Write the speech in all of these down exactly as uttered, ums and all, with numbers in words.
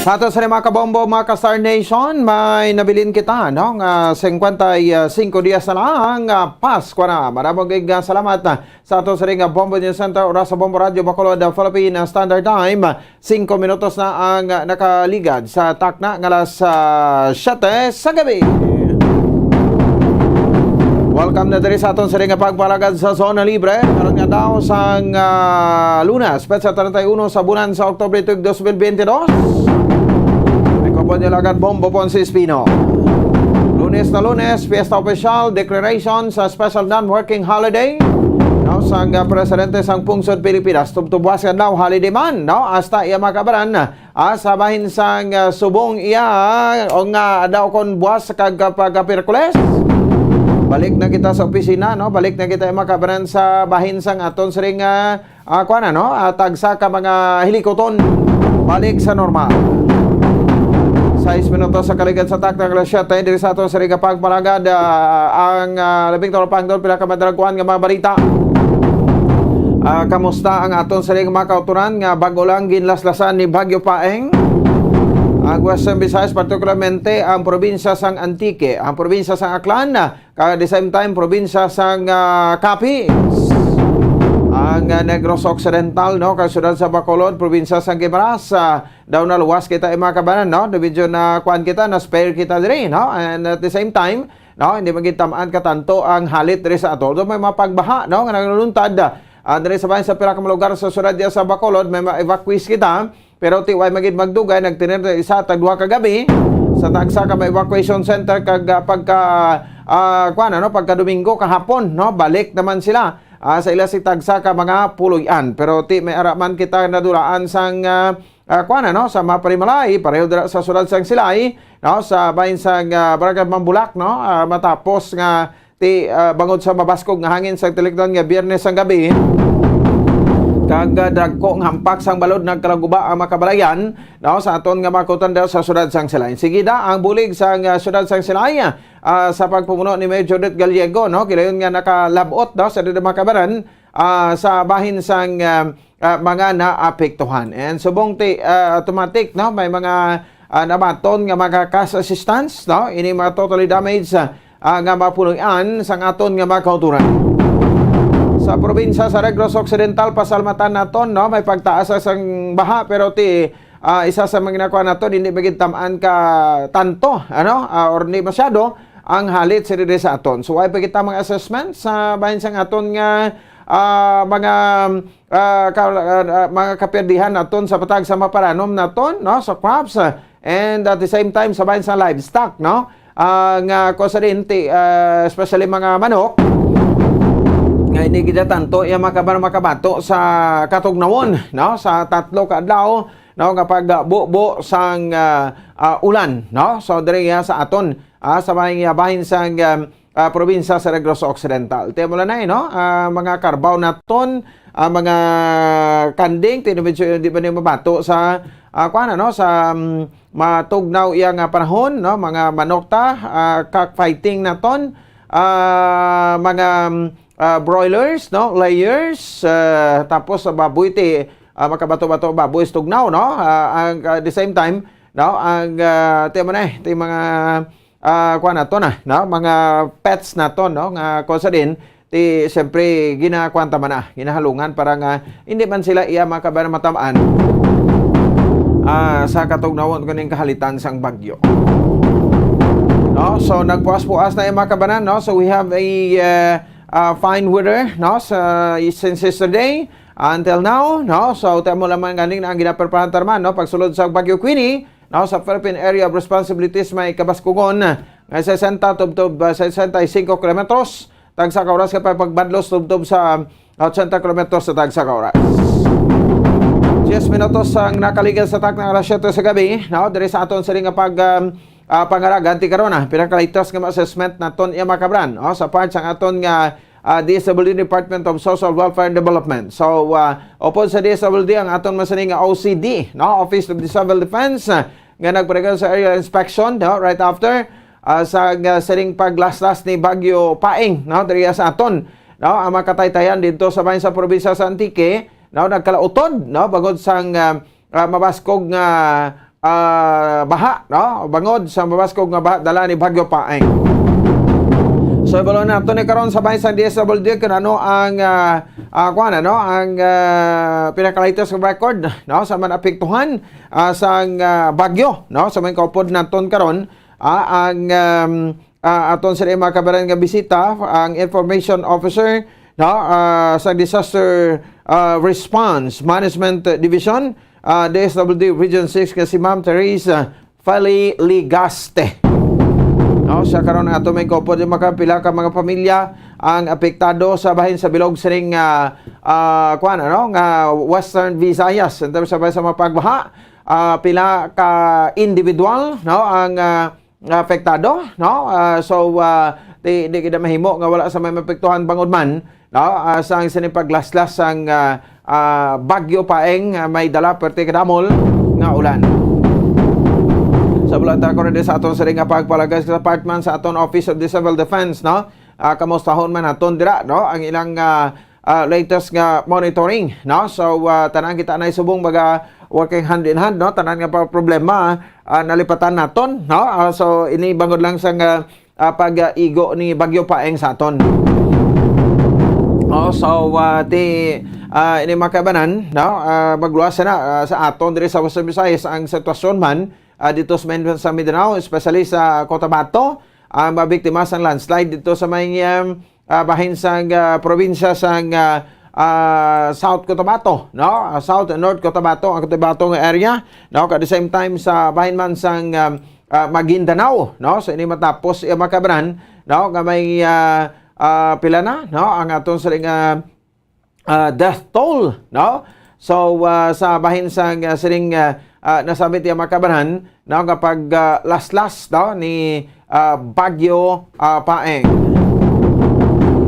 Sa ato sa mga kabombo, mga ka-Star Nation, may nabilin kita, no, nga singkwenta y singko dias na lang, ah, Pasko na. Maraming gig, ah, salamat, ah, sa ato sa ring, ah, Bombo News Center, oras sa Bombo Radio Bacolod, ah, Philippine, ah, Standard Time. Singko minutos na ang, ah, nakaligad sa takna nga alas, ah, siyete sa gabi. Welcome na diri sa aton sa ring, ah, pagpalagad sa Zona Libre. Karon nga daw sang, ah, Lunes, petsa treinta y uno sa bulan sa Oktubre tuig dos mil bente dos. May kumpanya lagat Bombo Ponce Espino. Lunes na Lunes, fiesta opisyal, declaration sa special non-working holiday. Now, sang, ah, presidente sang pungsod Pilipinas, tubtubwas nga daw holiday man, no? Hasta iya makabaran, ah, sa bahin sang, ah, subong iya, o nga daw kon buwas kag kapag Miyerkules. Balik na kita sa opisina, no? Balik na kita makabaran sa bahin sang aton siring, ah, ah, kuwan na, no? Ah, tagsa ka mga hilikuton. Balik sa normal. Sais minutos sa kaligad sa takna nga alas siyete, diri sa aton sa Riga Pagpalagad, ah, ang, ah, labing tolopangdon, pinakamadalaguan nga mga balita. Ah, kamusta ang aton sa mga kauturan nga bago lang ginlaslasan ni Bagyo Paeng? Ang Western Visayas, partikularmente ang probinsya sang Antique, ang probinsya sang Aklan, kag at the same time, probinsya sang, ah, Capiz. Ang, ah, Negros Occidental, no, kag siyudad sa Bacolod, probinsya sang Guimaras, ah, daw naluwas kita, eh, mga kabanan, no? Medyo na kuan kita, na spare kita diri, no? And at the same time, no, hindi magitamaan ka tanto ang halit diri sa atol. So, may mga pagbaha, no, nga nagluntad, ah, diri sa bahin sa pila ka mga lugar sa siyudad diya sa Bacolod, may mga evacuees kita. Pero ti way magid magdugay, nagtinir na isa tag duha ka gabi sa tagsa ka mga evacuation center kag, ah, pagka, ah, kuwan, ano, pagka Domingo kahapon, no, balik naman sila, ah, sa ila si tagsa ka mga puloy-an. Pero ti may araman kita nadulaan sang, ah, ah, kuwan, ano, sa mga panimalay, pareho dira sa sulod sang Silay, no, sa bahin sang, ah, Barangay Mambulak, no, ah, matapos nga ti, ah, bangod sa mabaskog nga hangin sa tilikdan nga Biyernes ang gabi, kag, ah, dagko nga hampak sang balod nagkalaguba ang mga kabalayan, no, sa aton nga mga kutan daw sa siyudad sang Silay. Sige da ang bulig sang, ah, siyudad sang Silay, ah, sa pagpumuno ni Mayor Judith Gallego, no, gilayon nga nakalabot daw sa dida mga kabaran, ah, sa bahin sang, ah, ah, mga naapektuhan. And subong ti, ah, automatic, no, may mga, ah, nabaton nga mga cash assistance, no, ini mga totally damaged, ah, ah, nga mapuloy-an sang aton nga mga kauturan. Sa probinsya sa Negros Occidental, pasalamatan naton, no, may pagtaas sa sang baha, pero ti, ah, isa sa mga ginakuha naton, hindi magitamaan ka tanto, ano, ah, or hindi masyado ang halit sa diri sa aton. So, ay pa kita mga assessment sa bahin sang aton nga, ah, mga, ah, ka-, ah, ah, mga kapirdihan naton sa patag sa maparanom naton, no, sa crops, ah, and at the same time sa bahin sa livestock, no? Ah, nga ko sa dinti, ah, especially mga manok, nga hindi gid tanto iya makabar-, makabato sa katugnawon, no? Sa tatlo ka adlaw, no, nga pagbubo sang, ah, ah, ulan, no? So, diri, ah, sa aton, ah, sa may, ah, bahin sang, ah, ah, probinsya sa Negros Occidental. Ti mo lang na, eh, no? Ah, mga karbaw naton, ah, mga kanding, ti medyo di ba ni mabato sa, ah, kuwan, ano, sa, mm, matugnaw iya nga panahon, no? Mga manok ta, ah, cockfighting naton, ah, mga, mm, ah, broilers, no? Layers, ah, tapos sa baboy ti, ah, makabato-bato baboy sa tugnaw, no? Ah, ang, ah, the same time, no? Ang, ah, ti mo na, eh, ti mga, ah, kuwan nato na, no? Mga pets nato, no? Nga kuwan sa din, ti, siyempre, ginakuwan ta man na, ginahalungan para nga hindi man sila iya makabar-, matamaan, ah, sa katugnawon kuning kahalitan sang bagyo. No? So, nagpuas-puas na yung mga kabanan, no? So, we have a, uh, uh, fine weather, no? Sa, since yesterday until now, no? So, ti mo lamang ganing na ang ginapreparahan ta man, no? Pagsulod sa Bagyo Queenie, no? Sa Philippine Area of Responsibilities, may kabaskugon nga sesenta tubtob, uh, sesenta y cinco kilometros tagsa ka oras, kay pagbadlos tubtob sa ochenta kilometros sa tagsa ka oras. Diyes minutos ang nakaligal sa takna alas siyete sa gabi, no? Diri sa aton sini nga pag, um, ah, pangaragan ti karon, ah, pinakalitas nga assessment naton iya makabran, no? Sa part sang aton nga, ah, D S W D, Department of Social Welfare and Development. So, ah, upod sa D S W D ang aton masini nga O C D, no? Office of the Civil Defense, ah, nga nagparegon sa aerial inspection, no? Right after, ah, sa, nga sining paglaslas ni Bagyo Paeng, no, diri sa aton, no, ang mga kataytayan dito sa bahin sa probinsya sa Antique, no, nagkalautod, no, bangod sang, ah, ah, mabaskog nga ah, baha, no? Bangod sa mabaskog nga baha dala ni Bagyo Paeng. So, ibalo nato ni karon sa bahin sang D S W D kung ano ang, ah, ah, kuwan, ano, ang, ah, pinaka-latest nga record, no, sa mga naapektuhan, ah, sang, ah, bagyo, no? Sa mga kaupod naton karon, ah, ang, um, ah, aton sila, mga kabaran, nga bisita, ang Information Officer, no, ah, sa Disaster, ah, Response Management Division, ah, D S W D Region six, nga si Ma'am Teresa Fali Ligaste. No, sa karon ato may kopod yung mga pila ka mga pamilya ang apektado sa bahin sa bilog sining, ah, ah, kuwan, ano, nga Western Visayas. In terms sa, sa mga pagbaha, ah, pila ka individual, no, ang, ah, apektado, no? Ah, so, ah, di, di kita mahimo nga wala sa may mapektuhan bangod man, no? Ah, sang sini paglaslas sang, ah, ah, Bagyo Paeng, ah, may dala perti kadamol nga ulan. Sa bulata ko rin sa aton siring nga pagpalagay sa department sa aton Office of the Civil Defense, no? Ah, kamustahon man naton dira, no? Ang ilang, ah, ah, latest nga monitoring, no? So, ah, tanan kita na subong baga working hand in hand, no? Tanan nga pa problema, ah, nalipatan naton, no? Ah, so, ini bangod lang sa nga, ah, pag-igo ni Bagyo Paeng sa aton. Oh, so, ah, ti, ah, ini mga kabanan, no? Ah, magluwas na, ah, sa aton diri sa Western Visayas ang sitwasyon man, ah, dito sa, sa Mindanao, especially sa Cotabato, ang mabiktima sang landslide dito sa may, um, ah, bahin sang, ah, probinsya sang, ah, ah, South Cotabato, no? Ah, South and North Cotabato, ang Cotabato nga area, no? At the same time sa bahin man sang, um, ah, Maguindanao, no? So ini matapos iya makabran, no? Nga may, ah, ah, pila na, no? Ang aton siring, ah, ah, death toll, no? So, ah, sa bahin sang, ah, siring, ah, ah, nasabit iya makabaran, no, nga pag, ah, laslas, no, ni, ah, Bagyo, ah, Paeng.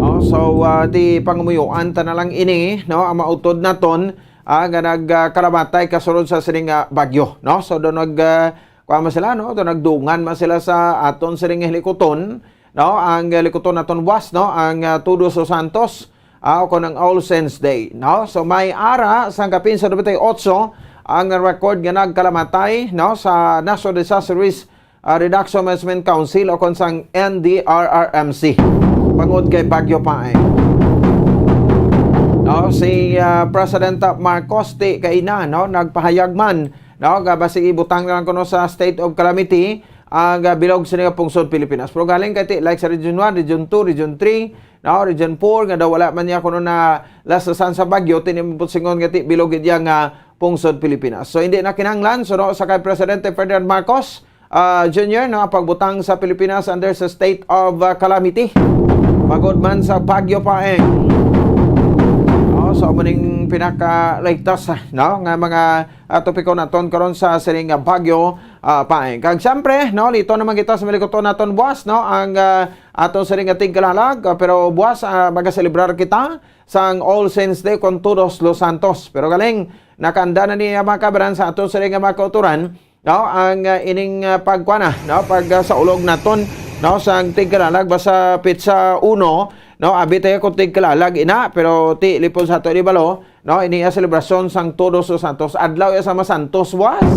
No, so, ah, di pangumuyuan ta na lang ini, no, ang mautod naton, ah, nga nag, ah, kalamatay kasulod sa sining, ah, bagyo, no? So, do nag, ah, kuha man sila, no? Do nagdungan man sila sa aton sining hilikuton, no? Ang hilikuton naton buwas, no? Ang, ah, Todos los Santos, ah, o kon ang All Saints Day, no? So, may ara sang kapin sa nobenta y ocho ang record nga nagkalamatay, no, sa National Disaster Risk, ah, Reduction Management Council o kon sang N D R R M C bangod kay Bagyo Paeng. No, si, ah, President Marcos ti kaina, no, nagpahayag man, no, nga basi ibutang na lang kuno sa state of calamity ang, ah, bilog sini nga pungsod Pilipinas. Pero galing kay ti, like sa Region one, Region two, Region three, no, Region four, nga daw wala man niya kuno na lasasan sa bagyo, tini man pud singon nga ti bilog gid iya nga pungsod Pilipinas. So, hindi na kinahanglan, so, no, sa kay Presidente Ferdinand Marcos, ah, Junior, no, ang pagbutang sa Pilipinas under sa state of, ah, calamity. Bangod man sa Bagyo Paeng. No, so, amo ning pinaka-latest, no, nga mga, ah, topiko naton karon sa sining, ah, Bagyo, ah, Paeng. Kag siyempre, no, lito naman kita sa malikuton naton buwas, no, ang, ah, aton sining nga tigkalalag, ah, pero buwas, ah, magaselebrar kita sang All Saints Day kon Todos los Santos. Pero galing, nakaanda na ni, ah, mga kabaran sa aton sining nga mga kauturan, no, ang, ah, ining, ah, pagkuana, no, pag, ah, saulog naton, no, sang tigkalalag ba sa petsa uno, no, abi tayo kung tigkalalag ina, pero ti lipon sa ato di balo, no, ini ang selebrasyon sang Todos los Santos, adlaw ya sa mga santos buwas.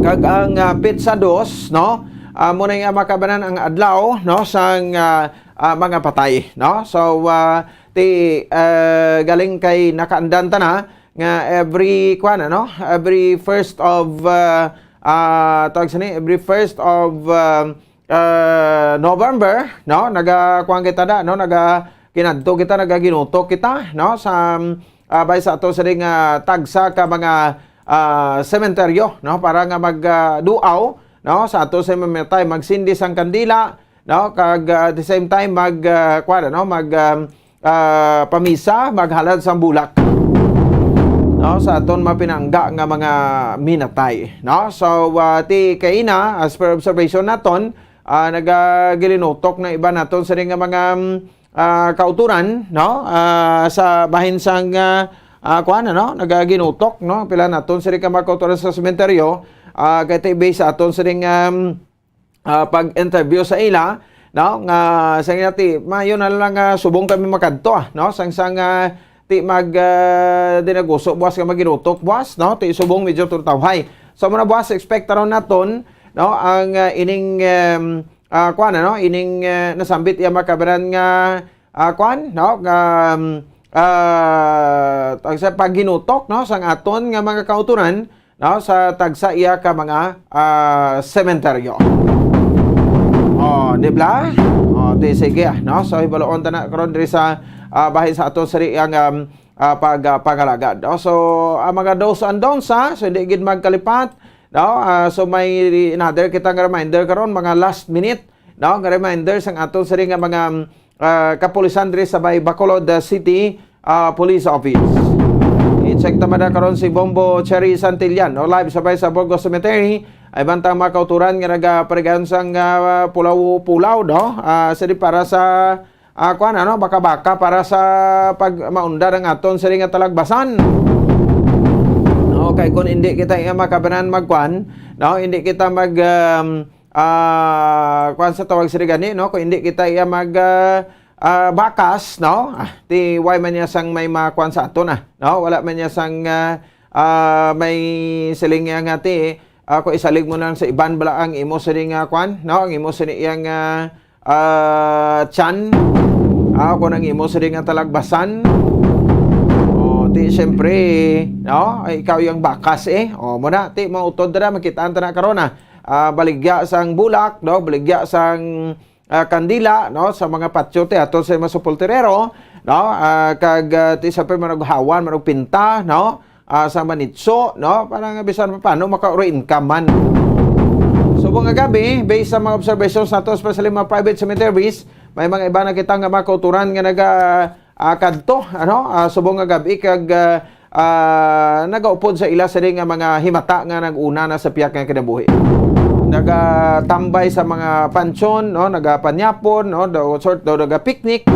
Kag ang, ah, petsa dos, no, amo na yung makabanan ang adlaw, no, sang, ah, ah, mga patay, no. So, ah, ti, ah, galing kay nakaandan ta na nga every, kuwan, ano, every first of, ah, ah, tawag sini, every first of, ah, ah, November, no, naga, kuwan kita da, no, naga, kinadto kita, nagaginutok kita, no, sa, ah, bay sa ato sining, ah, tagsa ka mga, ah, sementeryo, no, para nga mag, ah, duaw, no, sa ato sa mamatay, magsindi sang kandila, no, kag, ah, at the same time mag, ah, kuwan, no, mag, um, ah, pamisa, maghalad sang bulak, no, sa aton mapinangga nga mga minatay, no. So, ah, ti kaina, as per observation naton, ah, nagagilinutok na iba naton sa nga mga, um, ah, kauturan, no, ah, sa bahin sang, ah, ah, kuwan, ano, nagaginutok, no, pila naton sa ka mga kauturan sa sementeryo, ah, kay ti based sa aton sa, um, ah, pag-interview sa ila, no, nga sa nga ti, mayo na lang nga subong kami makadto, ah, no, sang, sang, ah, ti mag, ah, dinaguso, buwas nga maginutok, buwas, no? Ti subong medyo turtawhay. So, muna, buwas, expect taron naton, no? Ang, ah, ining, em, ah, kuwan, ano? Ining, ah, nasambit iya makabaran nga, ah, kuwan, no? Nga, um, ah, tag-, sa pagginutok, no? Sang aton nga mga kauturan, no, sa tagsa iya ka mga, ah, sementeryo. Oh, di bla? Oh, di sige, ah, no? So, hibaluon ta na karon diri sa, ah, bahin sa ato sari ang, um, ah, pag, ah, pangalagad, no? So, ang mga do's and don'ts, ha? So, hindi gid magkalipat, no? Ah, so, may another kita nga reminder karon, mga last minute, no? Nga reminder sang aton sari nga mga, um, ah, kapulisan diri sa may Bacolod, ah, City, ah, Police Office. I-check ta man na karon si Bombo Cherry Santillan, no? Live sa may sa Burgos Cemetery. Ay bantang mga kauturan nga nagaparigayon sang, ah, pulaw-pulaw, no? Ah, sini para sa, ah, kuwan, ano, baka-baka para sa pag maundar ang aton sini nga talagbasan. Okay, kung hindi kita iya makabanan magkuwan, no? Hindi kita mag, um, ah, kuwan sa tawag sini gani, no? Kung hindi kita iya mag, ah, ah, bakas, no? Ah, ti wala man niya sang may makuwan sa aton, ah, no? Wala man niya sang, ah, ah, may siling niya nga ti, ah, kung isalig mo lang sa iban bala ang imo sini nga kuwan, no? Ang imo sini iyang, ah, ah, tiyan, ah, kung ang imo sini nga talagbasan, oh, ti siyempre, no? Ay, ikaw yung bakas, eh. Oh, muna, ti mautod na, makitaan ta na karon, ah. Ah, baligya sang bulak, no? Baligya sang, ah, kandila, no, sa mga patio ti ato sa mga sepulturero, no, ah, kag, ah, ti sa manughawan, manugpinta, no, ah, sa manitso, no, para nga bisan pa paano maka-income man. Subong nga gabi, based sa mga observations nato, especially mga private cemeteries, may mga iba na kita nga mga kauturan nga naga, ah, kadto, ano, ah, subong nga gabi kag, ah, ah, nagaupod sa ila sini nga mga himata nga nag-una na sa pihak nga kinabuhi. Nagatambay sa mga pansyon, no, nagapanyapon, no, daw sort daw nagapicnic.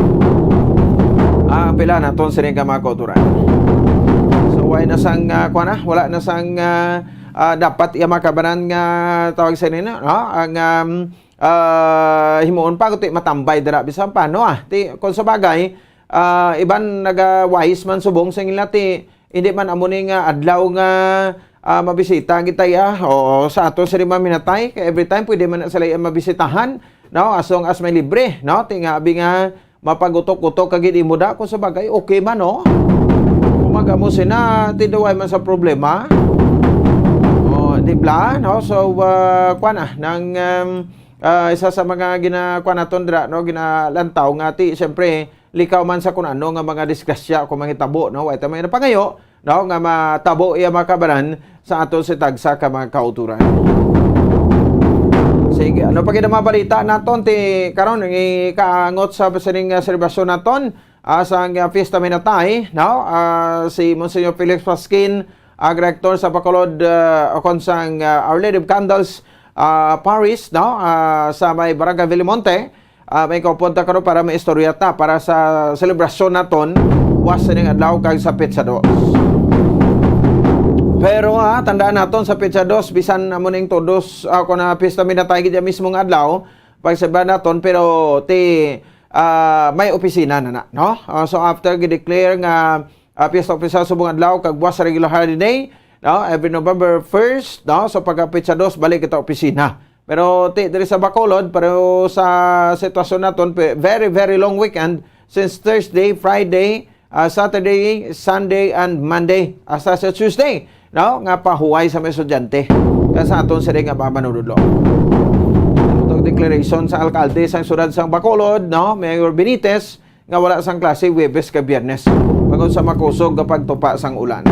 Ah, ang pila naton sini nga mga kauturan. So, wala na sang, ah, kuwan na, wala na sang, ah, ah, dapat iya makabanan nga tawag sa nina, no? Ang, um, ah, himuon pa, kundi matambay dira bisan pa, no, ah. Ti, kung sa bagay, ah, iban naga-wise man subong sa ila ti, hindi man amo ni nga adlaw nga, ah, mabisita kita, ya. Oo, sa ato sa mga minatay, kay every time pwede man na sila iya mabisitahan, no? As long as may libre, no? Ti nga, abi nga, mapagutok-gutok ka gid imo da, kung sa bagay, okay man, no? Kung magamo sina, ti duway man sa problema. Oh, di bla, no? So, ah, kuwan na, nang, um, ah, isa sa mga gina-, kuwan naton dira, no? Ginalantaw nga ti, siyempre, likaw man sa kung ano nga mga disgrasya kung mangitabo, no? Wa ito may napangayo, no? Nga matabo iya makabaran sa aton si tagsa ka mga kauturan. Sige, ano pa gid ang mga balita naton ti karon, ikaangot sa sining, ah, selebrasyon naton, ah, sa, ah, Fiesta Minatay, no? Ah, si Monsignor Felix Pasquin, ang rektor sa Bacolod, ah, o kon sang, ah, Our Lady of Candles, ah, Parish, no? Ah, sa may Barangay Vilimonte, ah, may kaupod ta karon para maistorya ta para sa selebrasyon naton, was sining adlaw kag sa petsa dos. Pero, ah, tandaan naton sa petsa dos, bisan amo ning todos, ah, kung na Fiesta Minatay gid mismo nga adlaw, pagsimba naton, pero ti, ah, may opisina na na, no? Ah, so after gi-declare nga, ah, Fiesta Oficial subong adlaw kag buwas sa regular holiday, no? Every November first, no? So pagka petsa dos, balik kita opisina. Pero ti, diri sa Bacolod, pero sa sitwasyon naton, pe-, very, very long weekend since Thursday, Friday, ah, Saturday, Sunday, and Monday, hasta sa Tuesday, no? Nga pahuway sa mga estudyante. Kag sa aton sini nga mga manunudlo. Itong declaration sa alkalde sang siyudad sang Bacolod, no? Mayor Benitez, nga wala sang klase Huwebes kag Biyernes, bangod sa makusog nga pagtupa sang ulan.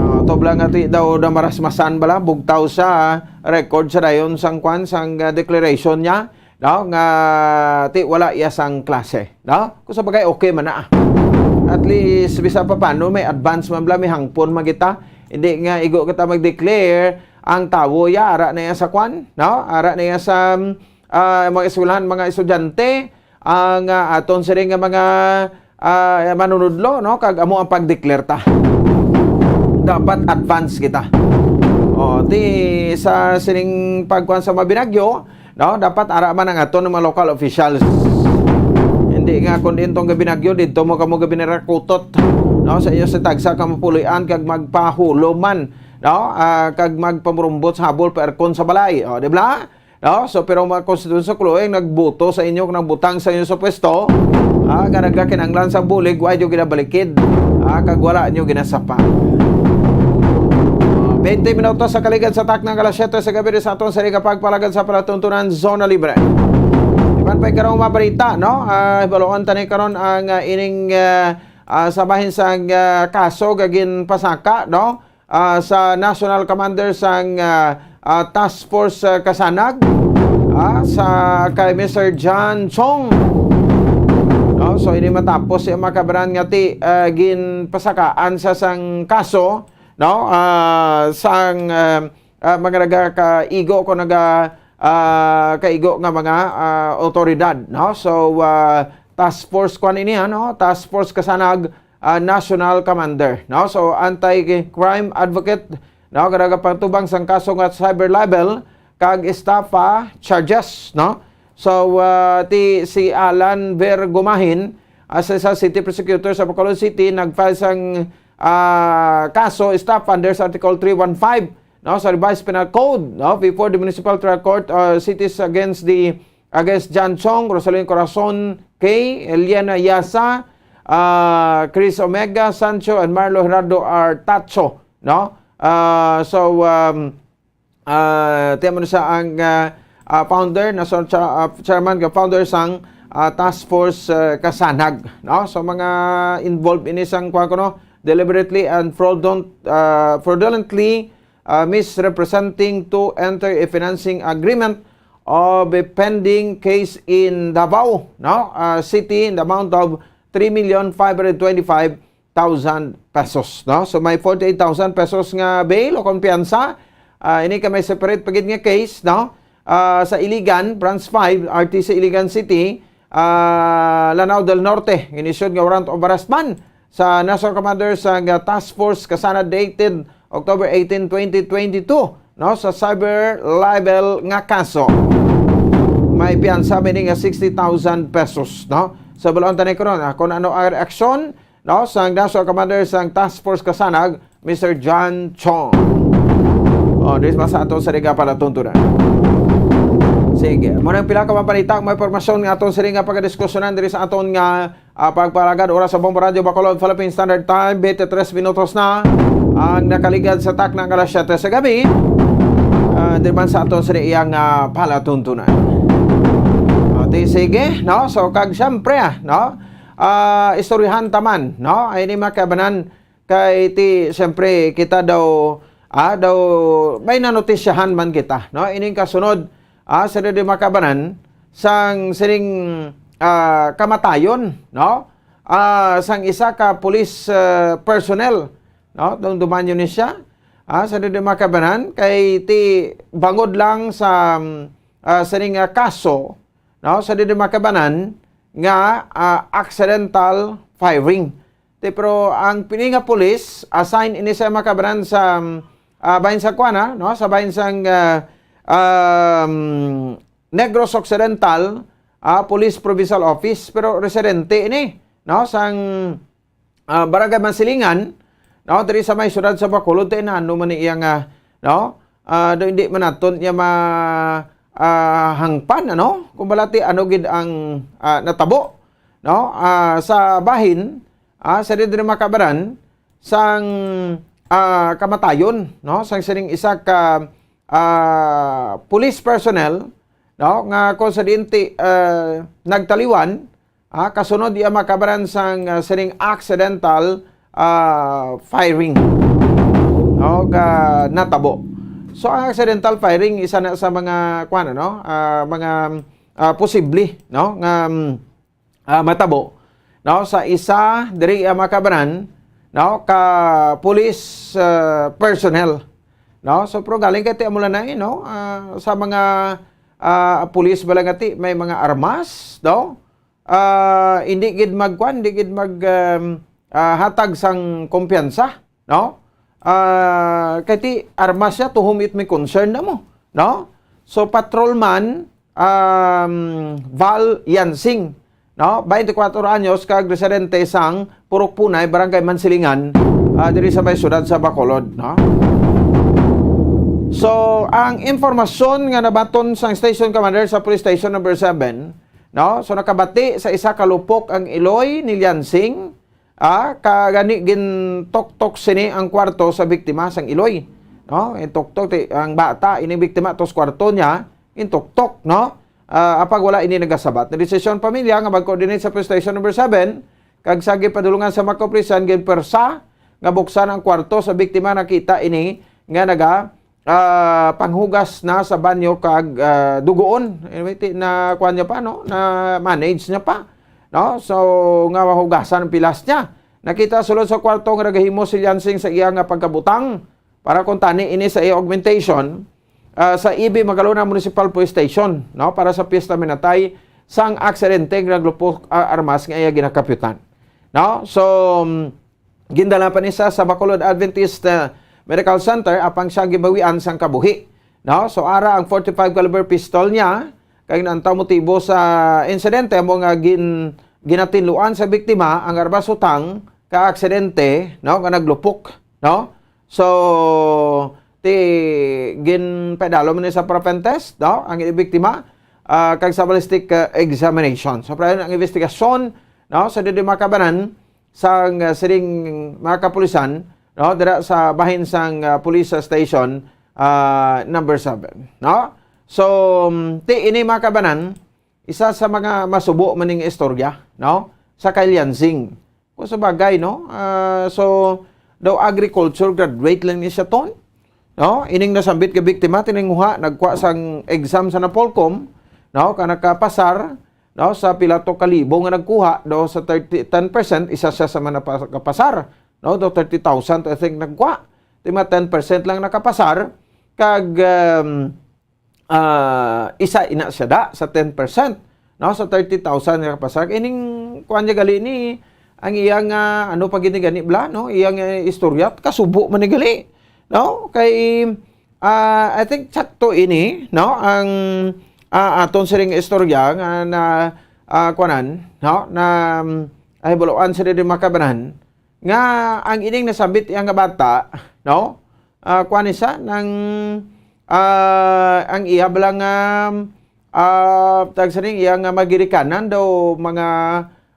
Ah, tubla nga ti daw na marasmasan bala, bugtaw sa record sa dayon sang kwan, sang, ah, declaration niya, no, nga ti wala iya sang klase, no? Kung sa bagay, okay man na, ah. At least, bisa pa paano, may advance man bala, may hangpon man kita. Hindi nga igo kita mag-declare, ang tawo ya, ara na iya sa kwan, no? Ara na iya sa, ah, mga eskwelahan, mga estudyante, ang, ah, aton sini nga mga, ah, manunudlo, no? Kag amo ang pag-declare ta. Dapat advance kita. O, ti sa sining pagkuan sa mga binagyo, no? Dapat ara man ang aton mga local officials. Di nga kon dintong gabinagyo, didto mo kamo gabinarakutot, no? Sa iyo sa tagsa ka mapuloy-an kag magpahulo man, no? Ah, kag magpamurumbot sa habol pa aircon sa balay. O, di ba? No? So, pero mga konstituensya, Chloe, ang nagboto sa inyo, nagbutang sa inyo sa pwesto, ah, nga nagkakinanglan sa bulig, wa nyo ginabalikid, ah, kag wala nyo ginasapa. Ah, twenty minutos sa kaligad sa takna nga alas siyete sa gabi sa aton sa pagpalagad sa palatuntunan Zona Libre. Iban pa karong mabalita, no? Ah, hibaluan tani karon ang, ah, ining, ah, ah, sa bahin sang, ah, kaso nga ginpasaka, no? Ah, sa National Commander sang, ah, ah, Task Force, ah, Kasanag, ah, sa kay Mister John Chong. No? So, ini matapos siya makabaran nga ti, ah, ginpasakaan sa sang kaso, no? Ah, sang, ah, ah, mga nagakaigo ko naga, ah, kaigo nga mga, ah, otoridad, no? So, ah, Task Force kwan ini, ano? Task Force Kasanag, ah, National Commander, no? So, anti-crime advocate, no? Nagapatubang sang kaso nga cyber libel kag estafa charges, no? So, ah, ti si Alan Ver Gumahin, as sa City Prosecutor sa Bacolod City, nag-file sang, ah, kaso estafa under sa Article three one five, no, sa Revised Penal Code, no, before the Municipal Trial Court, uh, cities against the, against John Chong, Rosalyn Corazon K, Eliana Yasa, uh, Chris Omega Sancho, and Marlo Gerardo Artacho, no? Uh, so, um, uh, tiyan mo na siya ang, uh, uh, founder, na so, cha-, uh, chairman, ka founder sang, uh, Task Force, uh, Kasanag, no? So, mga involved ini sang, kuwan ko, no, deliberately and fraudulent, uh, fraudulently, uh, misrepresenting to enter a financing agreement of a pending case in Davao, no? Uh, City in the amount of three million five hundred twenty-five thousand pesos, no? So, may forty-eight thousand pesos nga bail o kumpiyansa. Ah, ini ka may separate pa gid nga case, no? Ah, sa Iligan, Branch five, R T C Iligan City, ah, Lanao del Norte, inissued nga warrant of arrest man sa National Commander sang Task Force Kasanag dated October eighteen, twenty twenty-two, no, sa cyber libel nga kaso. May piyansa man ini nga sixty thousand pesos, no? So, balon tani karon, ah, kung ano ang reaksyon, no, sang National Commander sang Task Force Kasanag, Mister John Chong. O, diri pa sa aton sa Riga palatuntunan. Sige, mo nang pila ka mga balita, mga impormasyon nga aton sa Riga pagdiskusyonan diri sa aton nga, ah, pagpalagad. Oras sa Bombo Radio Bacolod, Philippine Standard Time, twenty-three minutos na ang nakaligad sa takna nga alas siyete sa gabi. Ah, diri man sa aton sa iyang, ah, palatuntunan. O, di sige, no? So, kag siyempre, ah, no? Ah, istoryahan ta man, no? Ay ni makabanan kay ti, siyempre, kita daw, ah, daw may nanotisyahan man kita, no? Ining kasunod, ah, sa di makabanan sang sining, ah, kamatayon, no? Ah, sang isa ka police, ah, personnel, no? Dumduman nyo ni siya, ah, sa di makabanan kay ti bangod lang sa, ah, sining, ah, kaso, no? Sa di makabanan nga, ah, accidental firing. Ti, pero ang pini nga pulis, assign ini sa makabanan sa, ah, bahin sa kuan, ah, no? Sa bahin sang, ah, um, Negros Occidental, ah, Police Provincial Office, pero residente ini, no? Sang, ah, Barangay Mansilingan, no? Diri sa may siyudad sa Bacolod, ti, ano man ni iya nga, no? Ah, do hindi man naton niya ma-, ah, hangpan, ano? Kung balati, ano gid ang, ah, natabo, no? Ah, sa bahin, ah, sa diri makabaran, sang, ah, kamatayon, no? Sang sining isa ka, ah, police personnel, no? Nga kung sa diin ti, ah, nagtaliwan, ah, kasunod iya makabaran sang, ah, sining accidental, ah, firing, no? Nga natabo. So, ang accidental firing, isa na sa mga, kuwan, ano? Ah, mga, ah, posible, no? Nga, mm, ah, matabo, no, sa isa diri, ah, makabanan, no, ka police, ah, personnel, no? So, pero galing kay ti amo lang na, eh, no, ah, sa mga, ah, police bala nga ti may mga armas, no? Ah, hindi gid magkuan, hindi gid mag, um, ah, hatag sang kumpiyansa, no? Ah, kay ti armas siya, to whom it may concern na mo, no? So, patrolman, um, Val Yansing, no, twenty-four anyos, kag residente sang Purok Punay, Barangay Mansilingan, ah, diri sa may siyudad sa Bacolod, no? So, ang impormasyon nga nabaton sang station commander sa Police Station Number Seven, no? So, nakabati sa isa ka lupok ang iloy ni Liansing, ah, ka gani gintuktok sini ang kwarto sa biktima sang iloy, no? Gintuktok ti-, ang bata, ining biktima, tos kwarto niya, gintuktok, no? Ah, apag wala ini nagasabat. Nagdesisyon pamilya nga mag-coordinate sa Police Station Number Seven, kag sa ginpadulungan sa mga kapulisan, ginpwersa nga buksan ang kwarto sa biktima. Nakita ini nga naga, ah, panghugas na sa banyo kag, ah, dugoon. Anyway, ti-, na kuan niya pa, no? Na manage niya pa, no? So, nga mahugasan ang pilas niya. Nakita sulod sa kwarto nga nagahimo si Liansing sa iya nga pagkabutang para kuntani ini sa iya augmentation, ah, sa E B Magalona Municipal Police Station, no, para sa piyesta minatay sang aksidente nga naglupok, ah, armas nga iya ginakapyutan, no? So, mm, gindala pa ni sa, sa Bacolod Adventist, ah, Medical Center, apang siya gibawian sang kabuhi, no? So, ara ang forty-five caliber pistol niya, kag naantaw motibo sa insidente amo nga gin-, ginatinluan sa biktima ang armas utang ka aksidente, no, nga naglupok, no? So, ti-, ginpadalo man ni sa paraffin test, no, ang biktima, ah, kag sa ballistic, ah, examination. So, padayon ang investigasyon, no, sa didi makabanan sang, ah, sining mga kapulisan, no, dira sa bahin sang, ah, Police Station, ah, Number Seven, no? So, mm, ti ini makabanan, isa sa mga masubo man ning istorya, no? Sa kay Liansing. Kung sa bagay, no? Ah, so, daw agriculture graduate lang ni siya ton, no? Ining nasambit nga biktima, tininguha, nagkuha sang exam sa Napolcom, no? Ka nakapasar, no? Sa pila to ka libo nga nagkuha, daw sa thirty, ten percent, isa siya sa mga napa-, nakapasar, no? Daw thirty thousand, I think, nagkuha. Di ba, ten percent lang nakapasar, kag, um, ah, isa ina siya da sa ten percent, no, sa thirty thousand nga kapasar. Ining kuan niya gali ni, ang iyang, ah, ano pa gini gani bala, no, iyang, eh, istorya, kasubo man ni gali, no? Kay, ah, I think sakto ini, no, ang, ah, aton siring istorya nga na, ah, kuanan, no, na, um, ay, buluan sila di makabanan, nga ang ining nasambit iya nga bata, no? Ah, kuwan ni siya, nang, ah, ang iya bala nga, ah, tag sa ning iya nga mga ginikanan daw mga,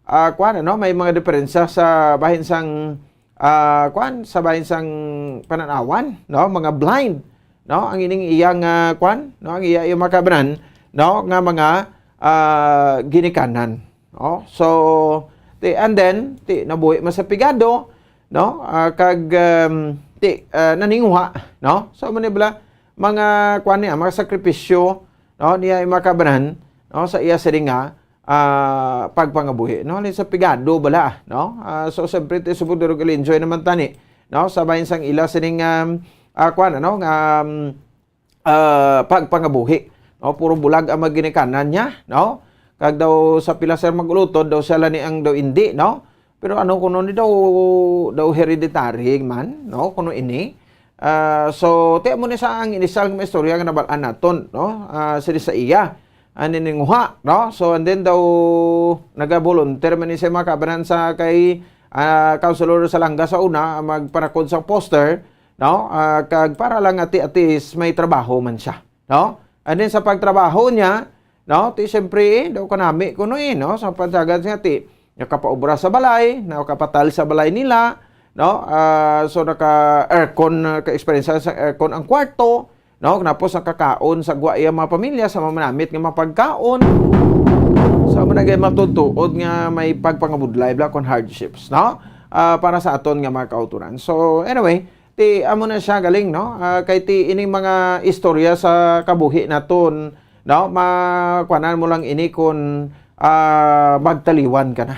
ah, kuwan, ano, may mga diferensya sa bahin sang, ah, kuwan, sa bahin sang pananawan, no? Mga blind, no? Ang ining iya nga, kuwan, no? Ang iya, iya makabanan, no? Nga mga, ah, ginikanan. Oh, so, ti, and then, ti, nabuhi man sa pigado, no? Ah, kag, um, ti, ah, naninguha, no? So, amo ni bala, mga, kuwan niya, mga sakripisyo, no? Niya yung mga kabanan, no? Sa iya sini nga, ah, pagpangabuhi, no? Halin sa pigado bala, no? Ah, so, siyempre, ti, subod durog enjoy naman tani, no? Sa bahin sang ila sining, um, ah, kuwan, ano? Nga, um, ah, pagpangabuhi, no? Puro bulag ang mga ginikanan niya, no? Kag daw sa pila sir mag-ulutod, daw siya lang ni ang daw indi, no? Pero ano kuno ni daw, daw hereditary man, no? Kuno ini. Ah, so, ti amo ni sa ang initial nga istorya nga nabal-an naton, no? Ah, sini sa iya. Ani ninguha, no? So, and then daw, naga-volunteer man ni siya mga kabanan sa kay, ah, Councilor Salanga sa una, magparakod sa poster, no? Ah, kag para lang ati-atis may trabaho man siya, no? And then sa pagtrabaho niya, no, ti siyempre, eh, daw kanami kuno, eh, no? Sa pagtagad nga ti, nakapaubra sa balay, nakapatal sa balay nila, no? Ah, so naka-aircon, ah, ka-experience sa aircon ang kwarto, no? Tapos nakakaon sa gwa iya mga pamilya sa mga manamit nga mga pagkaon. So, amo na gay matutuod nga may pagpangabudlay bala kon hardships, no? Ah, para sa aton nga mga kautoran. So, anyway, ti amo na siya galing, no? Ah, kay ti ining mga istorya sa kabuhi naton, no? Ma-, kuanan mo lang ini kon, ah, magtaliwan ka na.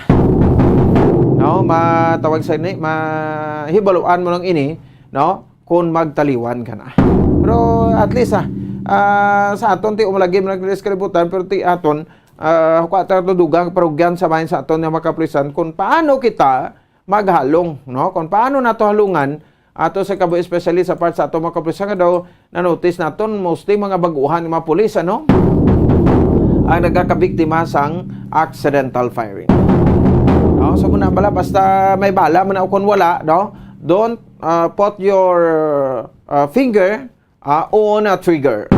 No? Matawag sa ini, mahibaluan mo lang ini, no? Kon magtaliwan ka na. Pero at least, ah, ah, sa aton, ti umalagi man ang kalibutan, pero ti aton, ah, kuha ta to dugang parugyan sa bahin sa aton nga mga kapulisan kung paano kita maghalong, no? Kung paano nato halungan ato sa kabuhi, especially sa part sa ato mga kapulisan nga daw na-notice naton mostly mga baguhan nga mga pulis, ano? ang nagakabiktima sang accidental firing. No? So, muna bala, basta may bala man o kung wala, no? Don't, uh, put your, uh, finger, uh, on a trigger.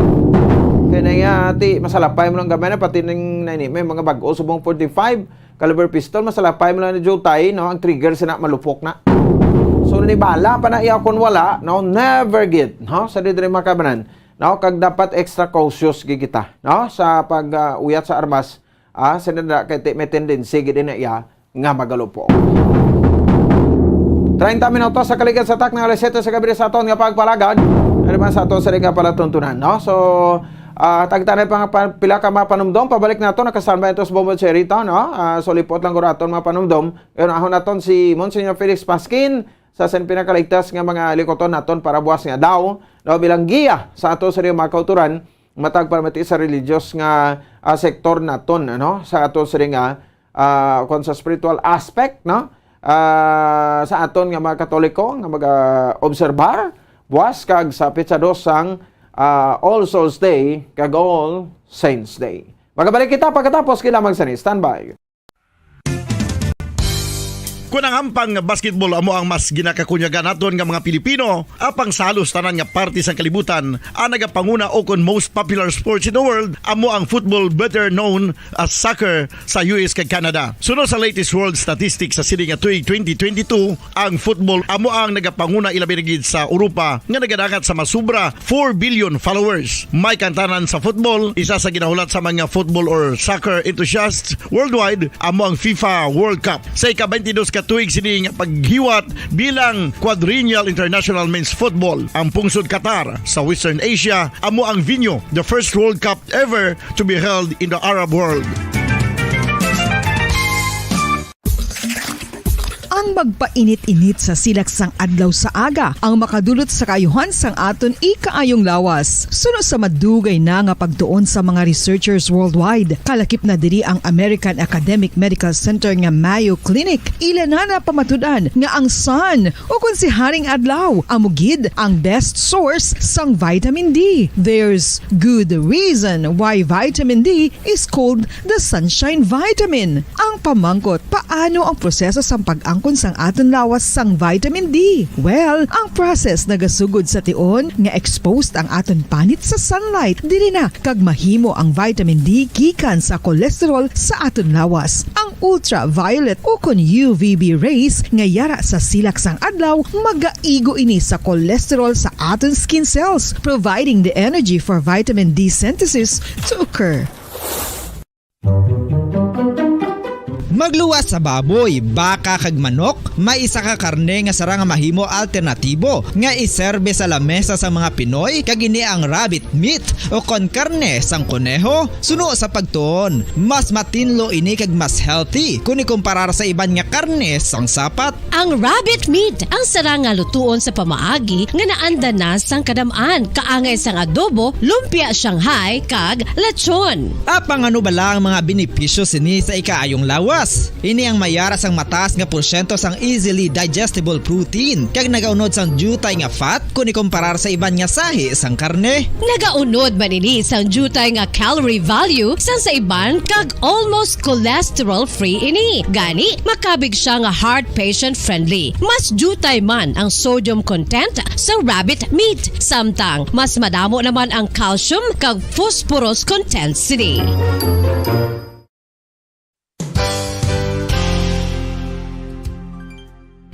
Kaya na nga, ti, masalapay mo lang gamay na, pati ning, na ini, may mga bag-o subong forty-five caliber pistol, masalapay mo lang na jutay, no? Ang trigger sina malupok na. So, ni bala pa na iya kung wala, no? Never gid, no? Sa didri makabanan, no? Kag dapat extra cautious gid kita, no? Sa pag, ah, uyat sa armas, ah, sinanda kay ti-, may tendency gid na iya nga magalupok. Treinta minutos sa kaligad sa tak ng alas siyete sa gabi sa aton nga pagpalagad. Ano man sa aton sa nga palatuntunan, no? So, ah, tagtanay pa nga pa, pila ka mga panumdom, pabalik nato, nakasamba ito sa Bombo Cherry Town, no? Ah, so, lipot lang guro aton mga panumdom. Yun, ahon naton si Monsignor Felix Pasquin sa sin pinakaligtas nga mga likoton naton para buwas nga daw, no, bilang giya sa ato sa mga kauturan, matag paramati sa religious nga, ah, sektor naton, ano, sa ato sa nga, ah, kung sa spiritual aspect, no, ah, sa aton nga mga Katoliko nga mag-obserbar buwas kag sa petsa dos sang, ah, All Souls Day kag All Saints Day. Magabalik kita pagkatapos, kailangan sa ni standby. Kun ang hampang nga basketball amo ang mas ginakakunyagan naton nga mga Pilipino, apang sa halos tanan nga parte sang kalibutan, ang nagapanguna o kon most popular sports in the world amo ang football, better known as soccer, sa U S kag Canada. Suno sa latest world statistics sa sini nga tuig twenty twenty-two, ang football amo ang nagapanguna, ilabi na gid sa Europa, nga nagadangat sa masubra four billion followers. May kantanan sa football, isa sa ginahulat sa mga football or soccer enthusiasts worldwide amo ang FIFA World Cup. Sa ika-twenty-dos ka tuig sini nga paghiwat bilang Quadrennial International Men's Football, ang pungsod Qatar sa Western Asia amo ang venue, the first World Cup ever to be held in the Arab world. Ang magpainit-init sa silak sang adlaw sa aga ang makadulot sa kaayuhan sang aton ikaayong lawas. Suno sa madugay na nga pagtuon sa mga researchers worldwide, kalakip na diri ang American Academic Medical Center nga Mayo Clinic. Ila na napamatud-an nga ang sun, o kon si Haring Adlaw, amo gid ang best source sang vitamin D. There's good reason why vitamin D is called the sunshine vitamin. Ang pamangkot, paano ang proseso sang pag-angkon sang aton lawas sang vitamin D? Well, ang process nagasugod sa tion nga exposed ang aton panit sa sunlight. Diri na kag mahimo ang vitamin D gikan sa cholesterol sa aton lawas. Ang ultraviolet o kon U V B rays nga yara sa silak sang adlaw magaigo ini sa cholesterol sa aton skin cells, providing the energy for vitamin D synthesis to occur. Magluwas sa baboy, baka kag manok, may isa ka karne nga sarang nga mahimo alternatibo nga iserbe sa lamesa sa mga Pinoy, kag ini ang rabbit meat o kon karne sang koneho. Suno sa pagtuon, mas matinlo ini kag mas healthy kun ikumparar sa iban nga karne sang sapat. Ang rabbit meat ang sarang nga lutuon sa pamaagi nga naanda na sang kadam-an, kaangay sang adobo, lumpia Shanghai, kag lechon. Apang ano bala ang mga benepisyo sini sa ikaayong lawas? Ini ang mayara sang mataas nga porsyento sang easily digestible protein kag nagaunod sang diutay nga fat kun ikumparar sa iban nga sahi sang karne. Nagaunod man ini sang diutay nga calorie value sang sa iban kag almost cholesterol-free ini. Gani, makabig siya nga heart patient-friendly. Mas diutay man ang sodium content sa rabbit meat, samtang mas madamo naman ang calcium kag phosphorus content sini.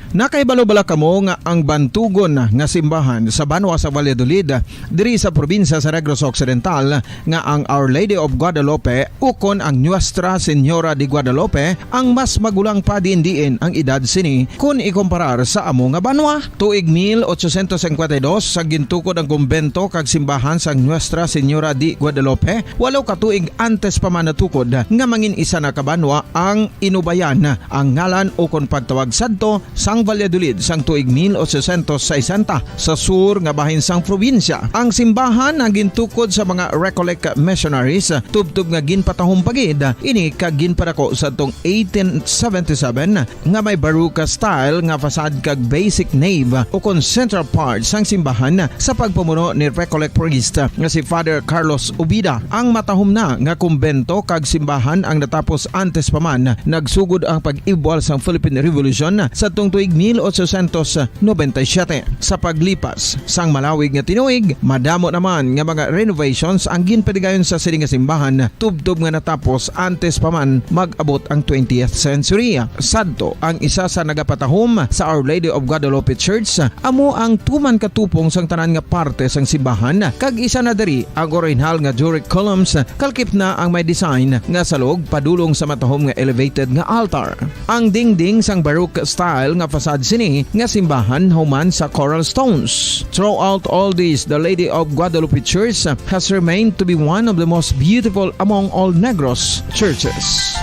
Nakahibalo bala kamo nga ang bantugon nga simbahan sa banwa sa Valladolid, diri sa probinsya sa Negros Occidental, nga ang Our Lady of Guadalupe ukon ang Nuestra Señora de Guadalupe ang mas magulang pa diin-diin ang edad sini kun ikumparar sa amo nga banwa? Tuig mil ochocientos cincuenta y dos, sa gintukod ang kumbento kag simbahan sang Nuestra Señora de Guadalupe, walo ka tuig antes pa man natukod nga mangin isa na ka banwa ang Inubayan, ang ngalan ukon pagtawag sadto sang Valladolid sang tuig mil ochocientos sesenta sa sur nga bahin sang probinsya. Ang simbahan ang gintukod sa mga Recollect missionaries, tubtob nga ginpatahom pa gid ini kag ginpadako sa tong eighteen seventy-seven nga may Baroque style nga facade kag basic nave o kon central part sang simbahan sa pagpamuno ni Recollect priest nga si Father Carlos Ubida. Ang matahom na nga kumbento kag simbahan ang natapos antes pa man nagsugod ang pag-ibwal sang Philippine Revolution sa tong tuig mil ochocientos noventa y siete. Sa paglipas sang malawig nga tinuig, madamo naman nga mga renovations ang ginpadigayon sa sini nga simbahan, tubtob nga natapos antes pa man mag-abot ang twentieth century. Sadto ang isa sa nagapatahom sa Our Lady of Guadalupe Church, amo ang tuman katupong sang tanan nga parte sang simbahan, kag isa na diri ang orihinal nga Doric columns, kalkip na ang may design nga salog padulong sa matahom nga elevated nga altar. Ang dingding sang Baroque style nga facade sini nga simbahan human sa coral stones. Throughout all this, the Lady of Guadalupe Church has remained to be one of the most beautiful among all Negros churches.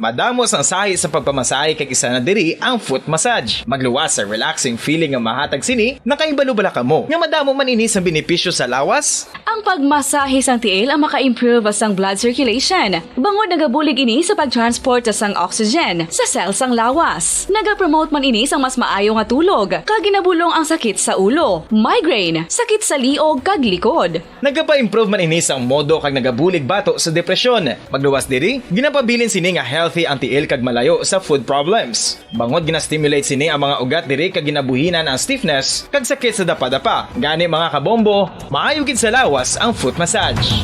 Madamo sang sahi sa pagpamasahe kag isa na diri ang foot massage. Magluwas sa relaxing feeling nga mahatag sini, nakahibalo bala kamo nga madamo man ini sang benepisyo sa lawas? Ang pagmasahe sang tiil ang maka-improve sang blood circulation, bangod nagabulig ini sa pag-transport sang oxygen sa cell sang lawas. Nagapromote man ini sang mas maayo nga tulog, kag ginabulong ang sakit sa ulo, migraine, sakit sa liog kag likod. Nagapa-improve man ini sang modo kag nagabulig bato sa depresyon. Magluwas diri, ginapabilin sini nga healthy ang tiil kag malayo sa foot problems. Bangod gina-stimulate sini ang mga ugat diri kag ginabuhinan ang stiffness kag sakit sa dapadapa. Gani, mga kabombo, maayo gid sa lawas ang foot massage.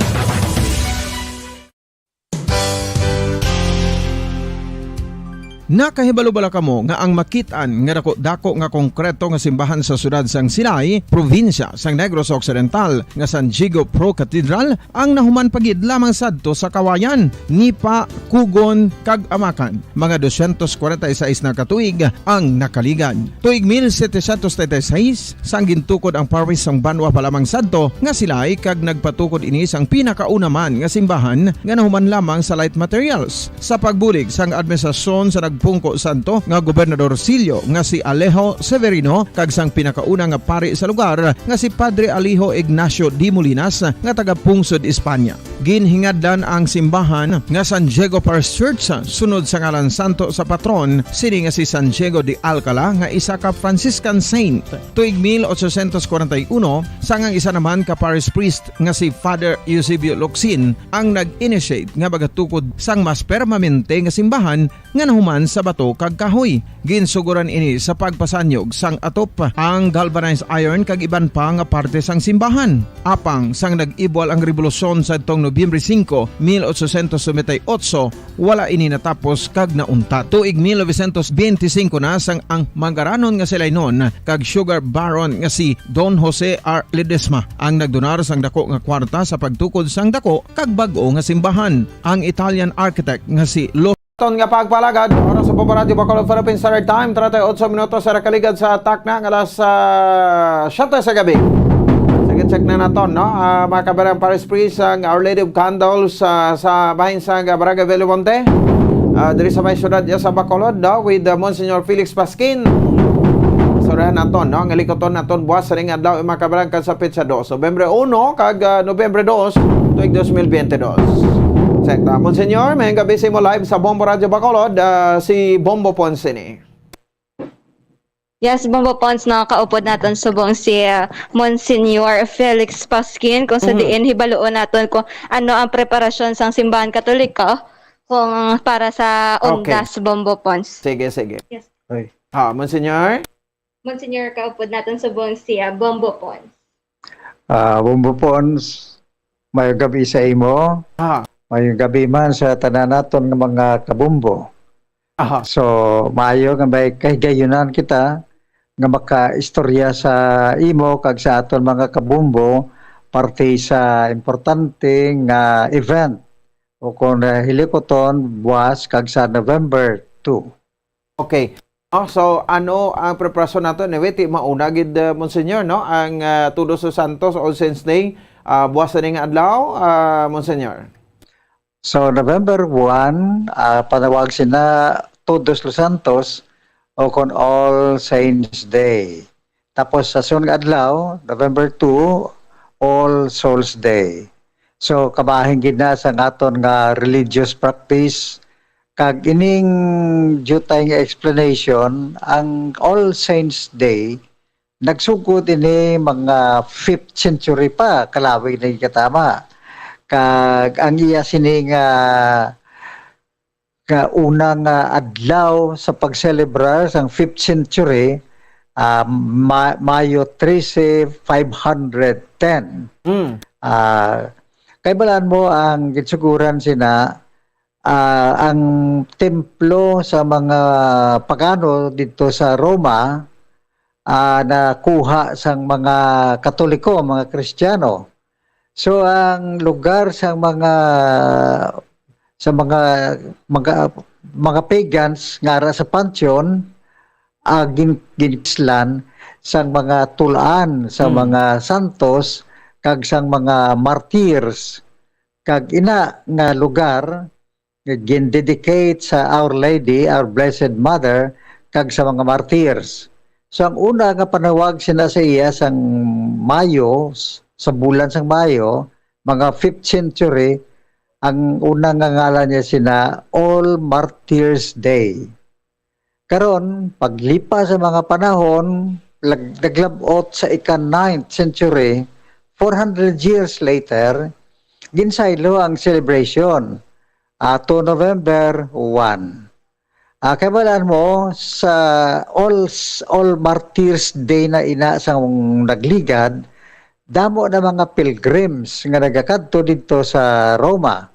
Nakahibalo bala kamo nga ang makit-an nga dako-dako nga konkreto nga simbahan sa siyudad sang Silay, probinsya sang Negros Occidental, nga San Diego Pro Cathedral, ang nahuman pa gid lamang sadto sa Kawayan, Nipa, Cogon, kag Amacan, mga dosyentos kwarenta y seis na ka tuig ang nakaligad. Tuig mil setecientos treinta y seis, sang gintukod ang parish sang banwa pa lamang sadto nga Silay, kag nagpatukod ini sang pinakauna man nga simbahan nga nahuman lamang sa light materials. Sa pagbulig sang administrasyon sa nagpungko sadto nga gobernadorsilyo nga si Alejo Severino kag sang pinakauna nga pari sa lugar nga si Padre Alejo Ignacio de Molinas nga taga-pungsod Espanya. Ginhingadlan ang simbahan nga San Diego Parish Church sunod sa ngalan santo sa patron sini nga si San Diego de Alcala, nga isa ka Franciscan saint. Tuig mil ochocientos kwarenta y uno, sang ang isa naman ka parish priest nga si Father Eusebio Locsin ang nag-initiate nga magatukod sang mas permanente nga simbahan nga nahuman sa bato kag kahoy. Ginsugoran ini sa pagpasanyog sang atop, ang galvanized iron kag iban pa nga parte sang simbahan. Apang sang nag-ibwal ang rebolusyon sadtong Nobyembre singko, mil ochocientos noventa y ocho, wala ini natapos kag nauntat. Tuig mil novecientos benti singko na sang ang mangaranon nga Silaynon kag sugar baron nga si Don Jose R. Ledesma ang nagdonar sang dako nga kwarta sa pagtukod sang dako kag bag-o nga simbahan. Ang Italian architect nga si Lo Ton nga pagpalagad, oras sa Bombo Radyo Bacolod, Philippine Standard Time, treinta y ocho minutos sa nakaligad sa takna nga alas, ah, siyete sa gabi. Sige, check na naton, no? Ah, mga kabarang, Parish Priest ang Our Lady of Candles, ah, sa bahin sang Barangay Bellomonte. Ah, diri sa may siyudad ya sa Bacolod, no? With, ah, Monsignor Felix Pasquin. Istoryahan naton, no? Nga likuton naton buwas sa ning adlaw, mga kabarang, kag sa petsa dos. Nobyembre uno kag, ah, Nobyembre dos, tuig dos mil biyente dos. Check ta. Monsignor, may gabi sa imo live sa Bombo Radyo Bacolod, ah, si Bombo Ponce ni. Yes, Bombo Pons, no, kaupod naton subong si, ah, Monsignor Felix Pasquin, kung sa Mm. diin hibaluon naton kung ano ang preparasyon sang Simbahan Katoliko kung para sa Okay. Undas, Bombo Pons. Sige, sige. Yes. Ay. Ah, Monsignor? Monsignor, kaupod naton subong si, ah, Bombo Pons. Ah, Bombo Pons, maayong gabi sa imo. Ah. Maayong gabi man sa tanan naton nga mga kabombo. Aha. So, maayo nga may kahigayunan kita nga makaistorya sa imo kag sa aton mga kabombo parte sa importante nga event o kung, ah, hilikuton buwas kag sa November two. Okay. Oh, so, ano ang preparasyon nato? Anyway, ti mauna gid, uh, Monsignor, no? Ang, uh, Todos los Santos, All Saints Day, ah, buwas na ning adlaw, ah, Monsignor? So, November one, ah, panawag sina Todos los Santos o kon All Saints Day. Tapos sa sunod nga adlaw, November two, All Souls Day. So, kabahin gid na sa aton nga religious practice, kag ining diutay nga explanation, ang All Saints Day, nagsugod ini mga fifth century pa, kalawi na gid katama. Kag ang iya sini nga, nga una nga adlaw sa pagselebrar sang fifth century, ah, Ma-, Mayo trese, five hundred ten. Mm. Ah, kay balaan mo ang ginsuguran sina, ah, ang templo sa mga pagano didto sa Roma, ah, nakuha sang mga Katoliko, mga Kristiyano. So, ang lugar sang mga, sa mga, mga, mga pagans nga ara sa Pantheon, ah, gin-, ginislan sang mga tulaan sa Hmm. mga santos kag sang mga martyrs. Kag ina nga lugar, nga gindedicate sa Our Lady, our Blessed Mother, kag sa mga martyrs. So, ang una nga panawag sina sa iya sang Mayo, s-, sa bulan sang Mayo, mga fifth century, ang una nga ngalan niya sina All Martyrs Day. Karon, paglipas sa mga panahon, lag-, naglab-ot sa ika-ninth century, four hundred years later, ginsaylo ang celebration, ah, to November one. Ah, kay balaan mo, sa All, All Martyrs Day na ina sang nagligad, damo na mga pilgrims nga nagakadto didto sa Roma.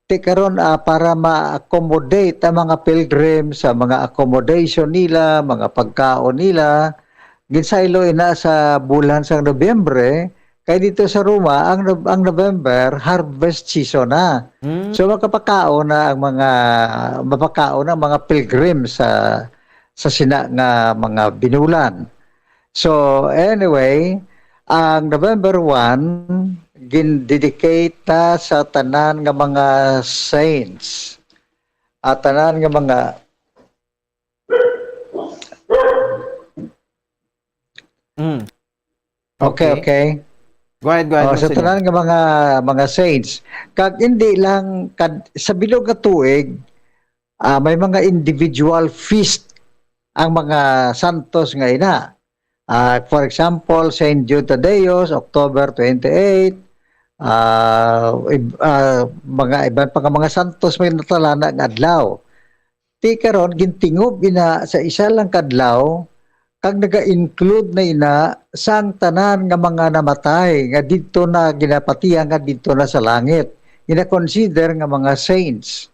Ti karon, ah, para ma-accommodate ang mga pilgrim sa mga accommodation nila, mga pagkaon nila, ginsaylo ina sa bulan sang Nobyembre, kay dito sa Roma, ang Nob-, ang November, harvest season na. Mm. So, makapakaon na ang mga, mapakaon ang mga pilgrim sa, sa sina nga mga binulan. So, anyway, ang November one, gindedicate ta sa tanan nga mga saints. At tanan nga mga Mm. Okay, Okay. okay. Go ahead, go ahead, Oh, sa Monsignor. tanan nga mga, mga saints. Kag hindi lang kad-, sa bilog nga tuig, ah, may mga individual feast ang mga santos nga ina. Ah, for example, Saint Jude Thaddeus, October twenty-eight, ah, ib-, ah, mga iban pa nga mga santos may natalana nga adlaw. Ti karon, gintingob ina sa isa lang ka adlaw, kag naga-include na ina sang tanan nga mga namatay nga didto na ginapatihan nga didto na sa langit, gina-consider nga mga saints.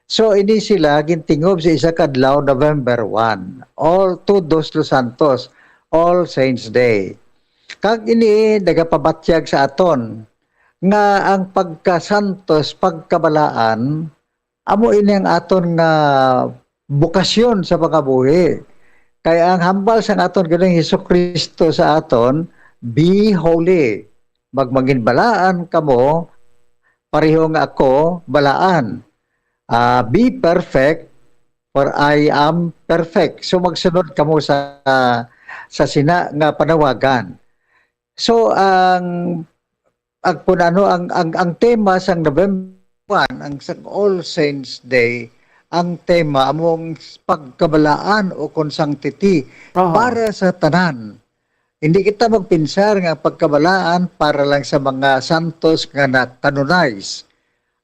So, ini sila gintingob sa isa ka adlaw, November one, All Todos los Santos, All Saints Day. Kag ini nagapabatyag sa aton nga ang pagkasantos, pagkabalaan, amo ini ang aton nga bukasyon sa pangabuhi. Kay ang hambal sang aton Ginoong Jesu-Cristo sa aton, "Be holy." Magmanginbalaan kamo, pareho nga ako balaan. Ah, "Be perfect, for I am perfect." So, magsunod kamo sa, sa sina nga panawagan. So, ang, ang, kung ano, ang, ang, ang tema sang November one, ang sang All Saints Day, ang tema among pagkabalaan o kon sanctity Aha. para sa tanan. Hindi kita magpinsar nga pagkabalaan para lang sa mga santos nga na-canonize.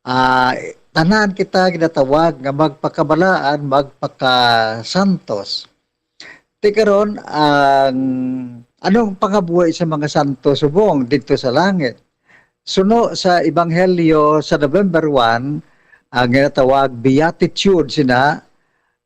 Ah, tanan kita ginatawag nga magpakabalaan, magpakasantos. Ti karon, ang anong pangabuhi sa mga santo subong didto sa langit? Suno sa Ebanghelyo sa November one, ang ginatawag Beatitude sina,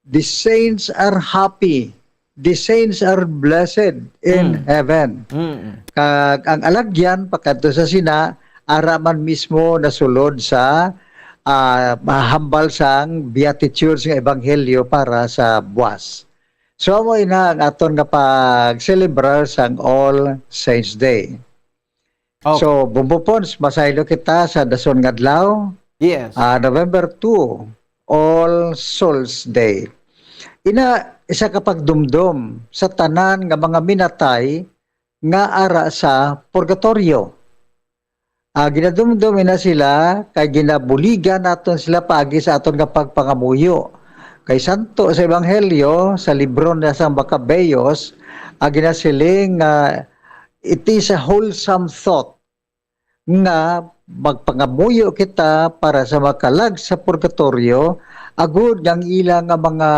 "The saints are happy, the saints are blessed in Mm. heaven." Mm. Kag ang alagyan pakadto sa sina, ara man mismo nasulod sa, ah, mahambal sang Beatitudes nga ebanghelyo para sa buwas. So, amo ina ang aton nga pag-celebrar sang All Saints Day. Okay. So, Bumbo Pons, masaylo kita sa dason nga adlaw. Yes. Ah, November two, All Souls Day. Ina, isa ka pagdumdom sa tanan nga mga minatay nga ara sa purgatorio. Ah, ginadumdom ina sila kay ginabuligan naton sila paagi sa aton nga pagpangamuyo. Kay santo sa Ebanghelyo, sa libro na sang Macabeyos, ang ginasiling nga it is a wholesome thought nga magpangamuyo kita para sa mga kalag sa purgatorio, agud nga ang ila nga mga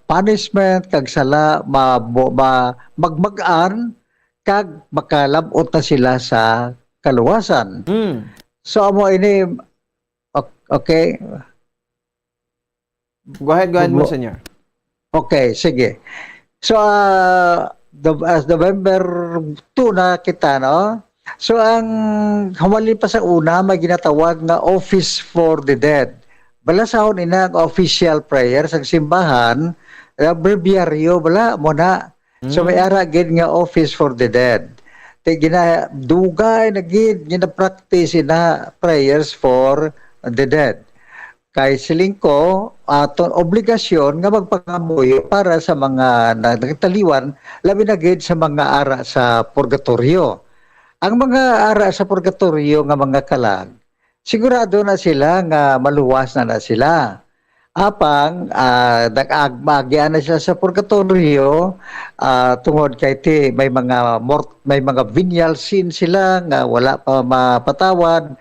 punishment kag sala ma-, ma-, magmag-an kag makalab-ot na sila sa kaluwasan. Mm. So, amo ini, ok-, okay. Go ahead, go ahead, Go. Monsignor. Okay, sige. So, ah, the, as November two na kita, no? So, ang humalin pa sa una, may ginatawag nga Office for the Dead. Balasahon ina ang official prayer sa simbahan, ah, breviaryo, bala mo na. So, may Mm. ara gid nga Office for the Dead. Ti gina-, dugay na gid gina-practice ina prayers for the dead. Kay siling ko, aton obligasyon nga magpangamuyo para sa mga na-, nagtaliwan, labi na gid sa mga ara sa purgatorio. Ang mga ara sa purgatorio nga mga kalag, sigurado na sila nga maluwas na na sila. Apang, ah, nag-ag-, maagian na sila sa purgatorio, ah, tungod kay ti-, may mga mort-, may mga venial sin sila nga wala pa mapatawad,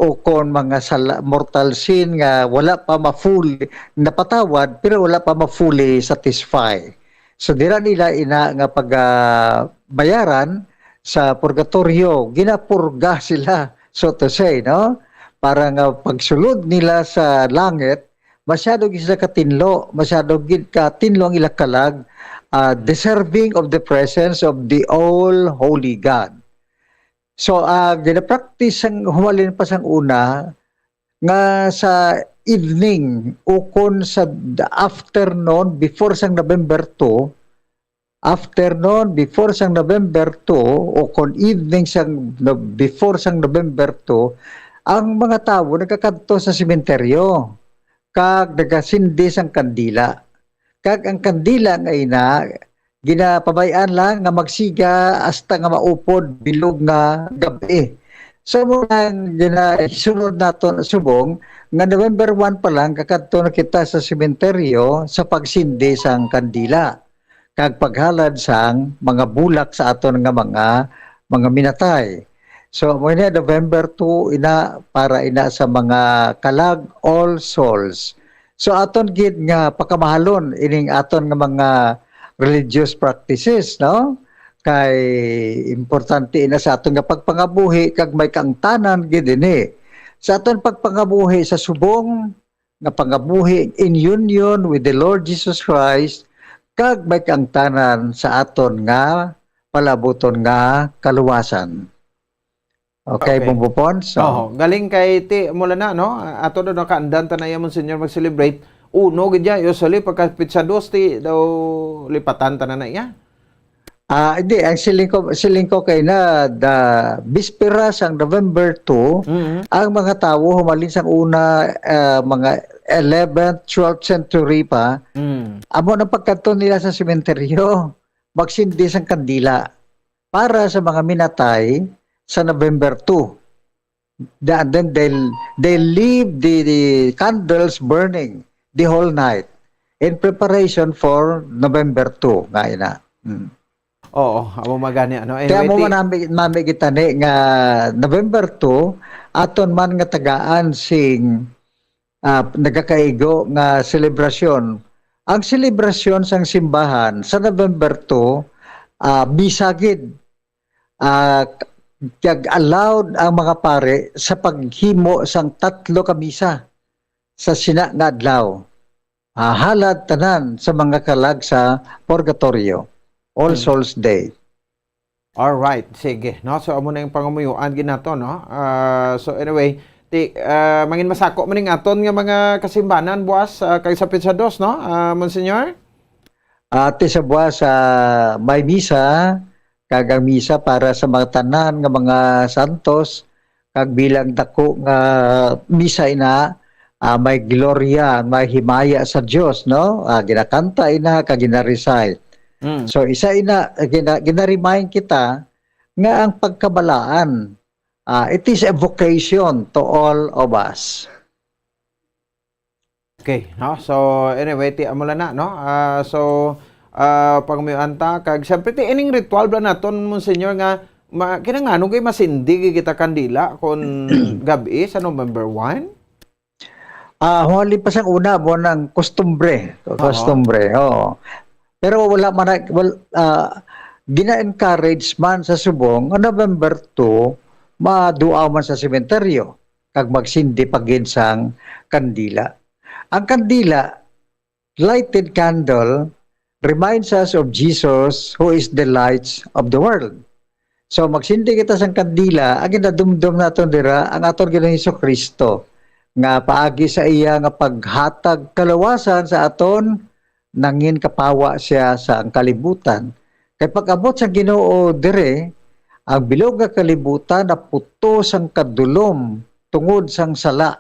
o kon mga sala-, mortal sin nga wala pa ma-full napatawad, pero wala pa ma-fully satisfy. So, dira nila ina nga pag, ah, bayaran sa purgatorio, ginapurga sila, so to say, no? Para nga pagsulod nila sa langit, masyado gid sila katinlo, masyado gid katinlo ang ila kalag, ah, deserving of the presence of the all holy God. So, ah, ginapractice sang humalin pa sang una nga sa evening ukon sa d-, afternoon before sang November two, afternoon before sang November two, o kon evening sang no-, before sang November two, ang mga tawo nagakadto sa sementeryo kag nagasindi sang kandila. Kag ang kandila nga ina, ginapabay-an lang nga magsiga hasta nga maupod bilog nga gab-i. So, mo nang gina-, sunod naton subong nga November one pa lang, kakadto na kita sa sementeryo sa pagsindi sang kandila kag paghalad sang mga bulak sa aton nga mga, mga minatay. So, amo ni November two ina para ina sa mga kalag, All Souls. So, aton gid nga pakamahalon ining aton nga mga religious practices, no? Kay importante ina sa aton nga pagpangabuhi kag may kaangtanan gid ini. Sa aton pagpangabuhi sa subong, nga pangabuhi in union with the Lord Jesus Christ, kag may kaangtanan sa aton nga palabuton nga kaluwasan. Okay, Okay. Bumbo Pons? So, Oho, galing kay ti, mula na, no? Ato daw nakaandan ta na iya, Monsignor, mag-celebrate. Uno, gid ya, usually, pagka petsa dos, ti daw lipatan ta na na iya. Ah, hindi, ang siling ko, siling ko kay na, the bispera sang November two, Mhm. ang mga tawo humalin sang una, ah, mga eleventh, twelfth century pa, Mm. amo nang pagkadto nila sa sementeryo, magsindi sang kandila para sa mga minatay sa November two. The, and then they, they leave the, the candles burning the whole night in preparation for November two, nga ina. Mm. Oo, amo magani, ano. Kaya Anyway, mo ti- manami, nami kita ni nga November two, aton man nga tagaan sing, ah, nagakaigo nga selebrasyon. Ang selebrasyon sang simbahan sa November two, ah, misa gid. Ah, k-, kag allowed ang mga pare sa paghimo sang tatlo ka misa sa sina nga adlaw. Ah, halad tanan sa mga kalag sa purgatorio, All Hmm. Souls Day. All right, sige, no? So, amo na yung pangamuyuan gid nato, no? Ah, so, anyway, ti, ah, mangin masako man ning aton nga mga kasimbanan buwas, ah, kay sa petsa dos, no? Ah, Monsignor? Ah, ti sa buwas, ah, may misa, kag ang misa para sa mga tanan nga mga santos, kag bilang dako nga misa ina, ah, may gloria, may himaya sa Dios, no? Ah, ginakanta ina kag gina-recite. Mm. So, isa ina, gina-, gina-remind kita nga ang pagkabalaan, ah, it is a vocation to all of us. Okay, no? So, anyway, ti amo lang na, no? Ah, so, ah, pangamian ta, kag siyempre, ti ining ritual ba naton, Monsignor, nga ma-, kinangano gay masindi gid kita kandila kon gab-i sa November one? Ah, hali pa sang una, mo nang kustumbre. Oo. Kustumbre, oo. Pero wala man na, wal-, ah, gina-encourage man sa subong nga November two, maduaw man sa sementeryo, kag magsindi pa gid sang kandila. Ang kandila, lighted candle, reminds us of Jesus, who is the lights of the world. So, magsindi kita sang kandila, ang ginadumdom naton dira, ang aton Ginoong Jesu-Cristo, nga paagi sa iya nga paghatag kaluwasan sa aton, nangin kapawa siya sa ang kalibutan. Kay pag-abot sa Ginoo dire, ang bilog nga kalibutan naputo sang kadulom tungod sang sala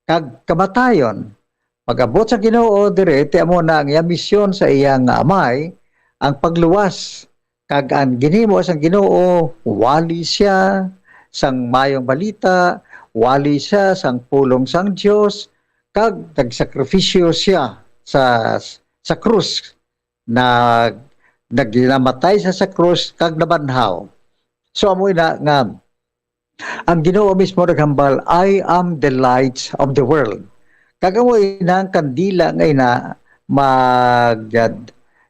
kag kamatayon. Pag-abot sa Ginoo dire, ti amo na ang iya misyon sa iya nga Amay, ang pagluwas. Kag ang ginhimo sang Ginoo, wali siya sang mayong balita, wali siya sang pulong sang Dios, kag nagsakripisyo siya sa, sa krus, nag-, nag-, namatay siya sa krus kag nabanhaw. So, amo ina nga ang Ginoo mismo naghambal, "I am the light of the world." Kag amo ina ang kandila nga ina mag,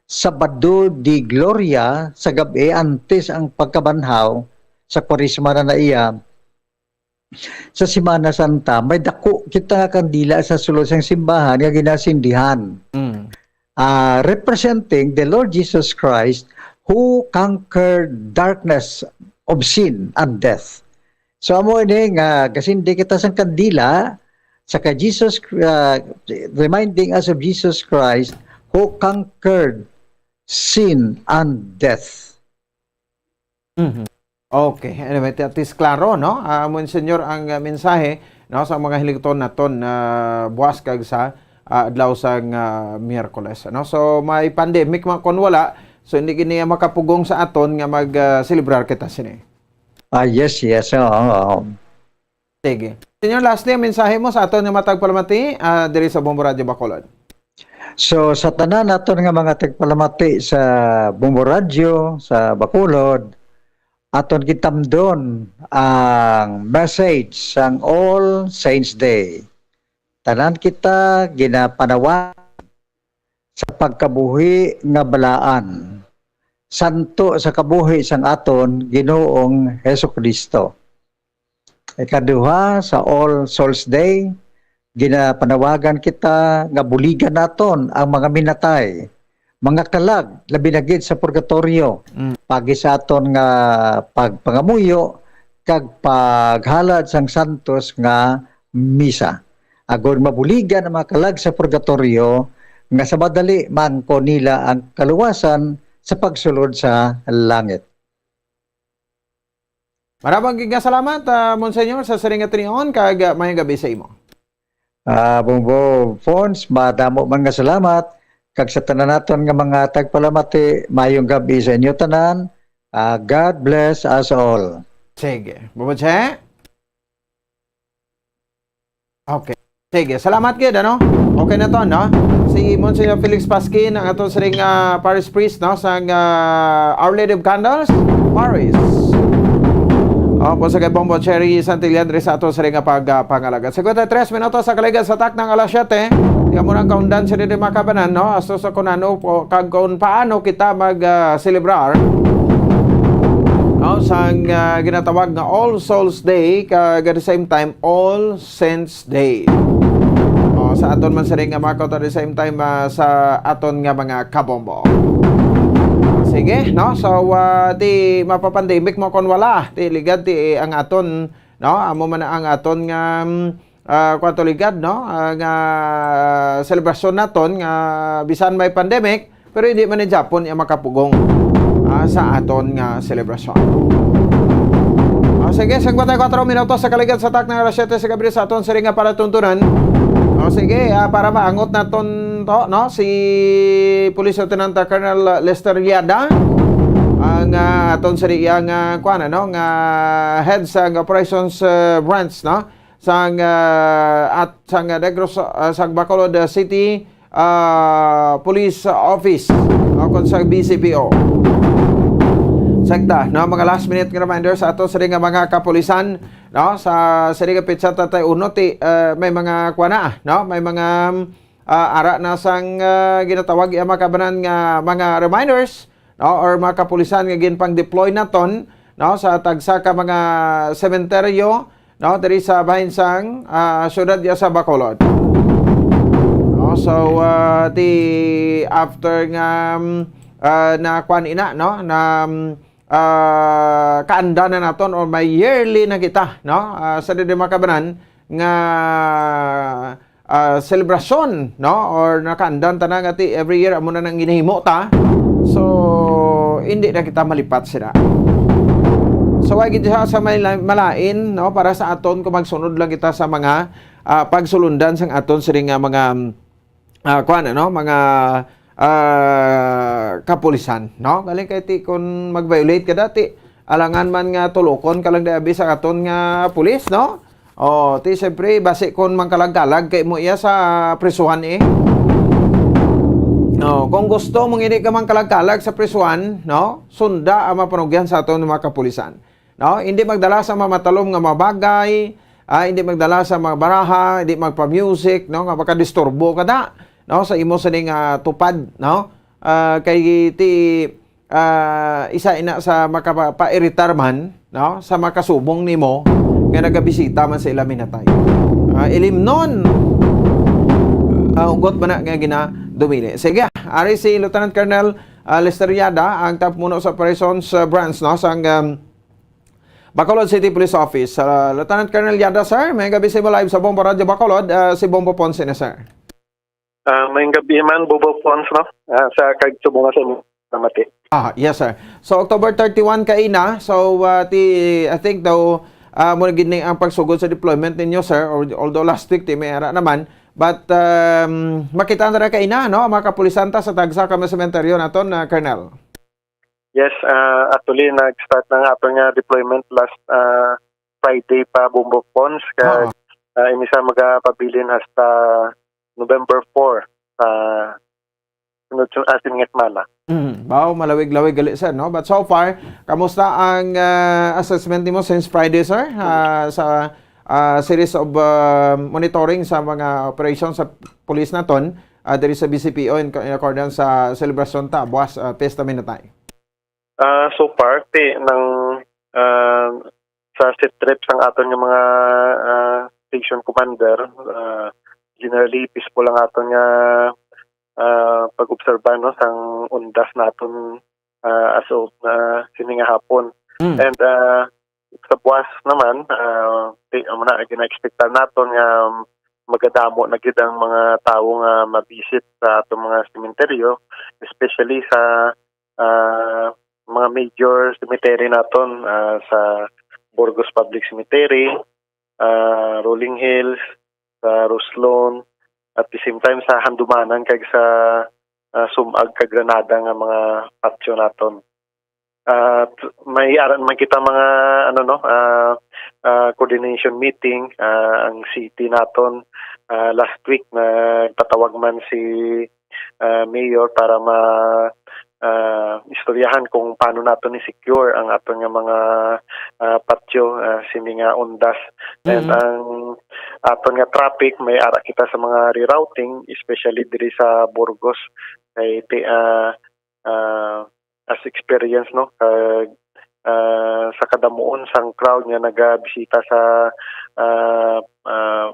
Sabado de Gloria sa gab-i, antes ang pagkabanhaw sa Kwaresma na na iya, sa Semana Santa, may dako kita nga kandila sa sulod sang simbahan nga ginasindihan. Mm. Ah, representing the Lord Jesus Christ who conquered darkness of sin and death. So, amo ini nga gasindi kita sang kandila sa kay Jesus, ah, reminding us of Jesus Christ who conquered sin and death. Mhm. Okay. Anyway, ti-, at least klaro, no? Ah, Monsignor, ang, ah, mensahe, no, sa mga hiligton naton, ah, buwas kag sa, ah, adlaw sang, ah, Miyerkules, no? So, may pandemic man kon wala, so hindi gini makapugong sa aton nga mag, ah, selebrar kita sini. Ah, yes, yes. Oo, oo. Sige. Monsignor, lastly, ang mensahe mo sa aton nga mga tagpalamati, ah, diri sa Bombo Radyo Bacolod. So, sa tanan naton nga mga tagpalamati sa Bombo Radyo, sa Bacolod, aton gitamdon ang message sang All Saints Day. Tanan kita ginapanawagan sa pagkabuhi nga balaan, santo sa kabuhi sang aton Ginoong Jesu-Cristo. Ikaduha, sa All Souls Day, ginapanawagan kita nga buligan naton ang mga minatay, mga kalag, labi na gid sa purgatorio, Mm. paagi sa aton nga pagpangamuyo kag paghalad sang santos nga misa, agod mabuligan ang mga kalag sa purgatorio nga sa madali maangkon nila ang kaluwasan sa pagsulod sa langit. Marabang gid nga salamat, ah, Monsignor, sa siring nga tinion, kag, ah, mayong gabi sa imo. Ah, Bongbo Fons, madamo man nga salamat, kag sa tanan naton nga mga tagpalamati, mayong gabi sa inyo tanan. Ah, God bless us all. Sige. Bubutse? Okay. Sige, salamat gid, ano? Okay na to, no? Si Monsignor Felix Pasquin, ang ato siring, ah, parish priest, no, sang, ah, Our Lady of Candles Parish. Opo, sa kay Bongbo Cherry Santillan, diri sa ato siring nga pag, ah, pangalaga. Cincuenta y tres minutos sa kaligas sa taknang alas siyete. Di amo nang kaundan sini di makabanan, no? Asto sa kung ano po, kag kung paano kita mag, ah, celebrar, no, sang, ah, ginatawag nga All Souls Day, kag at the same time, All Saints Day. O, sa aton man siring nga makot at the same time, ah, sa aton nga mga kabombo. Sige, no? So, ah, di mapapandemic mo kon wala. Di ligad, di ang aton, no? Amo man ang aton nga, mm, ah, kuwan to ligad, no? Ah, nga selebrasyon naton nga bisan may pandemic, pero hindi man ni Japon iya makapugong. sa aton nga selebrasyon. O, sige, singkwenta y kuwatro minutos sa kaligad sa tak ng alas siyete sa gabi sa aton siring nga palatuntunan. O, sige, ah, para maangot naton to, no? Si Police Lieutenant Colonel Lester Yada, ang, ah, aton siring nga, kuwan, ano, nga head sa operations, ah, branch, no? Sang, ah, at sang Negros, ah, sang Bacolod, ah, City, ah, Police Office, o kon sa B C P O. Sekta, no, mga last minute nga reminder sa ato siring nga mga kapulisan, no, sa siring nga petsa tatay uno ti, ah, may mga kuwan na, no, may mga, ah, ara na sang, ah, ginatawag iya mga kabanan nga mga reminders, no, or mga kapulisan nga ginpang-deploy naton, no, sa tagsa ka mga sementeryo, no, diri sa bahin sang, ah, syudad ya sa Bacolod. No, so, ah, ti after nga, um, ah, na kuwan ina, no, na, um, ah, kaanda na naton or may yearly na kita, no, ah, sa didi makabanan nga, ah, selebrasyon, no, or nakaandan ta na nga ti every year amo na nang ginahimo ta. So, hindi na kita malipat sila. So, ay gid siya sa may la-, malain, no, para sa aton kung magsunod lang kita sa mga, ah, pagsulundan sang aton siring nga mga, ah, kuwan, ano, mga, ah, kapulisan, no? Galing kay ti kung mag-violate ka dati, alangan man nga tulokon ka lang di abi sa aton nga pulis, no? Oh, ti siyempre, basi kon mangkalag-kalag kay mo iya sa prisuhan eh. No, kung gusto mong hindi ka mangkalag-kalag sa prisuhan, no? Sunda ang mga panugyan sa aton mga kapulisan. No? Hindi magdala sa mga matalom nga mga bagay, ah, hindi magdala sa mga baraha, hindi magpa-music, no? Nga makadisturbo ka da, no? Sa imo sining, ah, tupad, no? Ah, kay ti ah, isa ina sa makapa-, pa-iritar man, no? Sa makasubong nimo nga nagabisita man sa ila minatay. Ah, ilimnon, ah, ugot man na nga ginadumili. Sige, ari si Lieutenant Colonel, ah, Lester Yada, ang tapuno sa Operations, ah, Branch, no? Sang, um, Bacolod City Police Office. Ah, Lieutenant Colonel Yada, sir, may gabi sa imo live sa Bombo Radyo Bacolod, ah, si Bombo Ponce na, sir. Ah, may gabi man, Bobo Pons, no? Ah, sa kag subong sa imo, namati. Ah, yes, sir. So, October thirty-one kaina. So, ah, ti, I think daw, ah, mo gid ni ang pagsugod sa deployment ninyo, sir. Or, although last week, ti may ara naman. But, um, makita na ra kaina, no? Mga kapulisan ta sa tagsa ka mga sementeryo naton, ah, Colonel. Yes, ah, actually, nag-start na nga aton nga deployment last, ah, Friday pa, Bombo Pons. Kag, Oo. ah, ini sa magapabilin hasta November four sa sunod, sun-, ah, sin nga semana. Mm, wow, malawig-lawig gali, sir, no? But so far, kamusta ang, ah, assessment nimo since Friday, sir? Ah, sa, ah, series of, ah, monitoring sa mga operation sa police naton, ah, diri sa B C P O in, in accordance sa selebrasyon ta, buwas, ah, Pesta Minatay? Ah, so far, ti, nang, ah, sa sit rep sang aton nga mga, ah, station commander, ah, generally peaceful ang aton nga, ah, pag-obserba, no, sang undas naton, ah, as of, ah, sini nga hapon. Mm. And, ah, sa buwas naman, ah, ti-, amo na, gina-expectan naton nga magadamo na gid ang mga tawo nga ma-visit sa atong mga sementeryo, especially sa, ah, mga major cemetery naton, ah, sa Burgos Public Cemetery, ah, Rolling Hills, sa Roslon, at the same time sa Handumanan kag sa, ah, Sumag kag Granada nga mga patio naton. At may ara man kita mga, ano, no, ah, ah, coordination meeting, ah, ang city naton, ah, last week nagpatawag man si, ah, mayor para ma-, ah, istoryahan kung paano naton i-secure ang aton nga mga, ah, patio, ah, sini nga undas. And Mhm. ang aton nga traffic, may ara kita sa mga rerouting, especially diri sa Burgos. Kay ti-, ah, ah, as experience, no, kag, ah, sa kadamuon sang crowd nga nagabisita sa, ah, ah,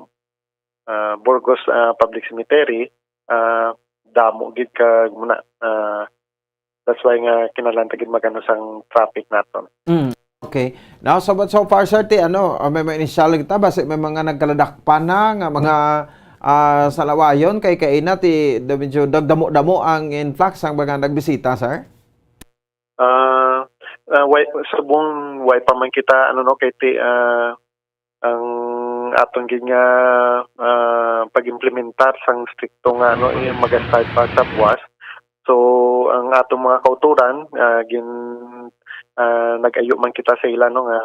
ah, Burgos, ah, Public Cemetery, ah, damo gid kag muna, ah, that's why nga kinahanglan ta gid magano sang traffic naton. Mm, okay. Now, so, but so far, sir, ti, ano, ah, may, may initial kita, basi may mga nagkaladakpan na nga mga, ah, salawayon kay kaina ti, da-, medyo dagdamo-damo ang influx ang mga nagbisita, sir? Ah, ah, way, sa buong way pa man kita, ano, no, kay ti, ah, ang aton gid nga, ah, pag-implementar sang strikto nga, ano, eh, mag-start pa sa buwas. So, ang atong mga kauturan, ah, gin-, ah, nag-ayo man kita sa ila, no, nga,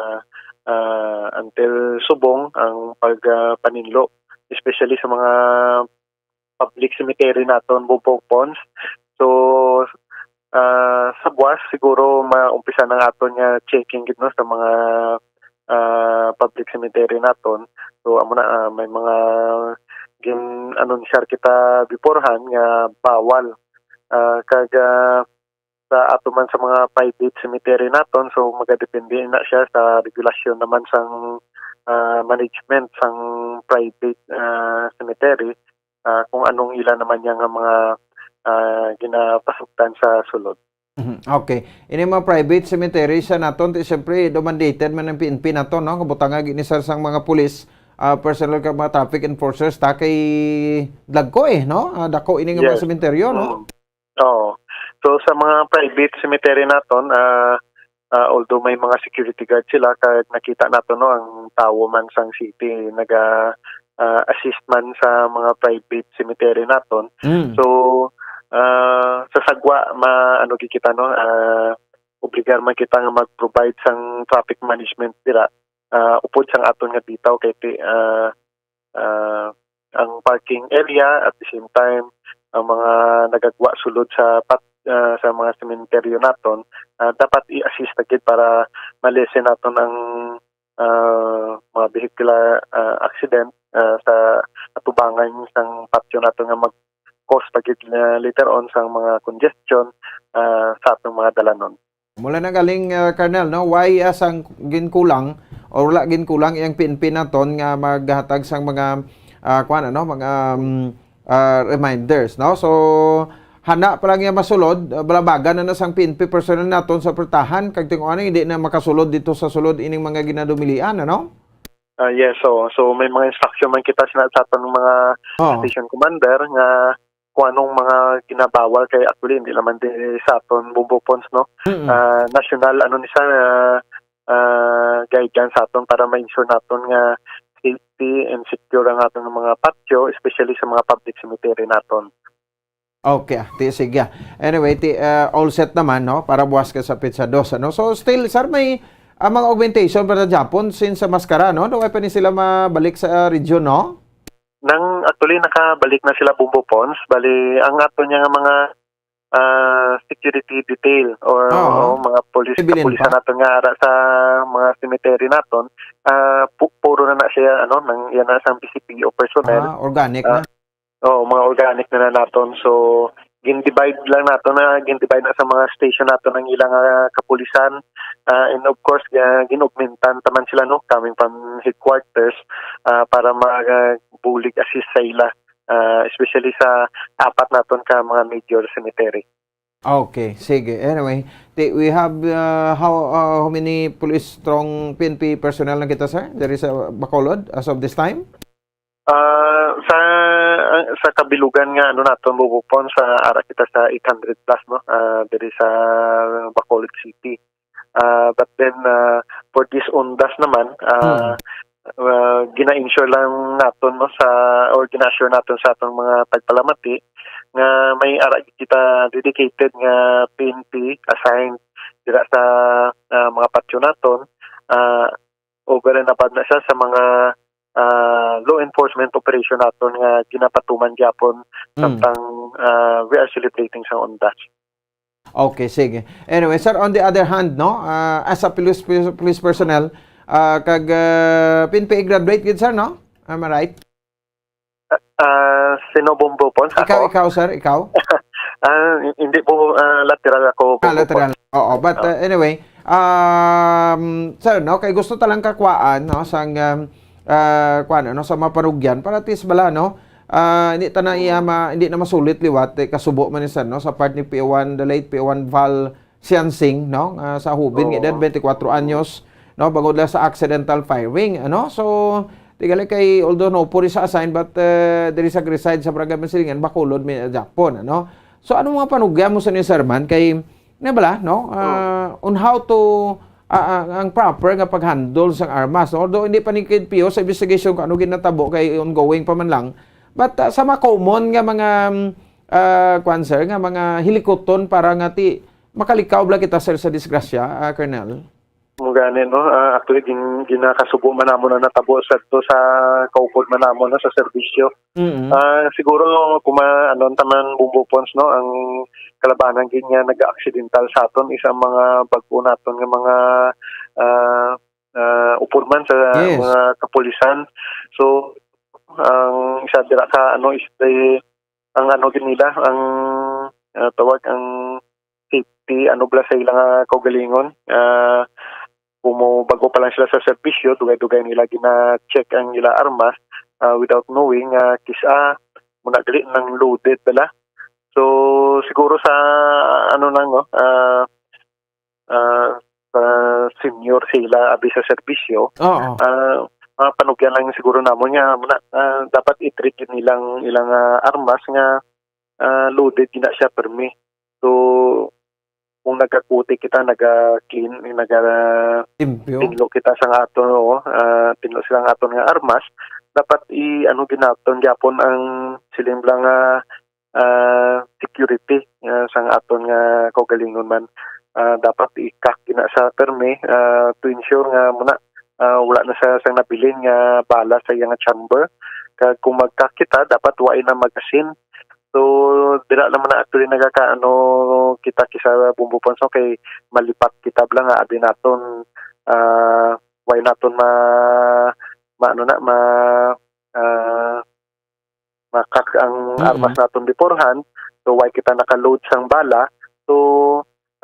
ah, until subong ang pag, ah, paninlo, especially sa mga public cemetery naton, Bumbo Ponds. So, ah, sa buwas, siguro maumpisa na ang aton nga checking gid, no, sa mga, ah, public cemetery naton. So, amo na, ah, may mga gin-anunsiyar kita beforehand nga bawal. Ah, kag, ah, sa ato man sa mga private cemetery naton, so magadepende na siya sa regulasyon naman sang, ah, management sang private, ah, cemetery, ah, kung anong ila naman niya nga mga, ah, ginapasugtan sa sulod. Mhm, okay. Ini mga private cemetery sa naton, ti, siyempre, do mandated man ang P N P naton, no? Kabutanga gid ni, sir, sang mga pulis, ah, personnel kag mga traffic enforcers, ta, kay dagko, eh, no? Ah, dako ini nga mga Yes. sementeryo, no? Mm. Oo. So, sa mga private cemetery naton, ah, ah, although may mga security guard sila, kag nakita naton, no, ang tawo man sang city naga, ah, assist man sa mga private cemetery naton. Mm. So, ah, sa sagwa, ma-, ano gid kita, no, ah, obligar man kita nga mag-provide sang traffic management dira, ah, upod sang aton nga bitaw kay ti-, ah, ah, ang parking area, at the same time, ang mga nagagwa sulod sa pat-, ah, sa mga sementeryo naton, ah, dapat i-assist na gid para ma-lessen naton ang, ah, mga vehicular, ah, accident, ah, sa atubangan sang patyo naton nga mag-cause pa gid, ah, later on sang mga congestion, ah, sa atong mga dalanon. Mula na galing, ah, Colonel, no? Why, ah, sang ginkulang or wala ginkulang iyang P N P naton nga maghatag sang mga, ah, kuwan, ano, mga, um, ah, reminders, no? So, hana pa lang iya masulod, ah, balabagan na na sang P N P personnel naton sa portahan, kag tinguha na hindi na makasulod dito sa sulod ining mga ginadumilian, ano? Ah, yes, so, so may mga instruction man kita sa, sa aton mga Oo. station commander nga kung anong mga ginabawal kay actually hindi naman din sa aton Bumbo Ponds, no? Mm. Ah, national, ano ni siya, ah, ah, guidance sa aton para ma-ensure naton nga safety and secure ang aton mga patyo, especially sa mga public cemetery naton. Okay, ah, ti, sige, ah. Anyway, ti, ah, all set naman, no? Para buwas ka sa petsa dos, ano? So, still, sir, may, ah, mga augmentation para sa Japon since sa maskara, no? Daw pa ni sila mabalik sa, ah, region, no? Nang actually, nakabalik na sila Bumbo Ponds. Bali, ang ato niya nga mga, ah, security detail or, Oo. o, mga pulis, Sibilin kapulisan pa? naton nga ara sa mga cemetery naton, ah, pu-, puro na na siya, ano, nang, yan na sa B C P O personnel. Ah, organic Ah, na. Oo, mga organic na na naton. So, gin-divide lang naton na, gin-divide na sa mga station naton ang ilang, ah, kapulisan. Ah, and of course, ah, gin-augmentan taman sila, no, coming from headquarters, ah, para mag, ah, bulig assist sa ila, ah, especially sa apat naton ka mga major cemetery. Okay, sige. Anyway, ti-, we have, uh, how, uh, how many police strong P N P personnel na kita, sir, diri sa Bacolod as of this time? Ah, sa, sa kabilugan nga, ano naton, Bumbo Ponds, sa ara kita sa eight hundred plus, no? Ah, diri sa Bacolod City. Ah, but then, ah, for this undas naman, ah, Hmm. ah, gina-ensure lang naton, no, sa, or gina-assure naton sa atong mga tagpalamati nga may ara kita dedicated nga P N P assigned dira sa, ah, mga patyo naton. Ah, over and above na siya sa mga, ah, law enforcement operation naton nga ginapatuman gyapon Mm. samtang, ah, we are celebrating sa undas. Okay, sige. Anyway, sir, on the other hand, no, ah, as a police, police, police personnel, ah, kag, ah, P N P A graduate gid, sir, no? Am I right? Ah, sino, Bumbo Ponds? Ikaw, Ako? ikaw, sir, ikaw? Ah, hindi po, ah, lateral ako, Ah, Bumbo lateral. Ponds. Oo, but, Ah. uh, anyway, um, sir, no, kay gusto talang kakwaan, no, sang, um, uh, kuwan, ano, sa mga panugyan, para at least bala, no, ah, hindi ta na Hmm. iya ma-, hindi na masulit liwat, eh, kasubo man ni sir, no, sa part ni P O one, the late P O one Val Siansing, no, nga sa hubin, Oo. nga edad twenty-kwatro anyos, no, bangod lang sa accidental firing, ano? So, tigali kay, although no puri sa assign, but, eh, diri sa reside sa Barangay Mansilingan, Bacolod, may Japon, ano? So, ano mga panugya mo sa ni sir man? Kay, na bala, no? Ah, on how to, ah, ah, ang proper nga pag-handle sang armas, no? Although hindi pa ni K P O sa investigation kung ano ginatabo kay ongoing pa man lang. But, ah, sa mga common nga mga, mm, ah, kwan, sir, nga mga hilikuton para nga ti makalikaw bala kita, sir, sa disgrasya, ah, Colonel? Mo gani, no? Ah, actually, gin-, ginakasubo man namon ang natabo sa, to sa kaupod man namon, no, sa serbisyo. Mm. Ah, siguro, kung ma-, ano, taman, Bumbo Pons, no, ang kalabanan gid nga nag-aksidental sa aton is ang mga bag-o naton nga mga, ah, ah, upod man sa Yes. mga kapulisan. So, ang isa dira ka, ano, is the, ang ano gid nila, ang, ah, tawag, ang safety, ano bala sa ila nga kaugalingon. Ah, kung mo, bag-o pa lang sila sa serbisyo, dugay-dugay nila gina-check ang ila armas, ah, without knowing, ah, kis-a, muna gali nang loaded bala. So, siguro sa, ano lang, no, ah, ah, sa senior sila abi sa serbisyo, Oo. ah, mapanugyan lang siguro namon nga muna, ah, dapat i-treat yun nilang ilang, ah, armas nga, ah, loaded gina siya permi. So, kung nagakuti kita, naga-clean, naga Limpyo. tinlo kita sa nga aton, oo, ah, tinlo sila nga aton nga armas, dapat i-, ano, ginaton gyapon ang siling lang, ah, ah, security, ah, sang aton nga kaugalingon man. Ah, dapat i-cock gina sa permi, ah, to ensure nga muna, ah, wala na sa, sang nabilin nga bala sa iya nga chamber. Kag kung mag-cock kita, dapat wala na magazine. So, dira naman na actually nagakaano kita kisa Bumbo Pons, no, kay malipat kita bala nga abi naton, ah, wala naton ma-, maano na, ma-, ah, ma-cock ang Mm. armas naton beforehand. So, why kita naka-load sang bala? So,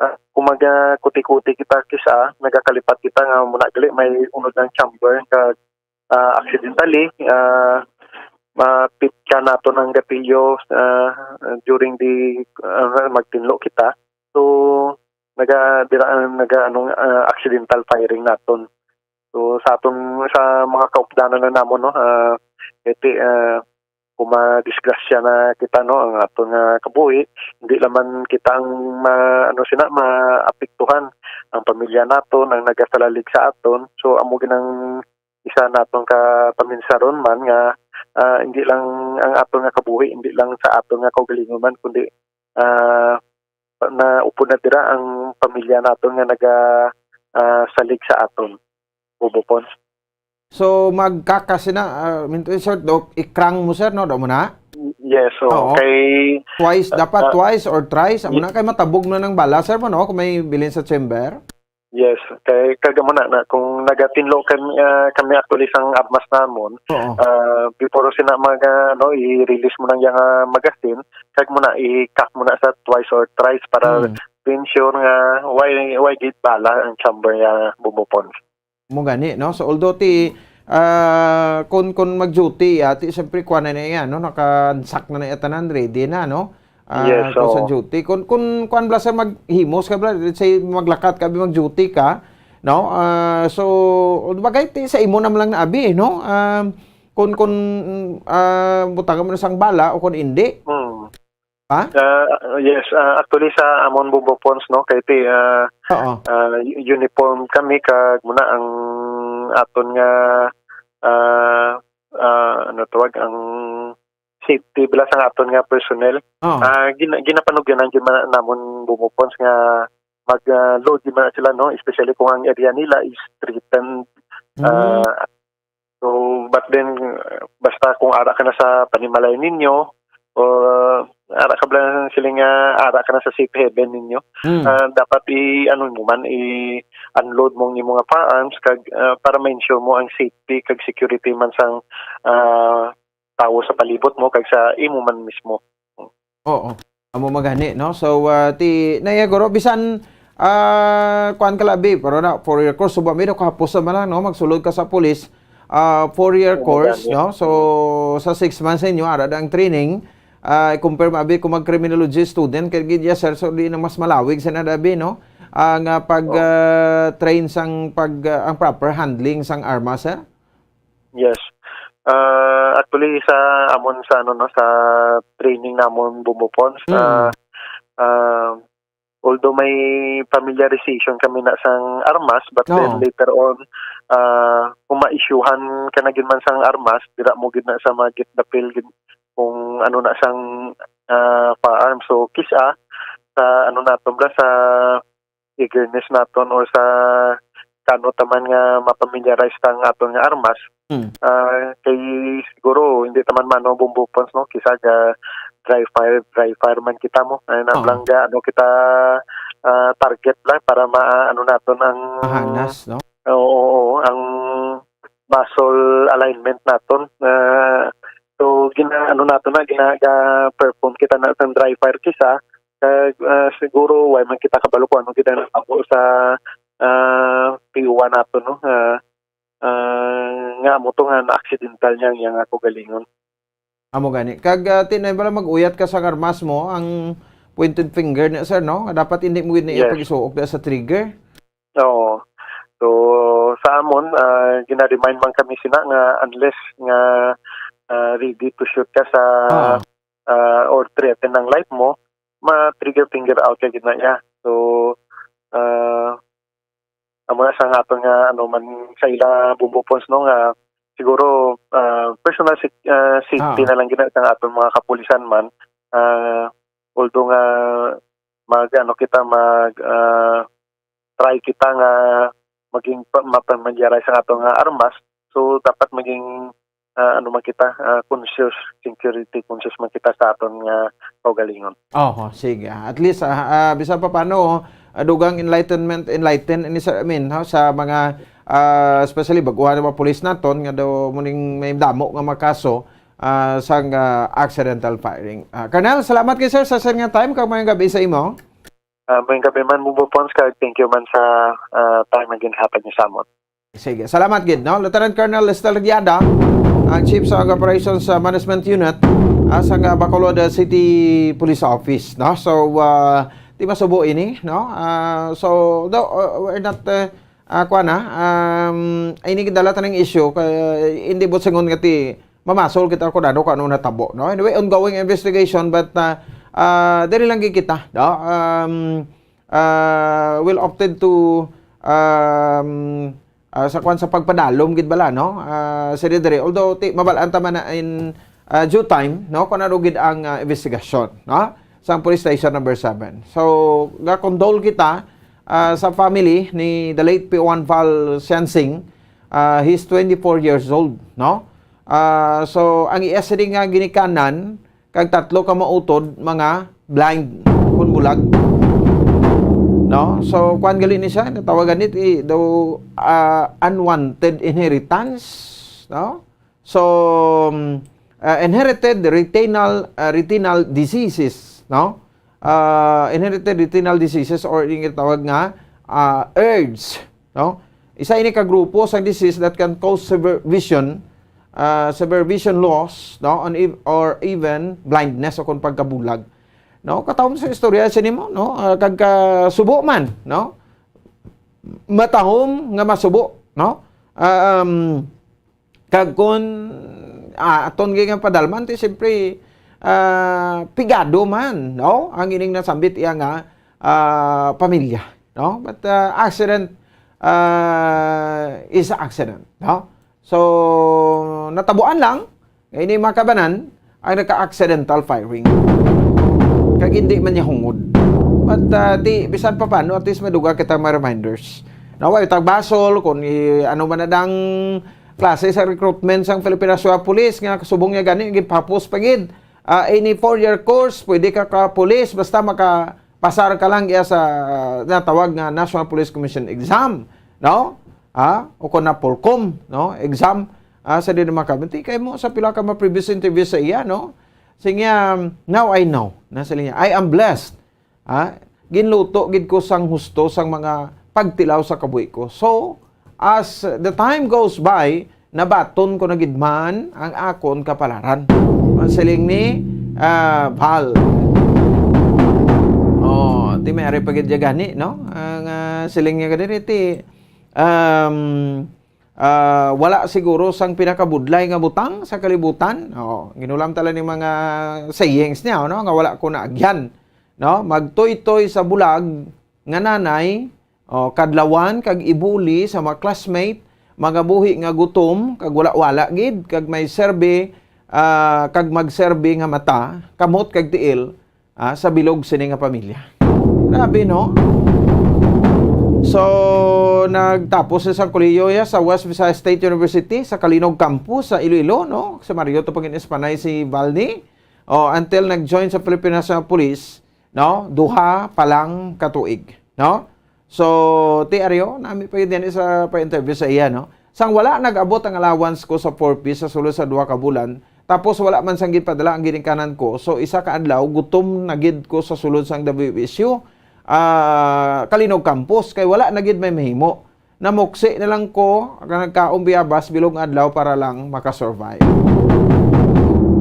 ah, kung maga-kuti-kuti kita kisa, nagakalipat kita nga muna gali may unod ng chamber kag, ah, accidentally, ah, mapitya naton ang gatilyo, ah, during the, ah, magtinlo kita. So, naga-, dira ang naga-, anong, ah, accidental firing naton. So, sa aton, sa mga kaupdanan na namon, no, ah, iti, ah, kung madisgrasya na kita, no, ang aton nga kabuhi, hindi naman kita ang ma-, ano sina, maapektuhan, ang pamilya naton, ang nagasalalig sa aton. So, amo ginang isa naton ka paminsaron man nga, ah, hindi lang ang aton nga kabuhi, hindi lang sa aton nga kaugalingon man, kundi, ah, na upod na dira ang pamilya naton nga naga, ah, salig sa aton. Bumbo Pons. So, magkakasi na, ah, minto, sir, do, ikrang mo, sir, no? Do mo na? Yes, so, Oo. kay, Twice, ah, dapat ah, twice or thrice. Amo y- na kay matabog na ng bala, sir, mo, no? Kung may bilin sa chamber. Yes, kay kag amo na, na kung nagatinlo kami, ah, kami actually sang armas namon, Oo. ah, before sina mga, ano, i-release mo nang yang, ah, magazine, kag mo na i-cock mo na sa twice or thrice para Mm. to ensure nga why, why gid bala ang chamber nga Bumbo Pons. Mo gani, no? So, although ti, ah, kun, kun mag-duty, ah, ti, siyempre, kuha na na yan, no? Naka-unsack na na yung tanan, ready na, no? Ah, Yes, kung sa oo. duty. Kun, kun, kuan bala, sir, maghimos ka bala, let's say, maglakat ka, abi, mag-duty ka, no? Ah, so, bagay, ti, sa imo naman lang na, abi, no? Ah, kun, kun, ah, butangan mo na sang bala o kun hindi. Hmm. Ha? Ah, yes, ah, actually sa amon Bumbo Pons, no, kay ti, ah, Oo. ah, u-, uniform kami kag muna ang aton nga, ah, ah, ano tawag, ang safety bala sang aton nga personnel. Oo. Ah, gina-, ginapanugyanan gyud man namon Bumbo Pons nga mag, ah, load gyud man sila, no, especially kung ang area nila is threatened, Mm. ah, So, but then, uh, basta kung ara ka na sa panimalay ninyo, o ara ka bala siling nga ara ka na sa safe haven ninyo, Mm. ah, dapat i-, ano mo man, i-unload mo ang imo nga firearms kag, ah, para ma-ensure mo ang safety kag security man sang, ah, tawo sa palibot mo kag sa imo man mismo. Oo. Amo magani, no? So, ah, ti, naya, guro, bisan, ah, kuan ka labi, pero na, four-year course, suba mi, no, kahapos naman lang, no? Magsulod ka sa pulis, ah, four-year Oo, course, magani. no? So, sa six months ninyo, ara da ang training, ah, i-compare mo, abi, kung mag-criminology student, kay gid ya, sir, so, di na mas malawig sa nadabi, no? Ang, ah, pag, Oo. ah, train sang pag, ah, ang proper handling sang armas, sir? Yes. Ah, actually, sa amon, sa ano, no, sa training namon, Bumbo Pons, Mm. ah, ah, although may familiarization kami na sang armas, but then Oo. later on, ah, kung ma-issuehan ka na gid man sang armas, dira mo gid na sa ma-get the feel gid kung ano na sang, ah, firearm. So, kis-a sa ano naton ba, sa eagerness naton or sa kano ta man nga ma-familiarize ta ang aton nga armas, Hmm. ah, kay siguro hindi ta man mano bumbupons, no? Kis-a ga dry fire, dry fire man kita mo. Ay, na Oo. lang ga, ano kita, ah, target lang para ma-, ano naton ang Mahanas, no? Oo, oo, ang muscle alignment naton. Ah, so, gina-, ano naton na, gina-, ga-perform kita na sa dry fire kis-a, kag, ah, siguro, why man kita kabalo kung ano gid ang natabo sa, ah, tiyuwa naton, no? Ah, ah, nga mo to nga na-accidental niya ang iyang kaugalingon. Amo gani. Kag, ah, ti, na bala mag-uyat ka sa armas mo, ang pointed finger na, sir, no? Nga dapat hindi mo gid na Yes. ipagsuok da sa trigger. Oo. So, sa amon, ah, gina-remind man kami sina nga unless nga, ah, ready to shoot ka sa, Ah. ah, or threaten ang life mo, ma-trigger finger out ka gid na iya. So, ah, amo na sa nga aton nga, ano man, sa ila bumbupons, no, nga siguro, ah, personal sec-, ah, safety Ah. na lang gid na sa aton mga kapulisan man. Ah, although nga mag, ano, kita, mag, ah, try kita nga maging pa-, mapamilyarize ang aton nga armas. So, dapat maging, ah, ano man kita, ah, conscious, security conscious man kita sa aton nga kaugalingon. Oho, sige. At least, ah, ah, bisan pa paano, ah, dugang enlightenment, enlighten ini sa amin, ha, sa mga, ah, especially baguhan nga mga pulis naton nga daw muning may damo nga mga kaso, ah, sang, ah, accidental firing. Ah, Colonel, salamat kay sir sa sir nga time. Kag maayong gabi sa imo. Ah, maayong gabi man, Bumbo Pons, kag thank you man sa, ah, time nga ginhatag niyo sa amon. Sige, salamat gid, no? Lieutenant Colonel Lester Giada, ang Chief sa Operations, ah, Management Unit, ah, sa, ah, Bacolod, ah, City Police Office, no? So, ah, di masubo ini, no? Ah, so, though, uh, we're not, uh, ah, kuwan na, um, ay, ini gidala ta ning issue, kay, hindi buot silingon nga ti mamasol kita kung ano, kung ano natabo, no? Anyway, ongoing investigation, but, ah, ah, diri lang gid kita, no? Um, ah, will opted to, um, ah, sa kwan sa pagpadalom gid bala, no? Ah, sa diri, although ti, mabal-an ta man na in, ah, due time, no? Kung ano gid ang, ah, investigasyon, no? Sa police station number seven. So, ga-condole kita, ah, sa family ni the late P O one Val Siansing. Ah, he's twenty-four years old, no? Ah, so, ang iya sini nga ginikanan, kag tatlo ka mautod, mga blind, kun bulag. No? So, kuwan gali ni siya, natawagan ni, eh, daw, ah, unwanted inheritance, no? So, um, ah, inherited retinal, ah, retinal diseases, no? Ah, inherited retinal diseases or yung tawag nga, ah, ERDs, no? Isa ini ka grupo sang disease that can cause severe vision, ah, severe vision loss, no? And ev-, or even blindness o kung pagkabulag. No? Katawom sa istorya sa nimo, no? Ah, kag kasubo man, no? Matahom nga masubo, no? Ah, um, kag kun, ah, aton gid nga padalman, ti siyempre, ah, pigado man, no? Ang ining nasambit iya nga, ah, pamilya, no? But, ah, accident, ah, is a accident, no? So, natabuan lang nga ini mga kabanan ang nagka-accidental firing. Kag hindi man niya hungod. But, ah, di, bisan pa paano, at least maduga kita mga reminders. Na, wa, tagbasol, kung i-, ano man na dang klase sa recruitment sang Philippine National Police, nga kasubong niya gani, gipapos pa gid. Ah, any four-year course, pwede ka ka-police, basta maka-, pasar ka lang iya sa, ah, natawag nga National Police Commission exam, no? Ah, o kung na Polcom, no? Exam, ah, sa di naman ka. Kay mo sa pila ka mga previous interview sa iya, no? Sige, um, now I know. Nasa linya, "I am blessed." Ah, ginluto gid ko sang husto sang mga pagtilaw sa kabuhi ko. So, as the time goes by, nabaton ko na gid man ang akon kapalaran. Ang siling ni, ah, Val. Oh, ti may ari pa gid gani, no? Ang, ah, siling niya gani, ti, um, ah, wala siguro sang pinakabudlay nga butang sa kalibutan. Oh, ginulam tala ni mga sayings niya, no? Nga wala ko naagyan. no, magtuytoy sa bulag nga nanay, o, kadlawan kag ibuli sa mga classmate, magabuhi nga gutom kag wala-wala gid, kag may serbi, ah, kag magserbi nga mata, kamot kag tiil, ah, sa bilog sini nga pamilya. Grabe, no? So, nagtapos siya sa kolehiyo ya sa West Visayas State University sa Calinog Campus sa Iloilo, no? Si Mario to pangin Espanay si Valny. O, until nag-join sa Philippine National Police, no? Duha pa lang ka tuig, no? So, ti Ario, nami pa gid yan sa pa-interview sa iya, no? Sang wala nag-abot ang allowance ko sa four Ps sa sulod sa duha ka bulan, tapos wala man sang ginpadala ang ginikanan ko, so isa ka adlaw gutom na gid ko sa sulod sang W B S U, ah, Calinog Campus, kay wala na gid may mahimo. Namuksi na lang ko, nagkaon bayabas bilog nga adlaw para lang makasurvive.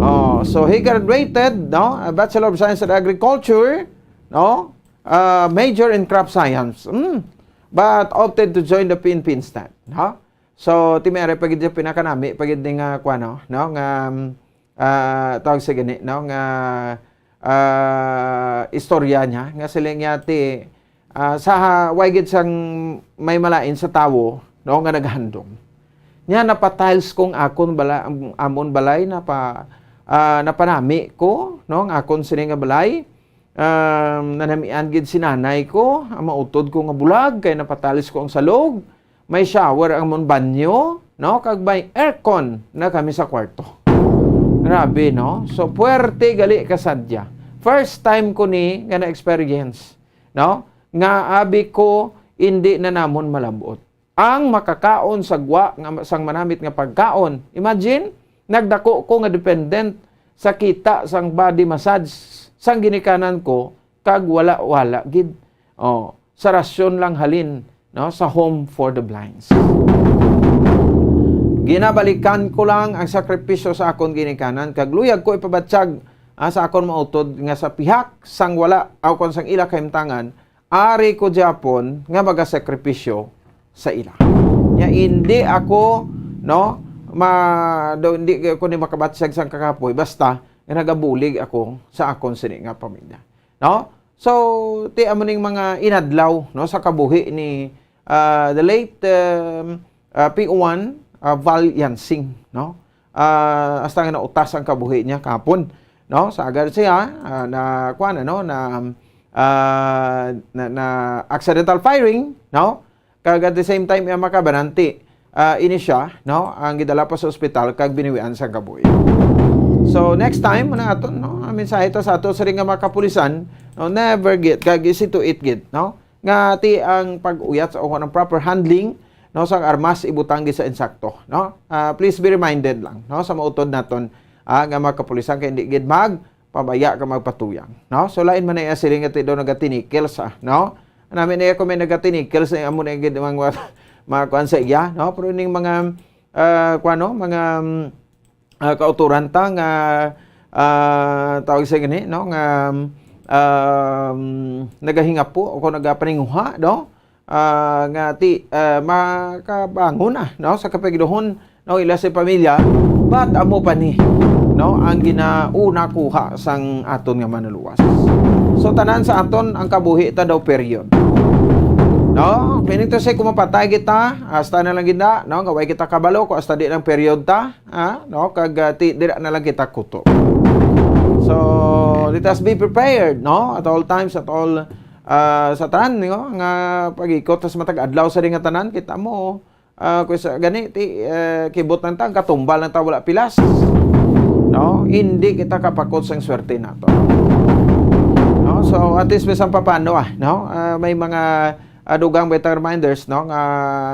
Oh, so he graduated, no? A Bachelor of Science in Agriculture, no? Uh, major in crop science. Mm. But opted to join the P N P instead, no? So, ti may ari pa gid siya pinakanami pa gid ni nga, kuwan, no? No? Nga, um, ah, tawag sa gani, no? Nga, ah, istorya niya, nga siling niya ti, ah, sa ha-, way gid sang may malain sa tawo, no, nga naghandom. Nya, napa-tiles ko ang akon bala-, ang amon balay, napa-, ah, napanami ko, no, ang akon sini nga balay. Um, nanamian gid si nanay ko, ang mautod ko nga bulag, kay napa-tiles ko ang salog. May shower ang amon banyo, no? Kag may aircon na kami sa kwarto. Grabe, no? So, puwerte gali ka sadya. First time ko ni nga na-experience, no? Nga abi ko, indi na namon malabot. Ang makakaon sa gwa nga, sang manamit nga pagkaon. Imagine, nagdako ko nga dependent sa kita sang body massage sang ginikanan ko, kag wala-wala gid. Oh, sa rasyon lang halin, no, sa Home for the Blinds. Ginabalikan ko lang ang sakripisyo sa akon ginikanan, kag luyag ko ipabatyag, ah, sa akon mautod nga sa pihak sang wala, aw kon sang ila kahimtangan, ari ko gyapon nga magasakripisyo sa ila. Nya, hindi ako, no, ma-, do, hindi ko ni makabatyag sang kakapoy, basta nga nagabulig ako sa akon sini nga pamilya. No? So, ti amo ning mga inadlaw, no, sa kabuhi ni, ah, the late, um, ah, P O one, ah, Val Yansing, no? Ah, hasta nga nautas ang kabuhi niya kahapon, no? Sa agad siya, ah, na, kuwan, ano, na, ah, na, na accidental firing, no? Kag at the same time, iya makabananti, ah, ini siya, no, ang gidala pa sa ospital kag biniwian sang kabuhi. So, next time, ano aton, no, ang mensahe ta sa ato sa ring nga mga kapulisan, no, never gid, kag easy to eat gid, no, nga ti ang pag-uyat sa, o ang proper handling, no, sang armas ibutang gid sa insakto, no. Ah, please be reminded lang, no, sa mautod naton, ah, nga mga kapulisan kay hindi gid mag pabaya ka magpatuyang, no? So, lain man na iya siling nga ti daw nagatinikil sa, no? Nami na iya kung may nagatinikil sa amo na gid mga, mga kuan sa iya, no? Pero ning mga, ah, kuan, no? Mga, mm, ah, kauturan ta nga, ah, tawag sa gani, no? Nga, um, nagahingapo o kung nagapaninguha, no? Ah, nga ti, ah, makabangon na, no, sa kapigduhon, no, ila sa pamilya, but amo pa ni, no, ang ginauna kuha sang aton nga manuluwas. So, tanan sa aton ang kabuhi ta daw period. No? Meaning to say, kung mapatay kita, hasta na lang gid na, no, nga way kita kabalo kung hasta di lang period ta, ha, no, kag, ah, ti, dira na lang kita kuto. So, let us be prepared, no, at all times, at all ah, sa tanan, no, nga pag-ikot sa matag adlaw sa ring nga tanan, kita mo, ah, kung sa gani, ti, eh, kibot lang ta, katumbal lang ta, wala pilas. No? Hindi kita kapakot sang swerte nato. No? So, at least, bisan pa paano, ah, no? Ah, may mga, ah, dugang beta reminders, no, nga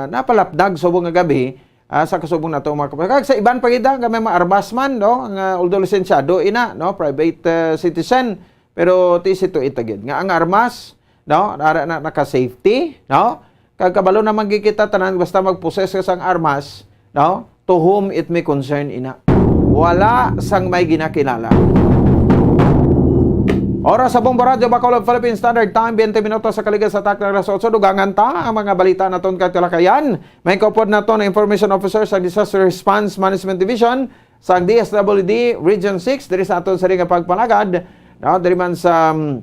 napalapdag subong nga gabi, ah, sa kasubong nato mga kapatid. Kag sa iban pa gid, ah, nga may mga armas man, no, nga although lisensyado ina, no, private, ah, citizen, pero ti situ ita gid nga ang armas, no, ara na naka-safety, no? Kag kabalo naman gid kita tanan, basta mag-possess ka sang armas, no? To whom it may concern ina. Wala sang may ginakilala. Oras sa Bombo Radyo Bacolod, Philippine Standard Time, twenty minutos sa kaligad sa takna alas otso. Dugangan ta ang mga balita naton kag talakayan. May kaupod naton ang Information Officer sa Disaster Response Management Division sa D S W D Region six, diri sa aton sa ring nga pagpalagad, no? Diri man sa, um,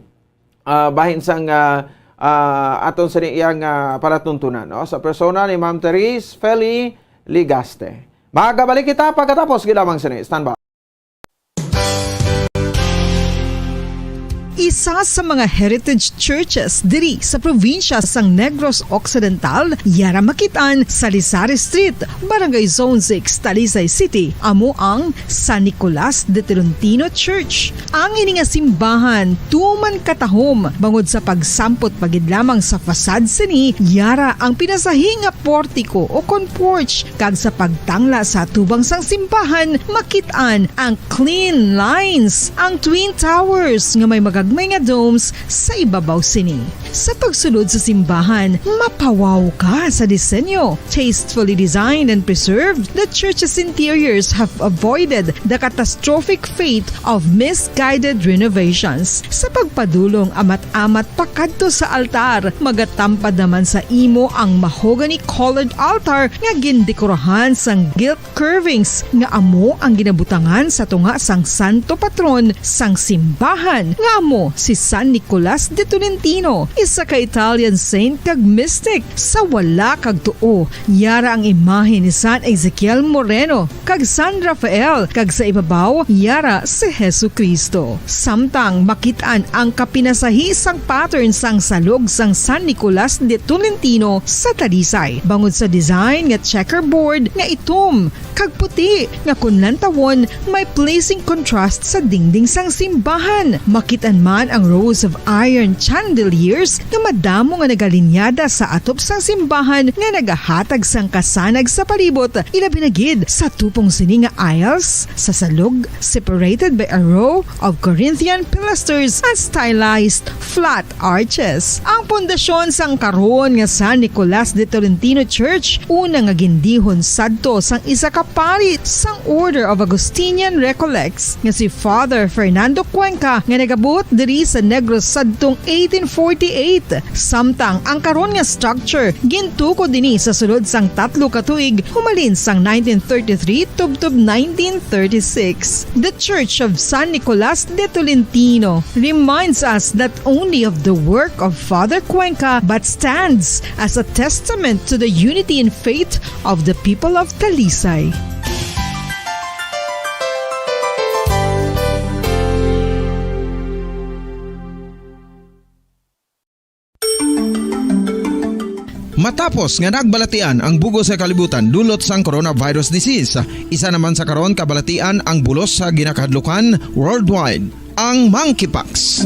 ah, bahin sang, ah, ah, aton sini iyang, ah, palatuntunan, no? Sa persona ni Ma'am Therese Feli Ligaste. Magabalik kita pagkatapos gid lamang sini. Stand by. Isa sa mga heritage churches diri sa probinsya sang Negros Occidental, yara makit-an sa Lisari Street, Barangay Zone six, Talisay City, amo ang San Nicolas de Tolentino Church. Ang ini nga simbahan tuman katahom bangod sa pagsampot pa gid lamang sa facade sini, yara ang pinasahi nga portiko o kon porch, kag sa pagtangla sa atubang sang simbahan, makit-an ang clean lines, ang twin towers nga may magagmay nga domes sa ibabaw sini. Sa pagsulod sa simbahan, mapawaw ka sa disenyo. Tastefully designed and preserved, the church's interiors have avoided the catastrophic fate of misguided renovations. Sa pagpadulong amat-amat pakadto sa altar, magatampad naman sa imo ang mahogany-colored altar nga gindekorahan sang gilt curvings nga amo ang ginabutangan sa tunga sang santo patron sang simbahan, nga amo si San Nicolas de Tolentino, isa ka Italian saint kag mystic. Sa wala kag tuo, yara ang imahe ni San Ezekiel Moreno kag San Rafael, kag sa ibabaw, yara si Jesu-Cristo. Samtang makit-an ang kapinasahi sang pattern sang salog sang San Nicolas de Tolentino sa Talisay, bangod sa design nga checkerboard nga itom kag puti nga kon lantawon may pleasing contrast sa dingding sang simbahan. Makit-an man ang rows of iron chandeliers nga madamo nga nagalinyada sa atop sang simbahan nga nagahatag sang kasanag sa palibot, ilabi na gid sa tupong sini nga aisles sa salog, separated by a row of Corinthian pilasters and stylized flat arches. Ang pundasyon sang karon nga San Nicolas de Tolentino Church, una nga gindihon sadto sang isa ka pari sang Order of Augustinian Recollects, nga si Father Fernando Cuenca, nga nagabuot diri sa Negros sadtong eighteen forty-eight. Samtang ang karon nga structure gintukod ini sa sulod sang tatlo ka tuig, humalin sang nineteen thirty-three tubtob nineteen thirty-six. The Church of San Nicolas de Tolentino reminds us not only of the work of Father Cuenca but stands as a testament to the unity in faith of the people of Talisay. Matapos nga nagbalatian ang bug-os nga kalibutan dulot sang coronavirus disease, isa naman sa karon kabalatian ang bulos sa ginakahadlukan worldwide, ang monkeypox.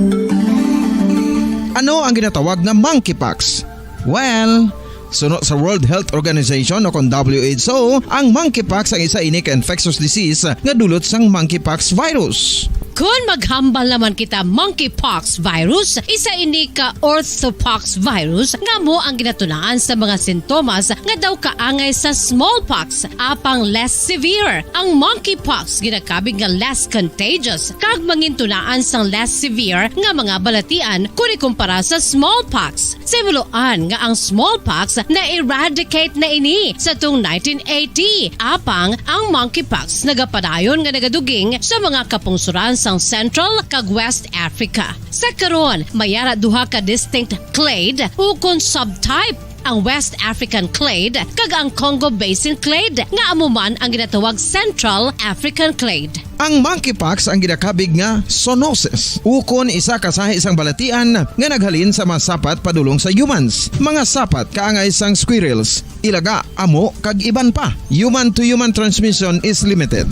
Ano ang ginatawag nga monkeypox? Well, suno sa World Health Organization o kon W H O, ang monkeypox ang isa ini ka infectious disease nga dulot sang monkeypox virus. Kon maghambal naman kita, monkeypox virus, isa ini ka orthopox virus nga amo ang ginatunaan sa mga sintomas nga daw kaangay sa smallpox, apang less severe. Ang monkeypox ginakabig nga less contagious kag mangintunaan sang less severe nga mga balatian kon ikumpara sa smallpox. Sa himuloan nga ang smallpox na-eradicate na ini sa tong nineteen eighty, apang ang monkeypox nagapadayon nga nagaduging sa mga kapungsoran sang Central kag West Africa. Sa karon, may ara duha ka distinct clade ukon subtype, ang West African clade kag ang Congo Basin clade, nga amo man ang ginatawag Central African clade. Ang monkeypox ang ginakabig nga zoonosis, ukon isa ka sahi sang balatian nga naghalin sa mga sapat padulong sa humans, mga sapat kaangay sang squirrels, ilaga, amo, kag iban pa. Human to human transmission is limited.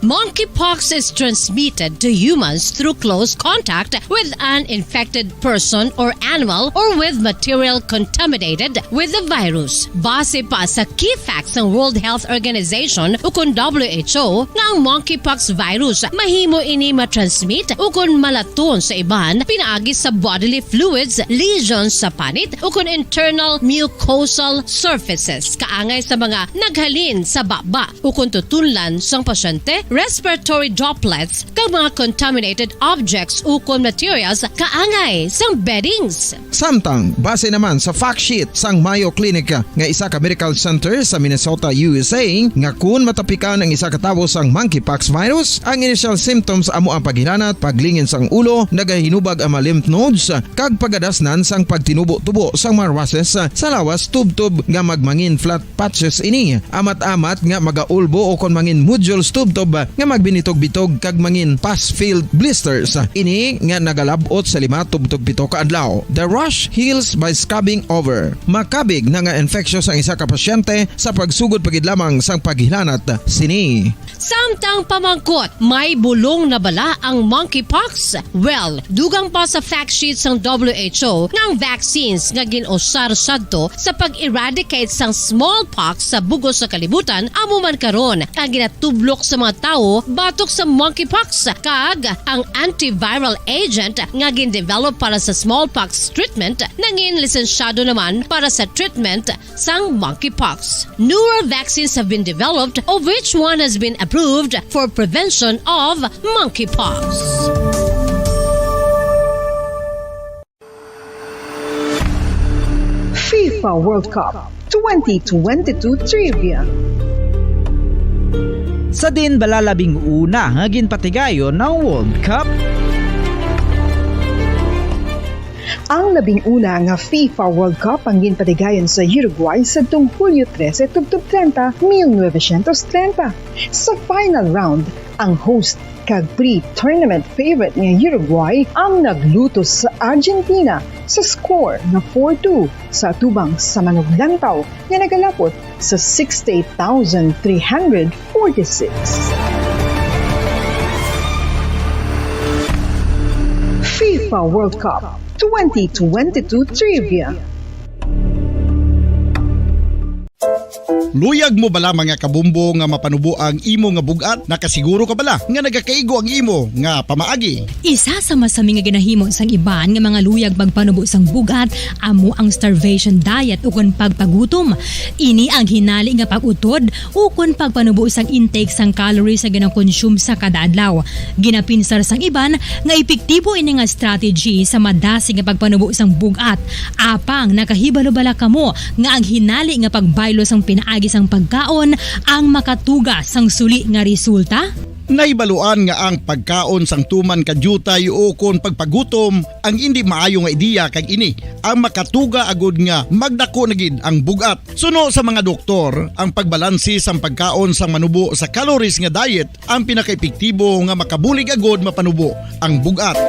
Monkeypox is transmitted to humans through close contact with an infected person or animal or with material contaminated with the virus. Base pa sa key facts sang World Health Organization ukon W H O, nga ang monkeypox virus mahimo ini matransmit ukon malaton sa iban pinaagi sa bodily fluids, lesions sa panit ukon internal mucosal surfaces, kaangay sa mga naghalin sa baba ukon tutunlan sang pasyente, respiratory droplets, kag mga contaminated objects ukon materials kaangay sang beddings. Samtang, base naman sa fact sheet sang Mayo Clinic nga isa ka medical center sa Minnesota, U S A, nga kun matapikan ang isa ka tawo sang monkeypox virus, ang initial symptoms amo ang paghilanat, paglingin sang ulo, nagahinubag ang mga lymph nodes, kag pagadasnan sang pagtinubo-tubo sang mga rashes sa lawas tubtob nga magmangin flat patches ini. Amat-amat nga magaulbo o kon mangin nodules tubtob nga magbinitog-bitog kag mangin pus-filled blisters. Ini nga nagalab-ot sa lima tubtob pito ka adlaw. The rash heals by scabbing over. Makabig na nga infectious ang isa ka pasyente sa pagsugod pa gid lamang sang paghilanat sini. Samtang pamangkot, may bulong na bala ang monkeypox? Well, dugang pa sa fact sheet sang W H O nga ang vaccines nga gin-usar sadto sa pag-eradicate sang smallpox sa bug-os nga kalibutan amo man karon ang ginatublok sa mga tawo batok sa monkeypox, kag ang antiviral agent nga gin-develop para sa smallpox treatment nangin lisensyado naman para sa treatment sang monkeypox. Newer vaccines have been developed, of which one has been approved for prevention of monkeypox. FIFA World Cup twenty twenty-two Trivia. Sa din bala labing una nga ginpatigayon ang World Cup? Ang labing una nga FIFA World Cup ang ginpatigayon sa Uruguay sadtong Hulyo trese tubtob treinta, mil novecientos treinta. Sa final round, ang host kag pre-tournament favorite nga Uruguay ang naglutos sa Argentina sa score nga four two sa atubang sa manuglantaw nga nagalapot sa sixty-eight thousand three hundred forty-six. FIFA World Cup twenty twenty-two Trivia. Luyag mo bala, mga kabombo, nga mapanubo ang imo nga bug-at? Nakasiguro ka bala nga nagakaigo ang imo nga pamaagi? Isa sa masami nga ginahimo sang iban nga mga luyag pagpanubo sang bug-at amo ang starvation diet ukon pagpagutom. Ini ang hinali nga pag-utod ukon pagpanubo sang intake sang calories nga ginakonsume sa kada adlaw. Ginapinsar sang iban nga epektibo ini nga strategy sa madasig nga pagpanubo sang bug-at. Apang nakahibalo bala kamo nga ang hinali nga pagbaylo sang pinaagi sang pagkaon ang makatuga sang suli nga resulta? Nahibaluan nga ang pagkaon sang tuman ka diutay ukon pagpagutom ang indi maayo nga ideya, kag ini ang makatuga agud nga magdako na gid ang bug-at. Suno sa mga doktor, ang pagbalanse sang pagkaon sang manubo sa calories nga diet ang pinakaepektibo nga makabulig agud mapanubo ang bug-at.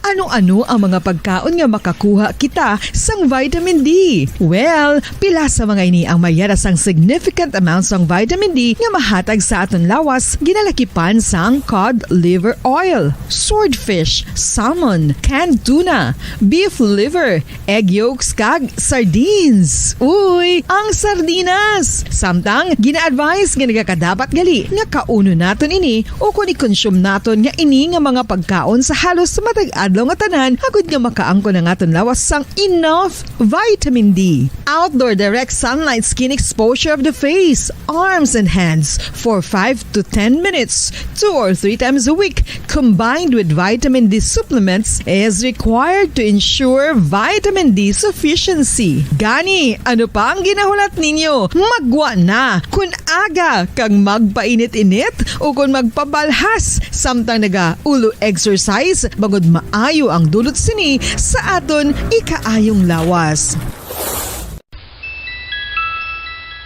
Ano-ano ang mga pagkaon nga makakuha kita sang vitamin D? Well, pila sa mga ini ang mayara sang significant amount sang vitamin D nga mahatag sa aton lawas, ginalakipan sang cod liver oil, swordfish, salmon, canned tuna, beef liver, egg yolks, kag sardines. Uy, ang sardinas! Samtang, gina-advise nga nagakadapat gali nga kaunon naton ini o kon i-consume naton nga ini nga mga pagkaon sa halos matag adlaw nga tanan, agud nga makaangkon ang aton lawas sang enough vitamin D. Outdoor direct sunlight skin exposure of the face, arms, and hands for five to ten minutes, two or three times a week, combined with vitamin D supplements, is required to ensure vitamin D sufficiency. Gani, ano pa ang ginahulat ninyo? Maggwa na! Kun aga kag magpainit-init ukon magpabalhas samtang naga-ulo exercise, bangod maayo ang dulot sini sa aton ikaayong lawas.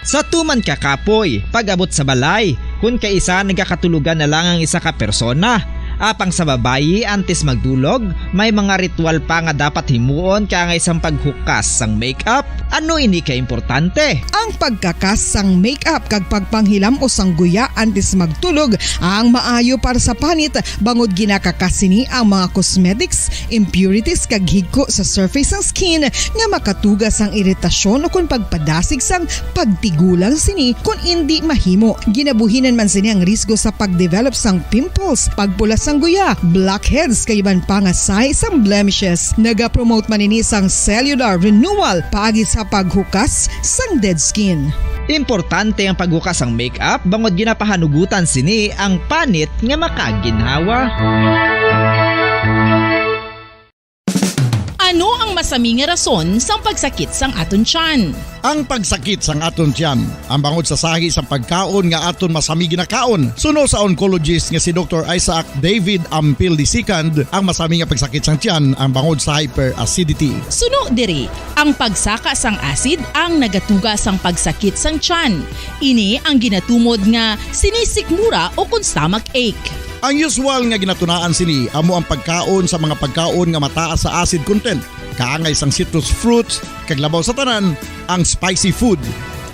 Sa tuman ka kapoy, pag-abot sa balay, kun kaisa nagakatulogan na lang ang isa ka persona. Apang sa babayi, antes magdulog, may mga ritual pa nga dapat himuon kaangay sang paghukas sang makeup. Ano ini ka importante? Ang pagkakas sang makeup kag pagpanghilam-os sang guya antes magtulog ang maayo para sa panit, bangod ginakakas sini ang mga cosmetics, impurities, kag higko sa surface sang skin nga makatuga sang iritasyon ukon pagpadasig sang pagtigulang sini kon indi mahimo. Ginabuhinan man sini ang risgo sa pagdevelop sang pimples, pagpula sang guya, blackheads, kag iban pa nga sahi sang blemishes. Nagapromote man ini sang cellular renewal paagi sa paghukas sang dead skin. Importante ang paghukas sang makeup bangod ginapahanugutan sini ang panit nga makaginhawa. Ano ang masami nga rason sang pagsakit sang aton tiyan? Ang pagsakit sang aton tiyan, ang bangod sa sahi sang pagkaon nga aton masami ginakaon. Suno sa oncologist nga si Doktor Isaac David Ampil the second, ang masami nga pagsakit sang tiyan ang bangod sa hyperacidity. Suno diri, ang pagsaka sang acid ang nagatuga sang pagsakit sang tiyan. Ini ang ginatumod nga sinisikmura o kon stomach ache. Ang usual nga ginatunaan sini amo ang pagkaon sa mga pagkaon nga mataas sa acid content, kaangay sang citrus fruits, kag labaw sa tanan, ang spicy food.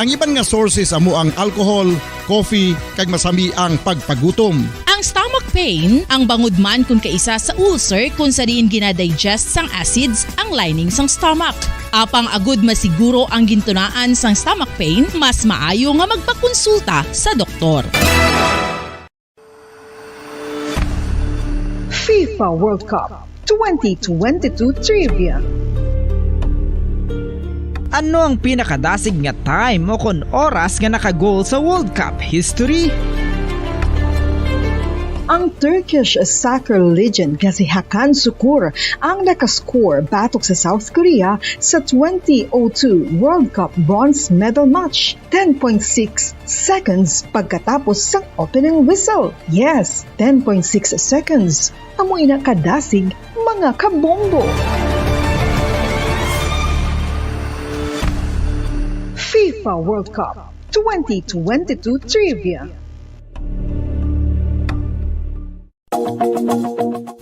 Ang iban nga sources amo ang alcohol, coffee, kag masami ang pagpagutom. Ang stomach pain, ang bangod man kon kaisa sa ulcer kon sa diin ginadigest sang acids ang lining sang stomach. Apang agud masiguro ang gintunaan sang stomach pain, mas maayo nga magpakonsulta sa doktor. FIFA World Cup twenty twenty-two Trivia. Ano ang pinakadasig nga time o kon oras nga naka-goal sa World Cup history? Ang Turkish soccer legend nga si Hakan Sukur ang nakascore batok sa South Korea sa twenty oh two World Cup bronze medal match. Ten point six seconds pagkatapos sang opening whistle. Yes, ten point six seconds. Amo ina kadasig, mga kabombo. FIFA World Cup twenty twenty-two Trivia.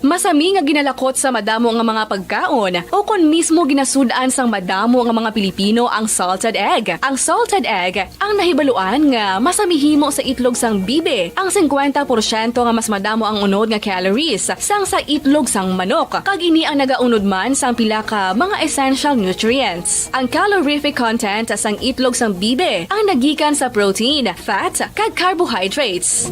Masami nga ginalakot sa madamo nga mga pagkaon, o kon mismo ginasud-an sang madamo nga mga Pilipino ang salted egg. Ang salted egg ang nahibaluan nga masami himo sa itlog sang bibi. Ang singkwenta porsyento nga mas madamo ang unod nga calories sang sa itlog sang manok, kag ini ang nagaunod man sang pila ka mga essential nutrients. Ang calorific content sang itlog sang bibi ang nagikan sa protein, fat, kag carbohydrates.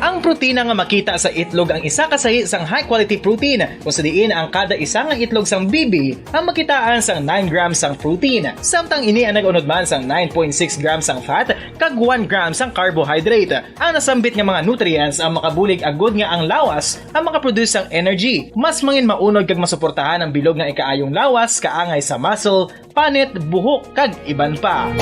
Ang protina nga makita sa itlog ang isa ka sahi sang high-quality protein, kung sa diin ang kada isa nga itlog sang bibi ang makitaan sang nine grams sang protein, samtang ini ang nag-unod man sang nine point six grams sang fat kag one gram sang carbohydrate. Ang nasambit nga mga nutrients ang makabulig agud nga ang lawas ang makaproduce sang energy, mas mangin maunod kag masuportahan ang bilog nga ikaayong lawas kaangay sa muscle, panit, buhok, kag iban pa.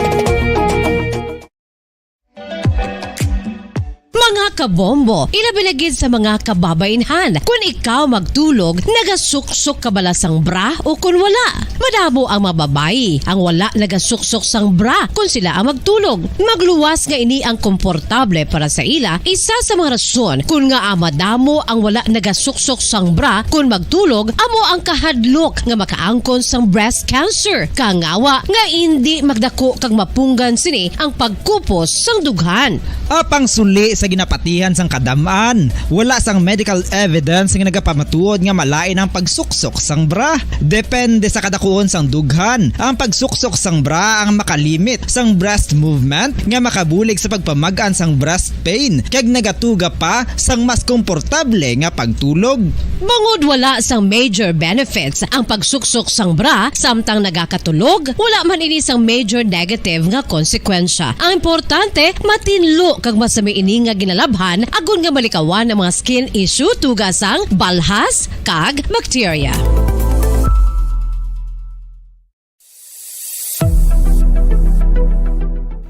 Mga kabombo, ilabi na gid sa mga kababainhan, kun ikaw magtulog, nagasuksok ka bala sang bra o kun wala? Madamo ang mga babayi ang wala nagasuksok sang bra kun sila ang magtulog. Magluwas nga ini ang komportable para sa ila, isa sa mga rason kun ngaa madamo ang wala nagasuksok sang bra kun magtulog amo ang kahadlok nga makaangkon sang breast cancer, kangawa nga indi magdako kag mapunggan sini ang pagkupos sang dughan. Apang suli sa ginapatihan sang kadam-an, wala sang medical evidence nga nagapamatuod nga malain ang pagsuksok sang bra. Depende sa kadakuon sang dughan, ang pagsuksok sang bra ang makalimit sang breast movement nga makabulig sa pagpamag-an sang breast pain kag nagatuga pa sang mas komportable nga pagtulog. Bangod wala sang major benefits ang pagsuksok sang bra samtang nagakatulog, wala man ini sang major negative nga konsekwensya. Ang importante, matinlo kag masami ini nga ginalabhan agod nga malikawan ang mga skin issue tuga sang balhas kag bacteria.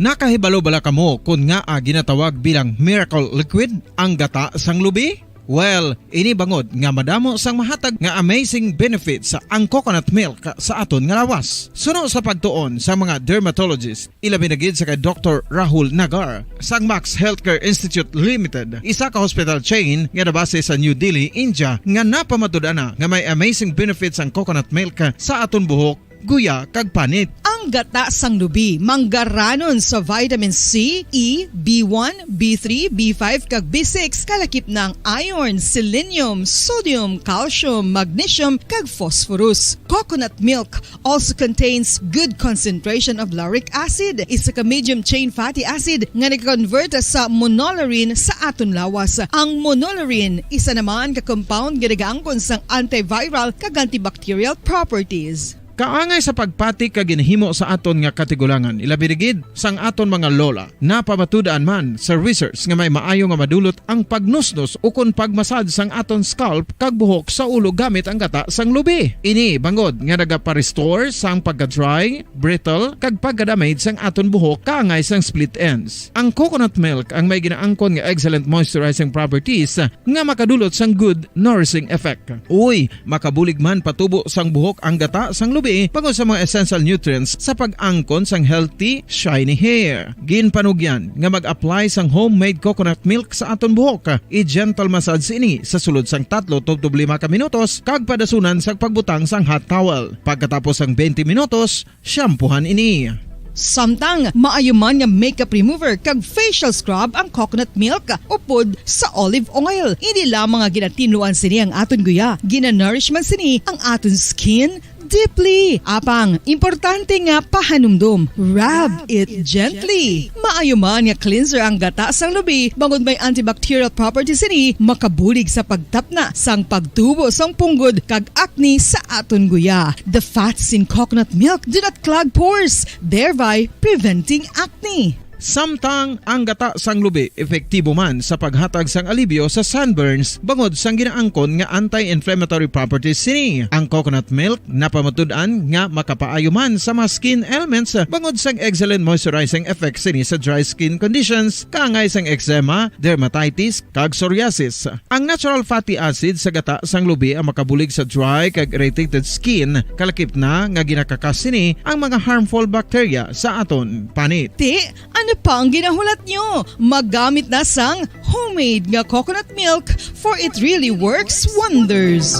Nakahibalo bala kamo kon ngaa ginatawag bilang miracle liquid ang gata sang lubi? Well, ini bangod nga madamo sang mahatag nga amazing benefits ang coconut milk sa aton nga lawas. Suno sa pagtuon sa mga dermatologist, ilabi na gid sa kay Doktor Rahul Nagar sang Max Healthcare Institute Limited, isa ka hospital chain nga nabase sa New Delhi, India, nga napamatud-an na nga may amazing benefits ang coconut milk sa aton buhok, guya, kag panit. Ang gata sang lubi, manggaranon sa vitamin C, E, B one, B three, B five, kag B six, kalakip na ang iron, selenium, sodium, calcium, magnesium, kag phosphorus. Coconut milk also contains good concentration of lauric acid, isa ka medium chain fatty acid nga nag-convert sa monolaurin sa aton lawas. Ang monolaurin, isa naman ka compound nga nagaangkon sang antiviral kag antibacterial properties. Kaangay sa pagpati kag ginhimo sa aton nga katigulangan, ilabi na gid sang aton mga lola. Napamatud-an man sa research nga may maayo nga madulot ang pagnusnos ukon pagmasad sang aton scalp kag buhok sa ulo gamit ang gata sang lubi. Ini bangod nga nagapa-restore sang pagka-dry, brittle, kag pagka-damage sang aton buhok kaangay sang split ends. Ang coconut milk ang may ginaangkon nga excellent moisturizing properties nga makadulot sang good nourishing effect. Uy, makabulig man patubo sang buhok ang gata sang lubi bangod sa mga essential nutrients sa pag-angkon sang healthy, shiny hair. Ginpanugyan nga mag-apply sang homemade coconut milk sa aton buhok. I-gentle massage ini sa sulod sang tatlo tubtob lima ka minutos kag padasunan sang pagbutang sang hot towel. Pagkatapos sang twenty minutos, shampoohan ini. Samtang maayo man nga makeup remover kag facial scrub ang coconut milk upod sa olive oil. Hindi lamang nga ginatinluan sini ang aton guya, ginanourish man sini ang aton skin deeply. Apang, importante nga pahanumdom, rub it gently. Maayo man nga cleanser ang gata sang lubi bangod may antibacterial properties sini, makabulig sa pagtapna sang pagtubo sang punggod kag acne sa aton guya. The fats in coconut milk do not clog pores, thereby preventing acne. Samtang ang gata sang lubi epektibo man sa paghatag sang alibyo sa sunburns bangod sang ginaangkon nga anti-inflammatory properties sini. Ang coconut milk napamatud-an nga makapaayo man sa mga skin ailments bangod sang excellent moisturizing effect sini sa dry skin conditions, kaangay sang eczema, dermatitis, kag psoriasis. Ang natural fatty acid sa gata sang lubi ang makabulig sa dry kag irritated skin, kalakip na nga ginakakas sini ang mga harmful bacteria sa aton panit. Ti, ano pa ang ginahulat nyo? Magamit na sang homemade nga coconut milk, for it really works wonders.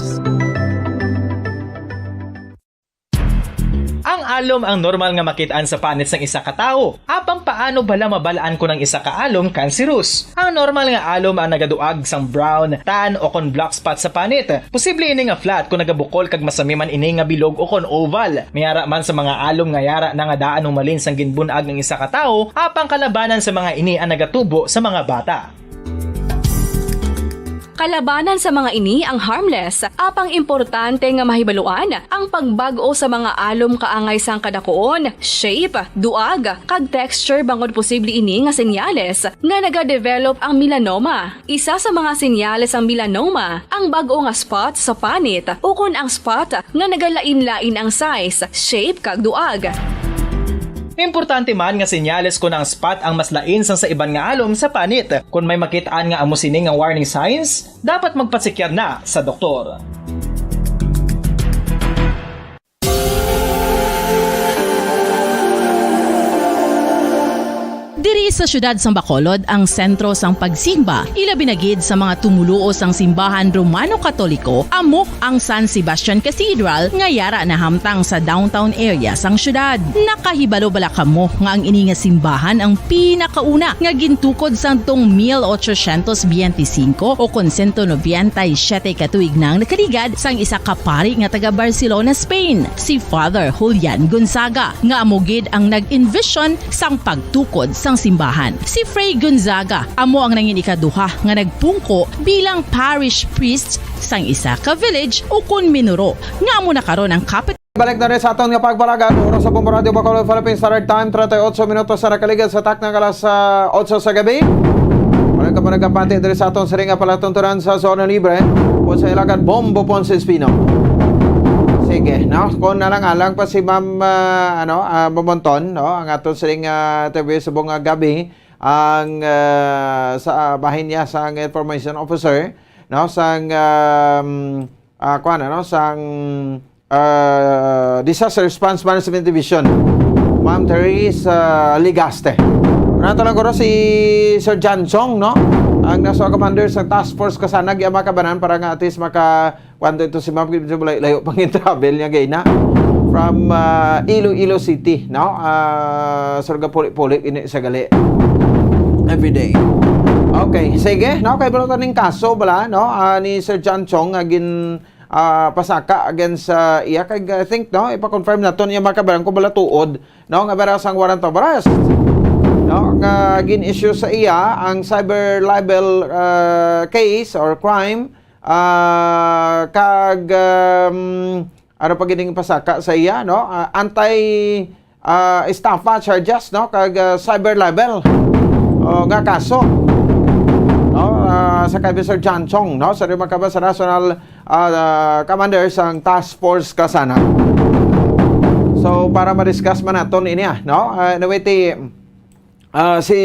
Ang alom ang normal nga makit-an sa panit sang isa ka tawo. Apang paano bala mabal-an kon ang isa ka alom cancerous? Ang normal nga alom ang nagaduag sang brown, tan, o kon black spot sa panit. Posible ini nga flat kon nagabukol kag masami man ini nga bilog o kon oval. May ara man sa mga alom nga yara na nga daan humalin sang ginbun-ag ang isa ka tawo, apang kalabanan sa mga ini ang nagatubo sa mga bata. Kalabanan sa mga ini ang harmless, apang importante nga mahibaluan ang pagbag-o sa mga alom kaangay sang kadakuon, shape, duag, kag texture bangod posible ini nga senyales nga nagadevelop ang melanoma. Isa sa mga senyales sang melanoma ang bag-o nga spot sa panit ukon ang spot nga nagalain-lain ang size, shape, kag duag. Importante man nga senyales kon ang spot ang mas lain sang sa iban nga alom sa panit. Kon may makit-an nga amo sini nga warning signs, dapat magpatsikyar na sa doktor. Diri sa siyudad sang Bacolod ang sentro sang pagsimba, ilabi na gid sa mga tumoluo sang simbahan Romano-Katoliko, amo ang San Sebastian Cathedral nga yara nahamtang sa downtown area sang siyudad. Nakahibalo bala kamo nga ang ini nga simbahan ang pinakauna nga gintukod sadtong mil ochocientos biyente singko o kon sento nobenta y siyete ka tuig nang nakaligad sang isa ka pari nga taga Barcelona, Spain, si Father Julian Gonzaga, nga amo gid ang nag-envision sang pagtukod sang simbahan. Si Fray Gonzaga amo ang nangin ikaduha nga nagpungko bilang parish priest sang isa ka village o kon minuro, nga amo na karon ang capital. Balik na rin sa aton nga pagpalagan. Oras sa Bombo Radio Bacolod, Philippine Standard Time, treinta y ocho minutos sa nakaligad sa takna nga alas, ah, otso sa gabi. Wala ka pa nagkapati diri sa aton siring nga palatuntunan sa Zona Libre o sa Ilagan Bombo Ponce Espino. Sige, no? Kung na lang, alang pa si Ma'am, ah, ano, ah, Bomonton, no? Ang aton siring, ah, interview subong nga gabi, ang, ah, sa, ah, bahin niya sang information officer, no? Sang, um, ah, kuwan, ano? Sang, ah, Disaster Response Management Division, Ma'am Therese, ah, Ligaste. Una to lang guro si Sir John Chong, no? Ang naso commander sa task force kasanag, iya makabanan para nga at least maka, kuwan to ito si Ma'am, medyo layo, layo pang in travel niya, gay na. From, ah, Iloilo City, no? Ah, Surga Puli-Puli, ini sa gali. Every day. Okay, sige, no? Kay balo taning kaso bala, no? Ah, ni Sir John Chong, nga gin, ah, pasaka against sa iya. Kay, I think, no, ipa-confirm naton iya makabanan kung bala tuod, no, nga bala sang warrant of arrest, no, nga gin-issue sa iya ang cyber libel, ah, case or crime, ah, kag, um, ano pa gid ang pasaka sa iya, no? Ah, anti, ah, estafa charges, no? Kag, ah, cyber libel, oh, nga kaso, no? Ah, sa kay Mister John Chong, no? Sa mga kabas sa National, ah, Commander sang Task Force Kasana. So, para ma-discuss man naton ini, ah, no? Ah, anyway, ti, ah, si,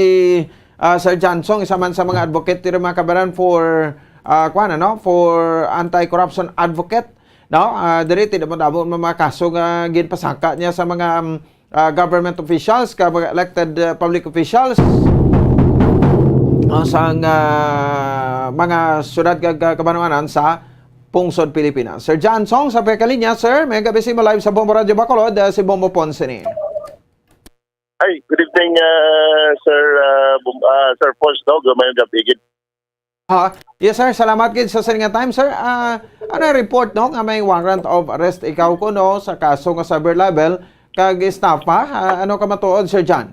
ah, Sir John Chong, isa man sa mga advocate diri, mga kabaran, for, ah, kuwan, ano, for anti-corruption advocate, no? Ah, diri, ti damo-damo ang mga kaso nga ginpasaka niya sa mga, um, ah, government officials, ka mga elected, ah, public officials, ah, sang, ah, mga syudad kag, ah, kabanwanan sa pungsod Pilipinas. Sir John Chong, sa pagkalinya, sir, may gabi sa imo, live sa Bombo Radyo Bacolod, ah, si Bombo Ponce ni. Ay, good evening, ah, Sir, ah, Bum-, ah, Sir Pons, no? Gamay nga gabi gid. Ah, yes, sir. Salamat gid sa sining nga time, sir. Ah, ano ang report, no, nga may warrant of arrest ikaw kuno sa kaso nga cyber libel kag estafa? Ah, ano ka matuod, Sir John?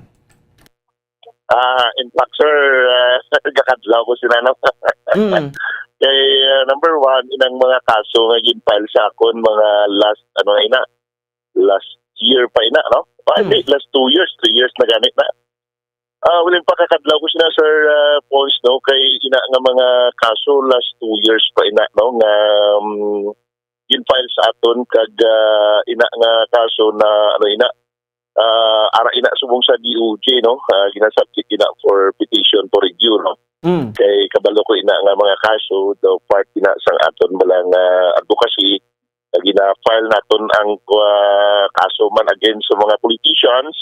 Ah, in fact, sir, ah, gakadlaw ko sila, no? Mm. Kay, ah, number one, inang mga kaso nga gin-file sa akon, mga last, ano, ina, last year pa ina, no? Ah, Mm. Hindi, last two years, three years na gani na. Ah, wala pa kakadlaw ko sila, Sir, ah, Pons, no? Kay ina nga mga kaso last two years pa ina, no? Nga, um, gin-file sa aton kag, ah, ina nga kaso na, ano, ina, ah, ara ina subong sa D O J, no? Ah, ginasubject ina for petition for review, no? Mm. Kay kabalo ko ina nga mga kaso, daw part ina sang aton bala nga advocacy, nga gina-file naton ang, ah, kaso man against sa mga politicians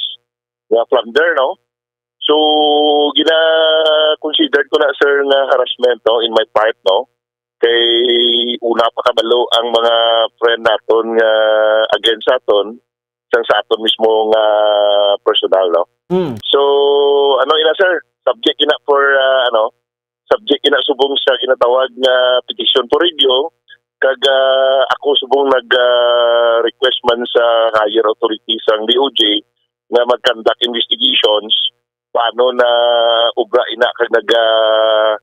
nga plunder, no? So, gina-consider ko na, sir, nga harassment, no, in my part, no? Kay una pa kabalo ang mga friend naton nga against sa aton, sang sa aton mismo nga personal, no? Mm. So, ano ina, sir? Subject ina for, ah, ano, subject ina subong sa ginatawag nga petition for review, kag, ah, ako subong nag, ah, request man sa higher authority sang D O J nga mag-conduct investigations, paano na obra ina kag nag, ah,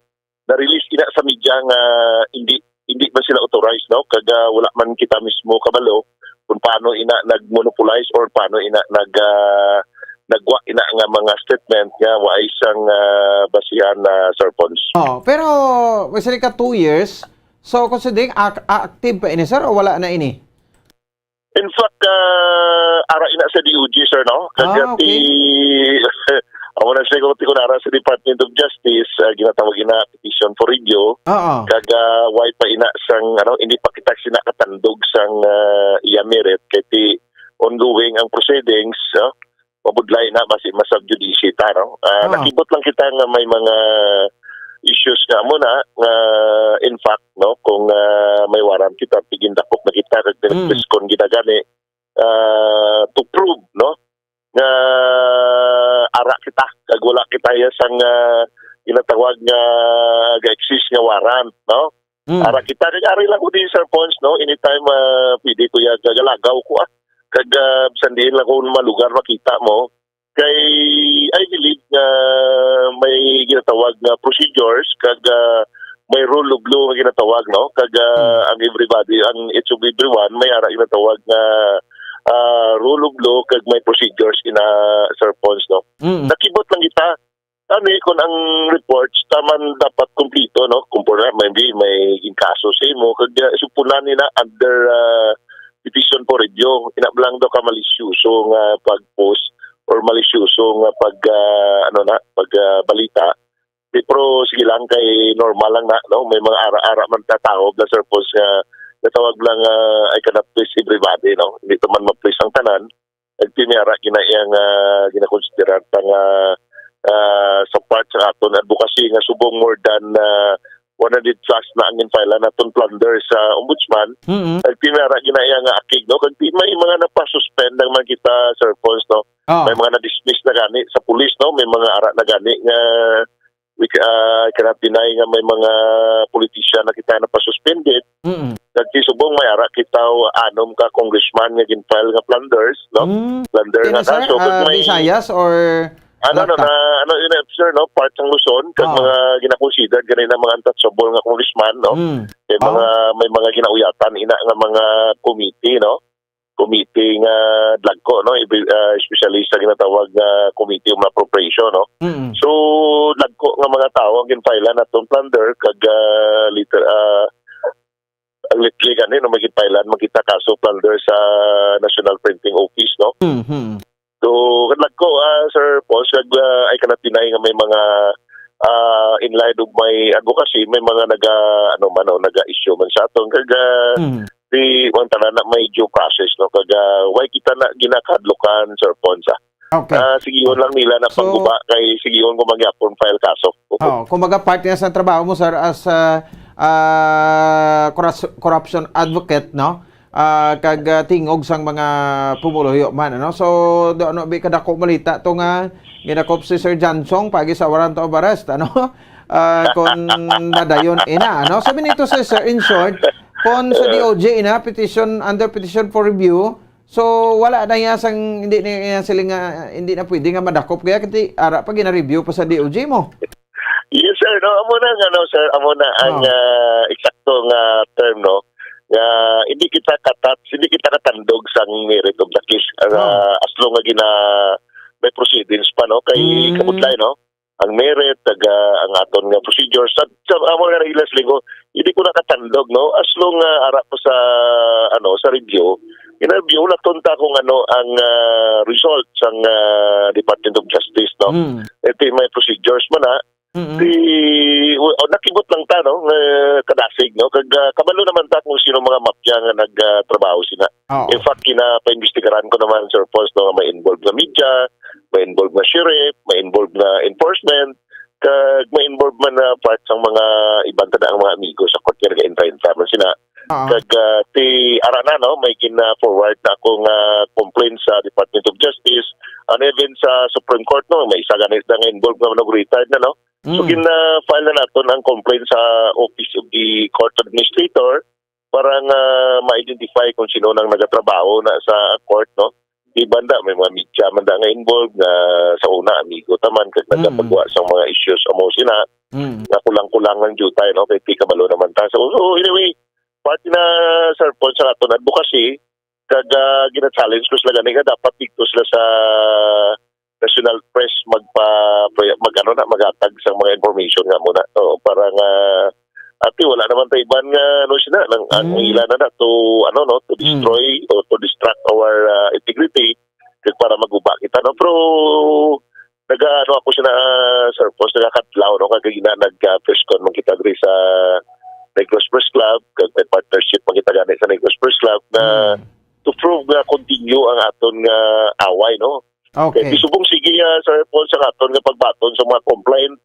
na-release ina sa media nga hindi, hindi man sila authorized, no? Kag, ah, wala man kita mismo kabalo kung paano ina nag-monopolize or paano ina nag, ah, nagwa ina nga mga statement nga waay sang, ah, basihan na, Sir Pons. Oh, pero may sila ka two years. So, considering ac-, active pa ini, sir, o wala na ini? In fact, ah, ara ina sa D O J, sir, no? Kag Ah, okay. Amo na siya kung tikon ara sa Department of Justice, ah, ginatawag ina petition for review. Oo. Kag, ah, way pa ina sang, ano, hindi pa kita sina katandog sang, ah, iya merit kay ti ongoing ang proceedings, no? Mabudlay na, basi ma-sub judice ta, no? Ah, Ah. Nakibot lang kita nga may mga issues nga amo na, nga in fact, no, kung, ah, may warrant kita, tigindakop na kita, kag Mm. pinagpiskon ginagani, ah, to prove, no, nga ara kita, kag wala kita iya sang, ah, ginatawag nga ga-exist nga warrant, no? Mm. Ara kita, kag ari lang ko din, Sir Pons, no? Anytime, ah, pwede ko iya gagalagaw ko, ah. Kag, ah, bisan diin lang ko malugar makita mo. Kay, I believe nga may ginatawag nga procedures, kag, ah, may rule of law nga ginatawag, no? Kag, ah, Mm. ang everybody, ang each of everyone, may ara ginatawag nga, ah, rule of law, kag may procedures ina, Sir Pons, no? Mm. Nakibot lang kita. Kani, kung ang reports, taman dapat kumplito, no? Kung pura, maybe may ginkaso sa imo, kag, ah, supunan nila under, ah, petition for review. Ina lang daw ka malisyoso nga pag-post or malisyoso nga pag, ah, ano na, pag, ah, balita. Di, pero sige lang, kay normal lang na, no? May mga ara-ara man tatawo, bla, Sir Pons, nga natawag lang, ah, I cannot please everybody, no? Hindi to man ma-please ang tanan. Nagpimiyara gina iya nga ginakonsiderar ta nga, ah, sa part sa aton advocacy nga subong more than, ah, one hundred plus na ang ginfile naton plunder sa ombudsman. Mm-mm. Nagpimiyara gina iya nga akig, no? Kag di, may mga napasuspend lang man kita, Sir Pons, no? Ah. May mga na-dismiss na gani sa pulis, no? May mga ara na gani nga we ca-, ah, cannot deny nga may mga politician na kita napasuspended. Mm. Nagtisubong may ara kita anom ka congressman nga gin-file nga plunders, no? Mm. Plunder Sino, nga sir? Kaso, kag Ah, may Visayas or Ano, ano, Batak? Na, ano, yun, sir, no? Part ng Luzon, kag Oo. Mga ginakonsider gani na mga untouchable nga congressman, no? Mm. May Oo. Mga, may mga ginauyatan ina nga mga committee, no? committee nga dagko, no? Ibi-, ah, especially sa ginatawag nga committee on appropriation, no? Mm. So, dagko nga mga tawo ang ginfile-an naton plunder kag, ah, later, ah, ang lately gani, no, may ginfile-an man kita kaso plunder sa National Printing Office, no? Mhm. So, kadagko, ah, Sir Paul, kag, ah, ay kanatinay nga may mga, ah, in line of my advocacy, may mga naga, ano man, no, naga-issue man sa aton. Kag, ah, Mm. di, ang tanan na may due process, no? Kag, ah, way kita na ginakahadlukan, Sir Paul, sa, Okay. ah, sigihon lang nila na So, pangguba kay sigihon ko mangyapon file kaso. Oh, kumbaga, part niya sa trabaho mo, sir, as, ah, ah, corrus-, corruption advocate, no? Ah, kag, ah, tingog sang mga pumuluyo man, ano? So, do, ano, bi kadako balita to nga ginakop si Sir Johnson pagi sa warrant of arrest, ano? Ah, kon madayon ina, ano? Sabi nito si sir, in short, kon sa D O J ina, petition, under petition for review, so wala na iya sang, hindi na iya sila nga, hindi na pwede nga madakop kaya kasi ara pa gina-review pa sa D O J mo. Yes, sir. No, amo na nga, no, sir. Amo na ang, Oh. ah, eksakto nga term, no, nga hindi kita katat-, hindi kita katandog sang merit of the case. Ang, Oh. ah, as long nga gina-, may proceedings pa, no, kay Mm. kabudlay, no, ang merit, taga, ang aton nga procedures. Sa, sa amo nga reglas, Lingo, hindi ko nakatandog, no, as long nga ara pa sa, ano, sa review, ina-review na tunta kung ano ang, ah, result sang, ah, Department of Justice, no. Mm. Ito may procedures man, ha. Mm-mm. Di, o, o, nakibot lang ta, no, nga kadasig, no, kag, ah, kabalo naman ta kung sino mga mafia nga nag, ah, trabaho sina. Oo. In fact, kinapaimbestigaran ko naman, Sir Pons, no, nga may involved nga media, may involved nga sheriff, may involved nga enforcement, kag may involved man na part sang mga iban ta na ang mga amigo sa court nga nag-intra-intra man sina. Oo. Kag, ah, ti, ara na, no, may gina-forward na akong, ah, complaint sa Department of Justice, and even sa Supreme Court, no, may isa ganit na nga involved nga nag-retired na, no. So, Mm. gina-file na naton ang complaint sa Office of the Court Administrator para nga ma-identify kung sino nang nagatrabaho na sa court, no? Di ba, nda, may mga media man da nga involved nga sa una, amigo ta man, kag Mm. nagapagawa sa mga issues, amo sina, Mm. nga kulang-kulang ang duty, no? Kay di kabalo naman ta. So, so, anyway, parte na, Sir Paul, sa aton advocacy, kag, ah, gina-challenge ko sila gani nga dapat dito sila sa national press magpa-, mag-, ano na, maghatag sa mga information nga muna. Oo, para nga, ati, wala naman ta iban nga, ano, sila, nang, ang Mm. ila na na to, ano, no, to Mm. destroy or to distract our, ah, integrity, kag para maguba kita, no? Pero, nag-ano ako sila, ah, Sir Pons, nagakadlaw, no? Kag ina, nag, ah, press con man kita diri sa Negros Press Club, kag may partnership man kita gani sa Negros Press Club na Mm. to prove nga continue ang aton nga away, no? Okay. Kay subong sige, ah, Sir Paul, sa aton nga pagbaton sa mga complaint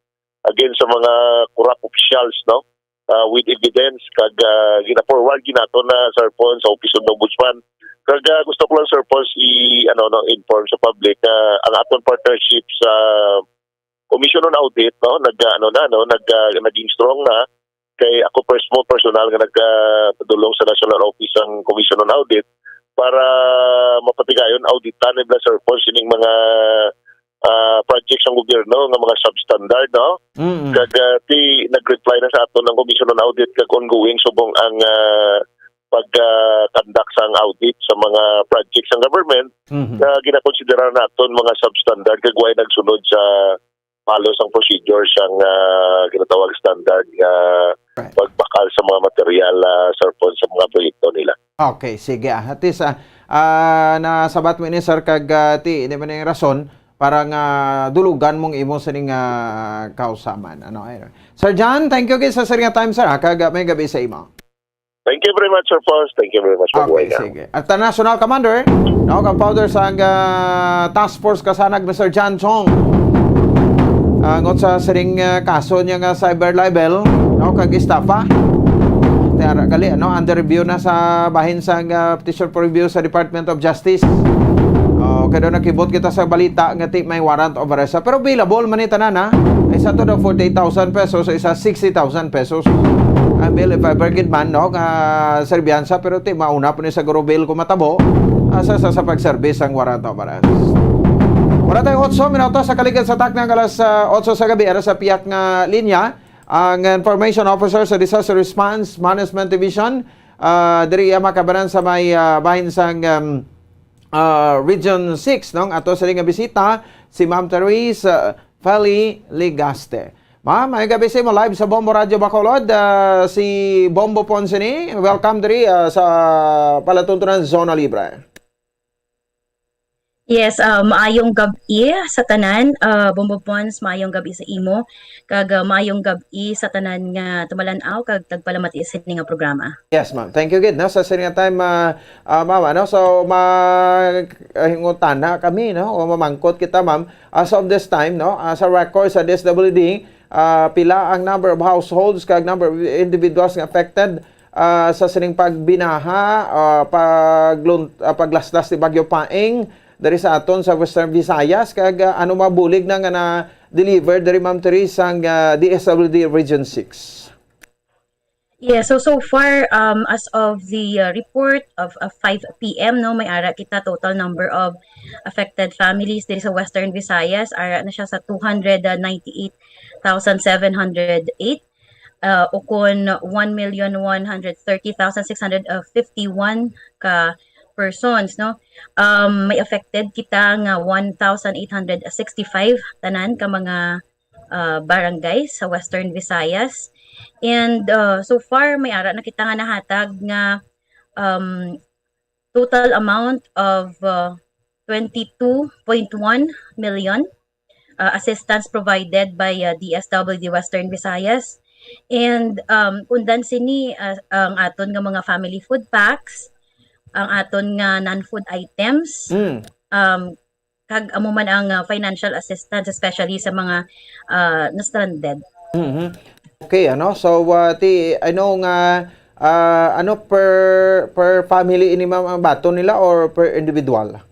against sa mga corrupt officials, no? Ah, with evidence, kag, ah, gina-forward ginaton na, Sir Paul, sa Office of the Ombudsman. Kag, ah, gusto ko lang, Sir Paul, i-, ano, no, inform sa public, ah, ang aton partnership sa Commission on Audit, no, nag, ano na, no, nag, ah, naging strong na. Kay ako pers-, mo personal nga nagdulong sa National Office ang Commission on Audit para mapatigayon, auditan nila, Sir Paul, sining mga, ah, project sang gobyerno nga mga substandard, no? Mm. Kag, ah, ti, nag-reply na sa aton ang Commission on Audit kag ongoing subong ang, ah, pag, ah, conduct sang audit sa mga project sang government Mhm. nga ginakonsidera naton mga substandard kag way nagsunod sa follow sang procedure sang, ah, ginatawag standard nga Right. pagbakal sa mga material, ah, Sir Paul, sa mga proyekto nila. Okay, sige, ah. At least, ah, ah, nasabat mo ini, sir, kag, ah, ti, di man yung rason para nga dulugan mong imo sining, ah, kausaman. Ano, ay, Sir John, thank you again sa sir nga time, sir, ha, kag, ah, may gabi sa imo. Thank you very much, Sir Paul. Thank you very much. Okay, Mabuhay ka. Sige. At the National Commander, no, kag founder sa, ah, Task Force Kasanag, Mister John Chong. Angot sa sining, ah, kaso niya nga cyber libel, no, kag estafa. Tiyara gali, ano, under review na sa bahin sa, ah, petition for review sa Department of Justice. Oh, kaya daw nakibot kita sa balita nga ti may warrant of arrest. Pero bailable man ni tanan, ha? Isa to daw forty-eight thousand pesos, isa sixty thousand pesos. Ang bail, if ever gid man, no, nga serbiyansa, pero ti mauna po ni siguro bail kung matabo, asa sa, sa pag-service ang warrant of arrest. Wala tayo otso minutos sa kaligid sa takna nga alas, ah, otso sa gabi, ara sa piyak nga linya, ang information officer sa Disaster Response Management Division, ah, diri iya makabanan sa may, ah, bahin sang, um, ah, Region six, no? Ato sa nga bisita, si Ma'am Therese, ah, Feli Legaste. Ma'am, may gabi sa imo, live sa Bombo Radio Bacolod, ah, si Bombo Ponce ni. Welcome diri, ah, sa palatuntunan Zona Libre. Yes, ah, maayong gab-i sa tanan. Ah, Bombo Pons, maayong gab-i sa imo. Kag, ah, maayong gab-i sa tanan nga tumalan-aw kag tagpalamati sini nga programa. Yes, ma'am. Thank you gid, no, sa sini nga time, ah, ah, ma'am, ano? So, ma-, ah, hingutana kami, no, o mamangkot kita, ma'am. As of this time, no, ah, sa record sa D S W D, ah, pila ang number of households kag number of individuals nga affected, ah, sa sining pagbinaha, ah, paglun-, ah, paglaslas ni Bagyo Paeng diri sa aton sa Western Visayas, kag, ah, ano mabulig na nga na-deliver diri, Ma'am Therese, sang, ah, D S W D Region six? Yes, so, so far, um, as of the, uh, report of, of five P M, no, may ara kita total number of affected families diri sa Western Visayas, ara na siya sa two hundred ninety-eight thousand seven hundred eight, uh, ukon one million one hundred thirty thousand six hundred fifty-one ka persons, no? Um, may affected kita nga one thousand eight hundred sixty-five tanan ka mga, uh, barangay sa Western Visayas. And, uh, so far, may ara na kita nga nahatag nga, um, total amount of, uh, twenty-two point one million, uh, assistance provided by, uh, D S W D Western Visayas. And, um, undan sini, uh, ang aton nga mga family food packs, ang aton nga non-food items, Mm. um, kag amo man ang, uh, financial assistance, especially sa mga, uh, na-stranded. Mhm. Okay, ano? So, uh, ti, I know nga, uh, ano, per, per family ini, ma'am, ang baton nila or per individual?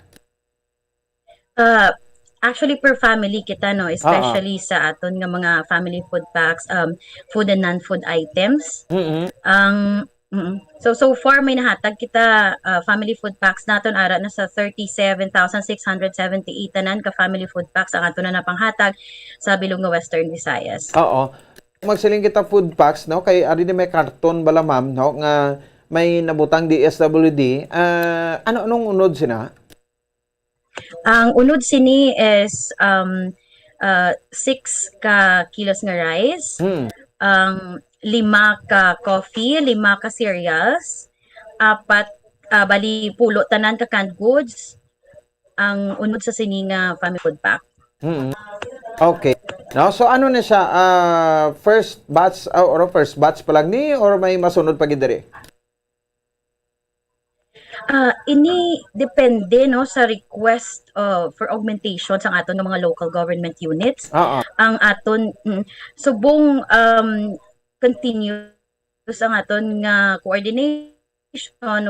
Uh, actually, per family kita, no? Oo. Especially sa aton nga mga family food packs, um, food and non-food items. Mm-mm. Ang, mm. So, so far, may nahatag kita, uh, family food packs naton, ara na sa thirty-seven thousand six hundred seventy-eight tanan ka family food packs ang ato na napanghatag sa bilog nga Western Visayas. Oo. Magsiling kita food packs, no? Kay ari ni may karton bala, ma'am, no? Nga may nabutang D S W D. Ah, ano, anong unod sina? Ang unod sini is, um, uh, six ka kilos nga rice, Hmm. ang lima ka coffee, lima ka cereals, apat, ah, bali, pulo tanan ka canned goods, ang unod sa sini nga family food pack. Hmm. Okay. No, so ano na siya, ah, first batch, ah, or first batch pa lang ni, or may masunod pa gid diri? Ah, ini depende, no, sa request, uh, for augmentation sang aton nga mga local government units. Oo. Ang aton, mm, subong, um, continuous ang aton nga coordination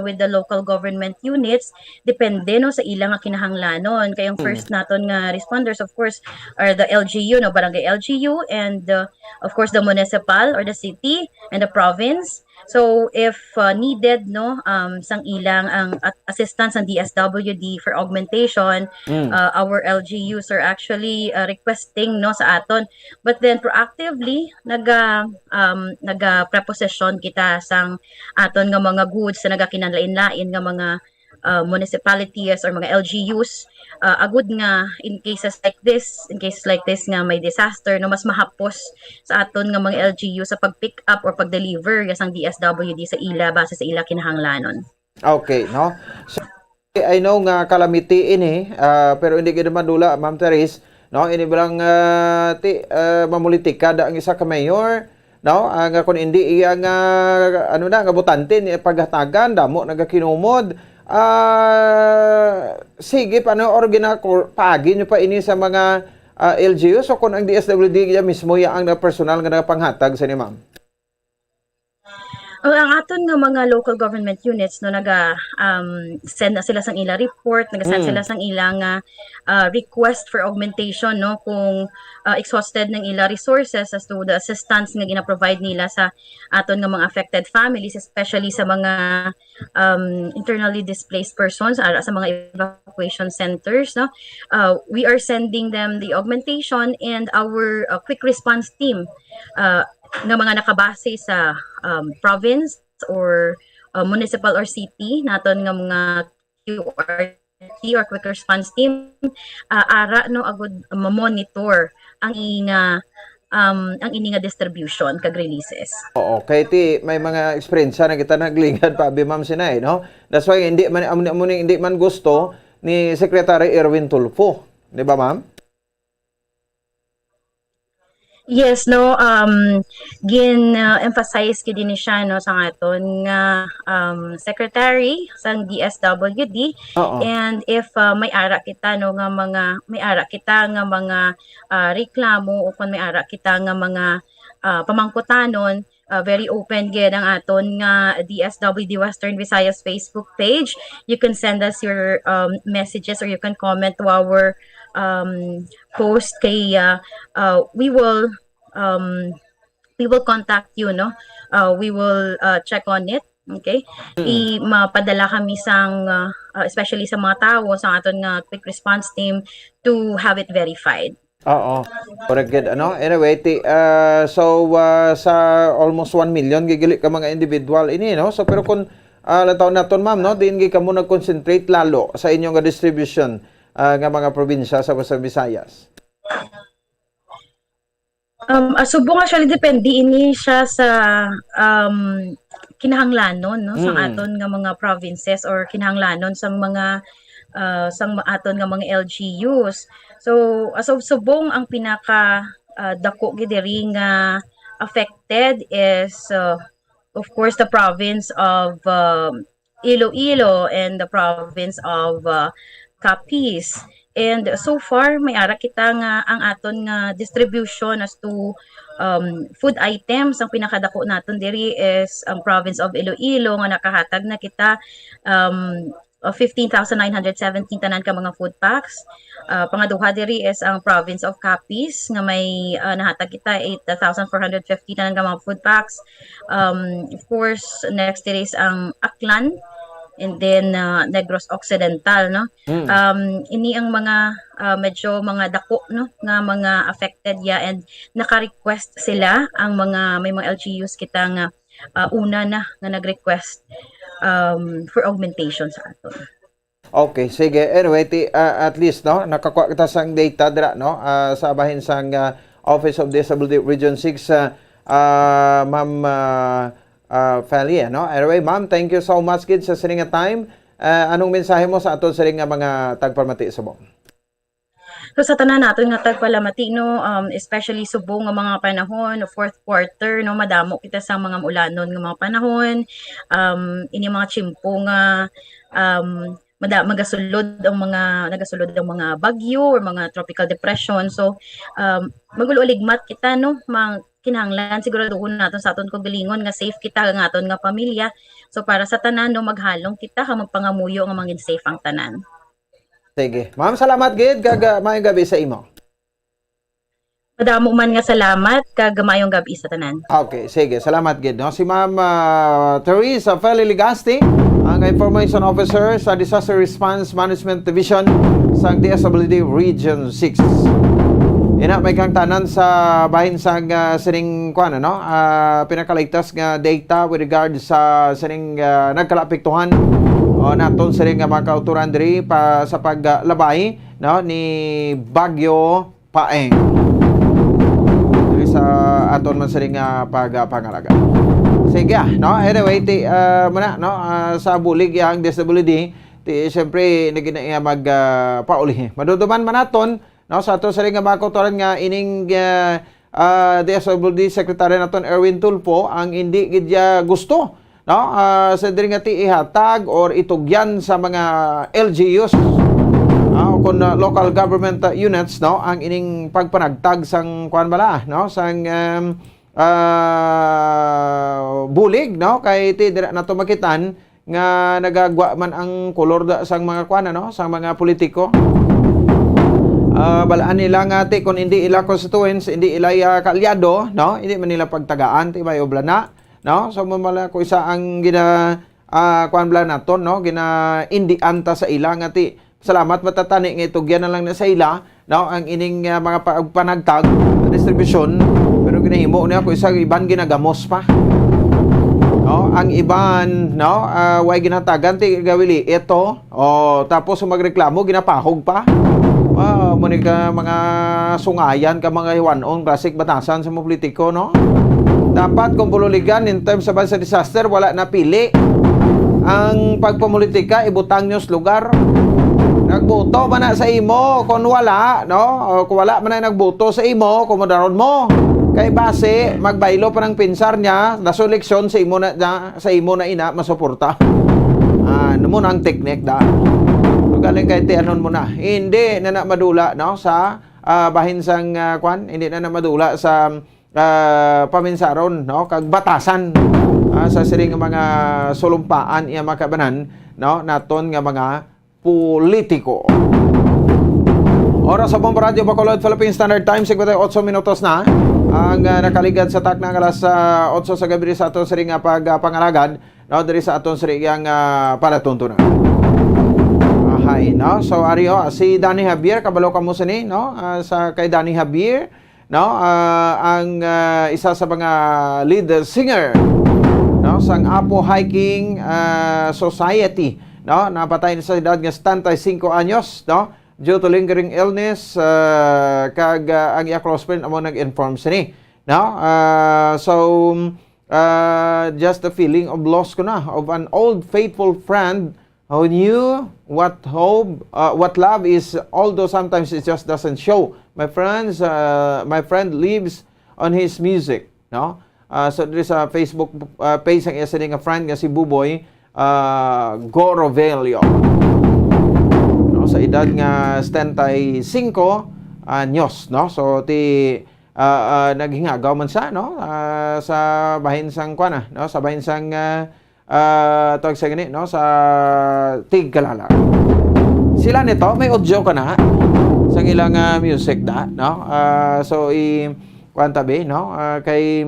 with the local government units, depende, no, sa ila nga kinahanglanon. Kay ang Mm. first naton nga responders, of course, are the L G U, no, barangay L G U, and, uh, of course, the municipal or the city and the province. So, if, uh, needed, no, um, sang ilang ang at-, assistance ng D S W D for augmentation, Mm. uh, our L G Us are actually, uh, requesting, no, sa aton. But then, proactively, naga, um, naga-preposition kita sang aton nga mga goods sa nagakinalain-lain nga mga, uh, municipalities or mga L G Us, uh, agud nga in cases like this, in cases like this nga may disaster, no, mas mahapos sa aton nga mga L G U sa pag-pick up or pag-deliver ya sang D S W D sa ila base sa ila kinahanglanon. Okay, no? So, I know nga calamity ini, ah, pero hindi gid madula, Ma'am Therese, no? Ini bilang, ah, ti, ah, mamulitika da ang isa ka mayor, no? Ah, nga kung hindi iya nga, ano na, nga botante ni paghatagan, damo nagakinumod. Ah, sige pa, no? Or gina-, paagi nyo pa ini sa mga, ah, L G U? So, kung ang D S W D iya mismo, iya ang na personal nga nagapanghatag sa ni, ma'am? Oh, ang aton nga mga local government units, no, naga, um, send na sila sang ila report, naga-send Mm. sila sang ila nga, ah, request for augmentation, no, kung, ah, exhausted ng ila resources as to the assistance nga gina-provide nila sa aton nga mga affected families, especially sa mga, um, internally displaced persons, ara sa mga evacuation centers, no. Uh, we are sending them the augmentation and our, uh, quick response team, uh, nga mga nakabase sa, um, province or, uh, municipal or city naton nga mga Q R T or quick response team, uh, ara, no, agud ma-monitor ang inga um, ang ini nga distribution kag releases. Oo, kay ti may mga eksperyensya na kita nagligad pa abi, Ma'am Sinay, no? That's why hindi man, amo ni, amo ni, hindi man gusto ni Secretary Erwin Tulfo, di ba, Ma'am? Yes, no, um, gin-emphasize gid ni siya, no, sa aton nga um, secretary sang D S W D. Oo. And if uh, may ara kita, no, nga mga may ara kita nga mga uh, reklamo o kung may ara kita nga mga uh, pamangkutanon, uh, very open gid ang aton nga D S W D Western Visayas Facebook page. You can send us your um, messages or you can comment to our um, post kay uh, uh, we will um, we will contact you, no? Uh, we will uh, check on it. Okay? Mm. I mapadala kami sang uh, uh, especially sa mga tawo sa aton nga quick response team to have it verified. Oo. Correct gid, ano? Anyway, ti, uh, so uh, sa almost one million gigili ka mga individual ini, no? So pero kung uh, lataw naton, ma'am, no, diin gid kamo nag-concentrate lalo sa inyo nga distribution uh, nga mga probinsya sa Western Visayas? Um, ah, subong actually depende ini siya sa um, kinahanglanon, no, sang Mm. aton nga mga provinces or kinahanglanon sang mga uh, sang ma- aton nga mga L G Us. So, as of subong ang pinaka uh, dako gid diri nga affected is uh, of course the province of um, Iloilo and the province of uh, Capiz. And so far, may ara kita nga ang aton nga distribution as to um, food items, ang pinakadako naton diri is ang province of Iloilo nga nakahatag na kita um, of fifteen thousand nine hundred seventeen tanan ka mga food packs. Uh, pangaduha diri is ang province of Capiz nga may uh, nahatag kita eight thousand four hundred fifty tanan ka mga food packs. Um, of course, next diri is ang Aklan and then uh, Negros Occidental, no? Mm. Um, ini ang mga uh, medyo mga dako, no, nga mga affected ya, and naka-request sila ang mga may mga L G Us kita nga uh, una na nga nag-request um, for augmentation sa aton. Okay, sige. Anyway, ti, uh, at least, no, nakakuha kita sang data dira, no, uh, sa bahin sang uh, Office of Disability Region six, uh, uh, Ma'am uh, uh, Feli, no? Anyway, ma'am, thank you so much gid sa sini nga time. Uh, anong mensahe mo sa aton sini nga mga tagpamati subong? So sa tanan naton nga tagpalamati, no, um, especially subong nga mga panahon, fourth quarter, no, madamo kita sa mga maulanon nga mga panahon. Um, ini mga tiyempo nga um, mada, magasulod ang mga nagasulod ang mga bagyo or mga tropical depression. So um, magulo-aligmat kita, no, mga kinahanglan siguraduhon naton sa aton kaugalingon nga safe kita nga aton nga pamilya. So para sa tanan, no, maghalong kita kag magpangamuyo nga mangin safe ang tanan. Sige. Ma'am, salamat gid kag uh, maayong gabi sa imo. Madamo man nga salamat kag maayong gabi sa tanan. Okay, sige. Salamat gid, no? Si Ma'am uh, Teresa Feli Legaste, ang Information Officer sa Disaster Response Management Division sa D S W D Region six. Ina may kang tanan sa bahin sang uh, sining kuan, ano? Uh, pinakaligtas nga data with regard sa sining uh, nagkalaapektuhan o naton sining nga mga kauturan diri pa sa paglabay, no, ni Bagyo Paeng. Diri sa aton man sini nga pagpangalaga. Sige, ah, no? Anyway, ti, ah, muna, no? Ah, sa bulig yang D S W D, ti, siyempre, nagina iya mag ah, pauli. Maduduman man naton, no? Sa ato sini nga mga kauturan nga ining ah, ah, D S W D Secretary naton Erwin Tulfo ang hindi gid ya gusto, no? Ah, sa diri nga ti ihatag or itugyan sa mga L G Us, ah, o kon, ah, local government, ah, units, no, ang ining pagpanagtag sang kuan bala, no, sang um, ah, bulig, no, kay ti dira nato makitan nga nagagwa man ang kolor da, sang mga kuan, ano, sang mga politiko. Ah, balaan nila nga ti kung hindi ila constituents, hindi ila ya kaalyado, no, hindi man nila pagtagaan ti may oblana. No? So, mo mala ko isa ang gina ah, kuan bala naton, no? Ginaindian ta sa ila nga ti salamat matatani nga itugyan na lang na sa ila, no? Ang ining ah, mga pa- panagtag, distribusyon, pero ginahimo niya ko isa iban ginagamos pa. No, ang iban, no, ah, way ginatagan ti gawili ito. Oh, tapos kung magreklamo, ginapahog pa. Wow, mo ni ka mga sungayan ka mga hiwanon, klasik batasan sa mga politiko, no? Dapat kung bululigan in terms of sa disaster, wala napili. Ang pagpamulitika, ibutang nyo sa lugar. Nagboto man na sa imo, kung wala, no? O kung wala man na nagboto sa imo, kumudaron mo. Kay base, magbaylo pa ng pinsar niya, naso eleksyon sa imo na, na- sa imo na ina masuporta. Ah, ano mo na ang teknik da? Magaling kay tianon mo na. Hindi na na madula, no, sa, ah, bahin sang, ah, kwan, hindi na na madula sa, ah, paminsaron, no, kag batasan, ah, sa siring nga mga sulumpaan iya makabanan, no, naton nga mga politiko. Oras sa Bombo Radyo Bacolod, Philippine Standard Time, singkwenta y otso minutos na ang, ah, nakaligad sa takna nga alas, ah, otso sa gabi sa aton siring nga pag, ah, pangalagad, no, diri sa aton siring nga, ah, palatuntunan. Ahay, no? So, ari, oh, si Danny Javier, kabalo ka mo sini, no? Ah, sa kay Danny Javier, no? Ah, ang, ah, isa sa mga lead singer, no, sang Apo Hiking, ah, Society, no? Napatay na sa edad nga setenta y cinco anyos, no? Due to lingering illness, ah, kag, ah, ang iya close friend amo nag-inform sini, no? Ah, so, ah, just the feeling of loss ko na of an old faithful friend who knew what hope, uh, what love is, although sometimes it just doesn't show. My friends, uh, my friend lives on his music, no? Uh, so, diri sa Facebook, uh, page ang isa nga friend nga si Buboy, uh, Gorovelio. No, sa edad nga setenta y cinco anyos, no? So, ti, uh, uh, naghingagaw man sa, no? Uh, sa bahin sang, kuwan na, no? Sa bahin sang, uh, ah, tawag sa gani, no, sa Tigkalala. Sila nito, may audio ka na sa ilang, ah, music da, no? Ah, so, i-, kuwan tabi, no? Ah, kay,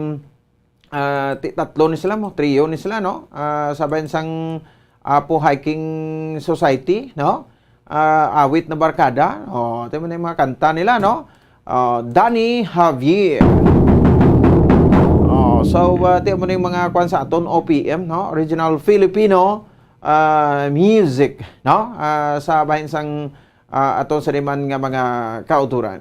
ah, ti-, tatlo ni sila mo, trio ni sila, no? Ah, sa bahin sang Apo Hiking Society, no? Ah, Awit na Barkada. Oh, ito mo na yung mga kanta nila, no? Ah, Danny Javier. Oh, so, ah, ito mo na yung mga kwan sa aton, O P M, no? Original Filipino, ah, music, no? Ah, sa bahin sang, ah, aton sa liman nga mga kauturan.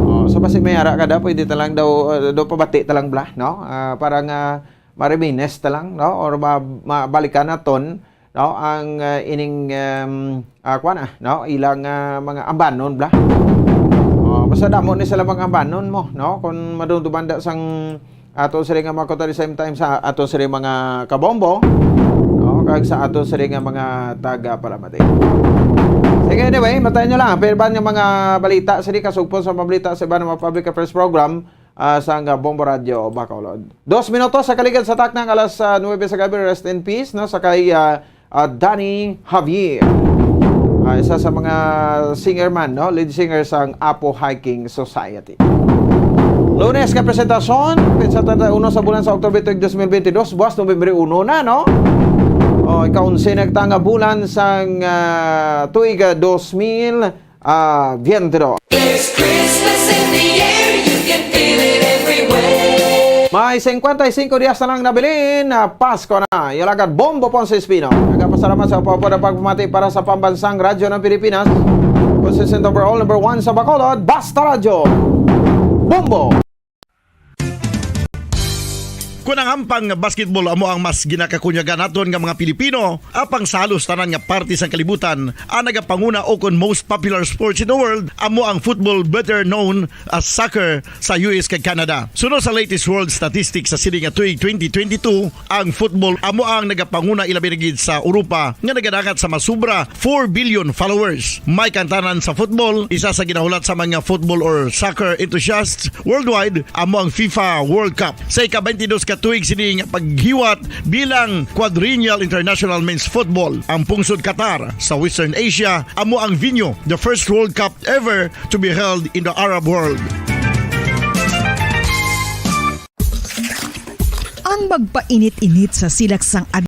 Oh, so, basi may ara ka da, pwede ta lang daw, ah, daw pabati ta lang bla, no? Ah, para nga ma-reminisce ta lang, no? Or ma-, mabalikan naton, no, ang, ah, ining, um, ah, kuwan, ah, no, ilang, ah, mga ambanon bla. Oh, basta damo ni sila mga ambanon mo, no? Kung madumduman da sang ato sila nga mga kuta, the same time sa ato sila mga kabombo, no? Kag sa ato sila nga mga taga-palamati. Sige, anyway, matayin nyo lang. Pero ba nga mga balita, sila kasugpon sa mga balita sa iba ng mga public affairs program, ah, sang, ah, Bombo Radio Bacolod. Dos minutos sa kaligad sa taknang alas, ah, nuwebe sa gabi, rest in peace, no, sa kay, ah, ah, Danny Javier. Ah, isa sa mga singer man, no, lead singer sang Apo Hiking Society. Lunes ka presentasyon, petsa treinta y uno sa bulan sa Oktubre tuig dos mil veintidós, buwas Nobyembre uno na, no? O, ika-onse na ta nga bulan sang, ah, tuig, ah, dos mil, ah, veintidós. There's Christmas in the air, you can feel it everywhere. May singkwenta y singko dias na lang nabilin, ah, Pasko na. Yalagad Bombo Ponce Espino. Nagapasalamat sa pagpapamati para sa Pambansang Radyo ng Pilipinas. Consistent overall, number one sa Bacolod, Basta Radyo. Bombo! Kun ang ampang basketball amo ang mas ginakakunyagan naton nga mga Pilipino, apang sa halos tanan nga parte sang kalibutan, ang nagapanguna o kon most popular sports in the world amo ang football, better known as soccer sa U S kag Canada. Suno sa latest world statistics sa sini nga tuig twenty twenty-two, ang football amo ang nagapanguna, ilabi na gid sa Europa, nga nagadangat sa masubra four billion followers. May kantanan sa football, isa sa ginahulat sa mga football or soccer enthusiasts worldwide amo ang FIFA World Cup. Sa ika-twenty-dos ka tuig sini nga paghiwat bilang Quadrennial International Men's Football, ang pungsod Qatar sa Western Asia amo ang venue, the first World Cup ever to be held in the Arab world. Ang magpainit-init sa silak sang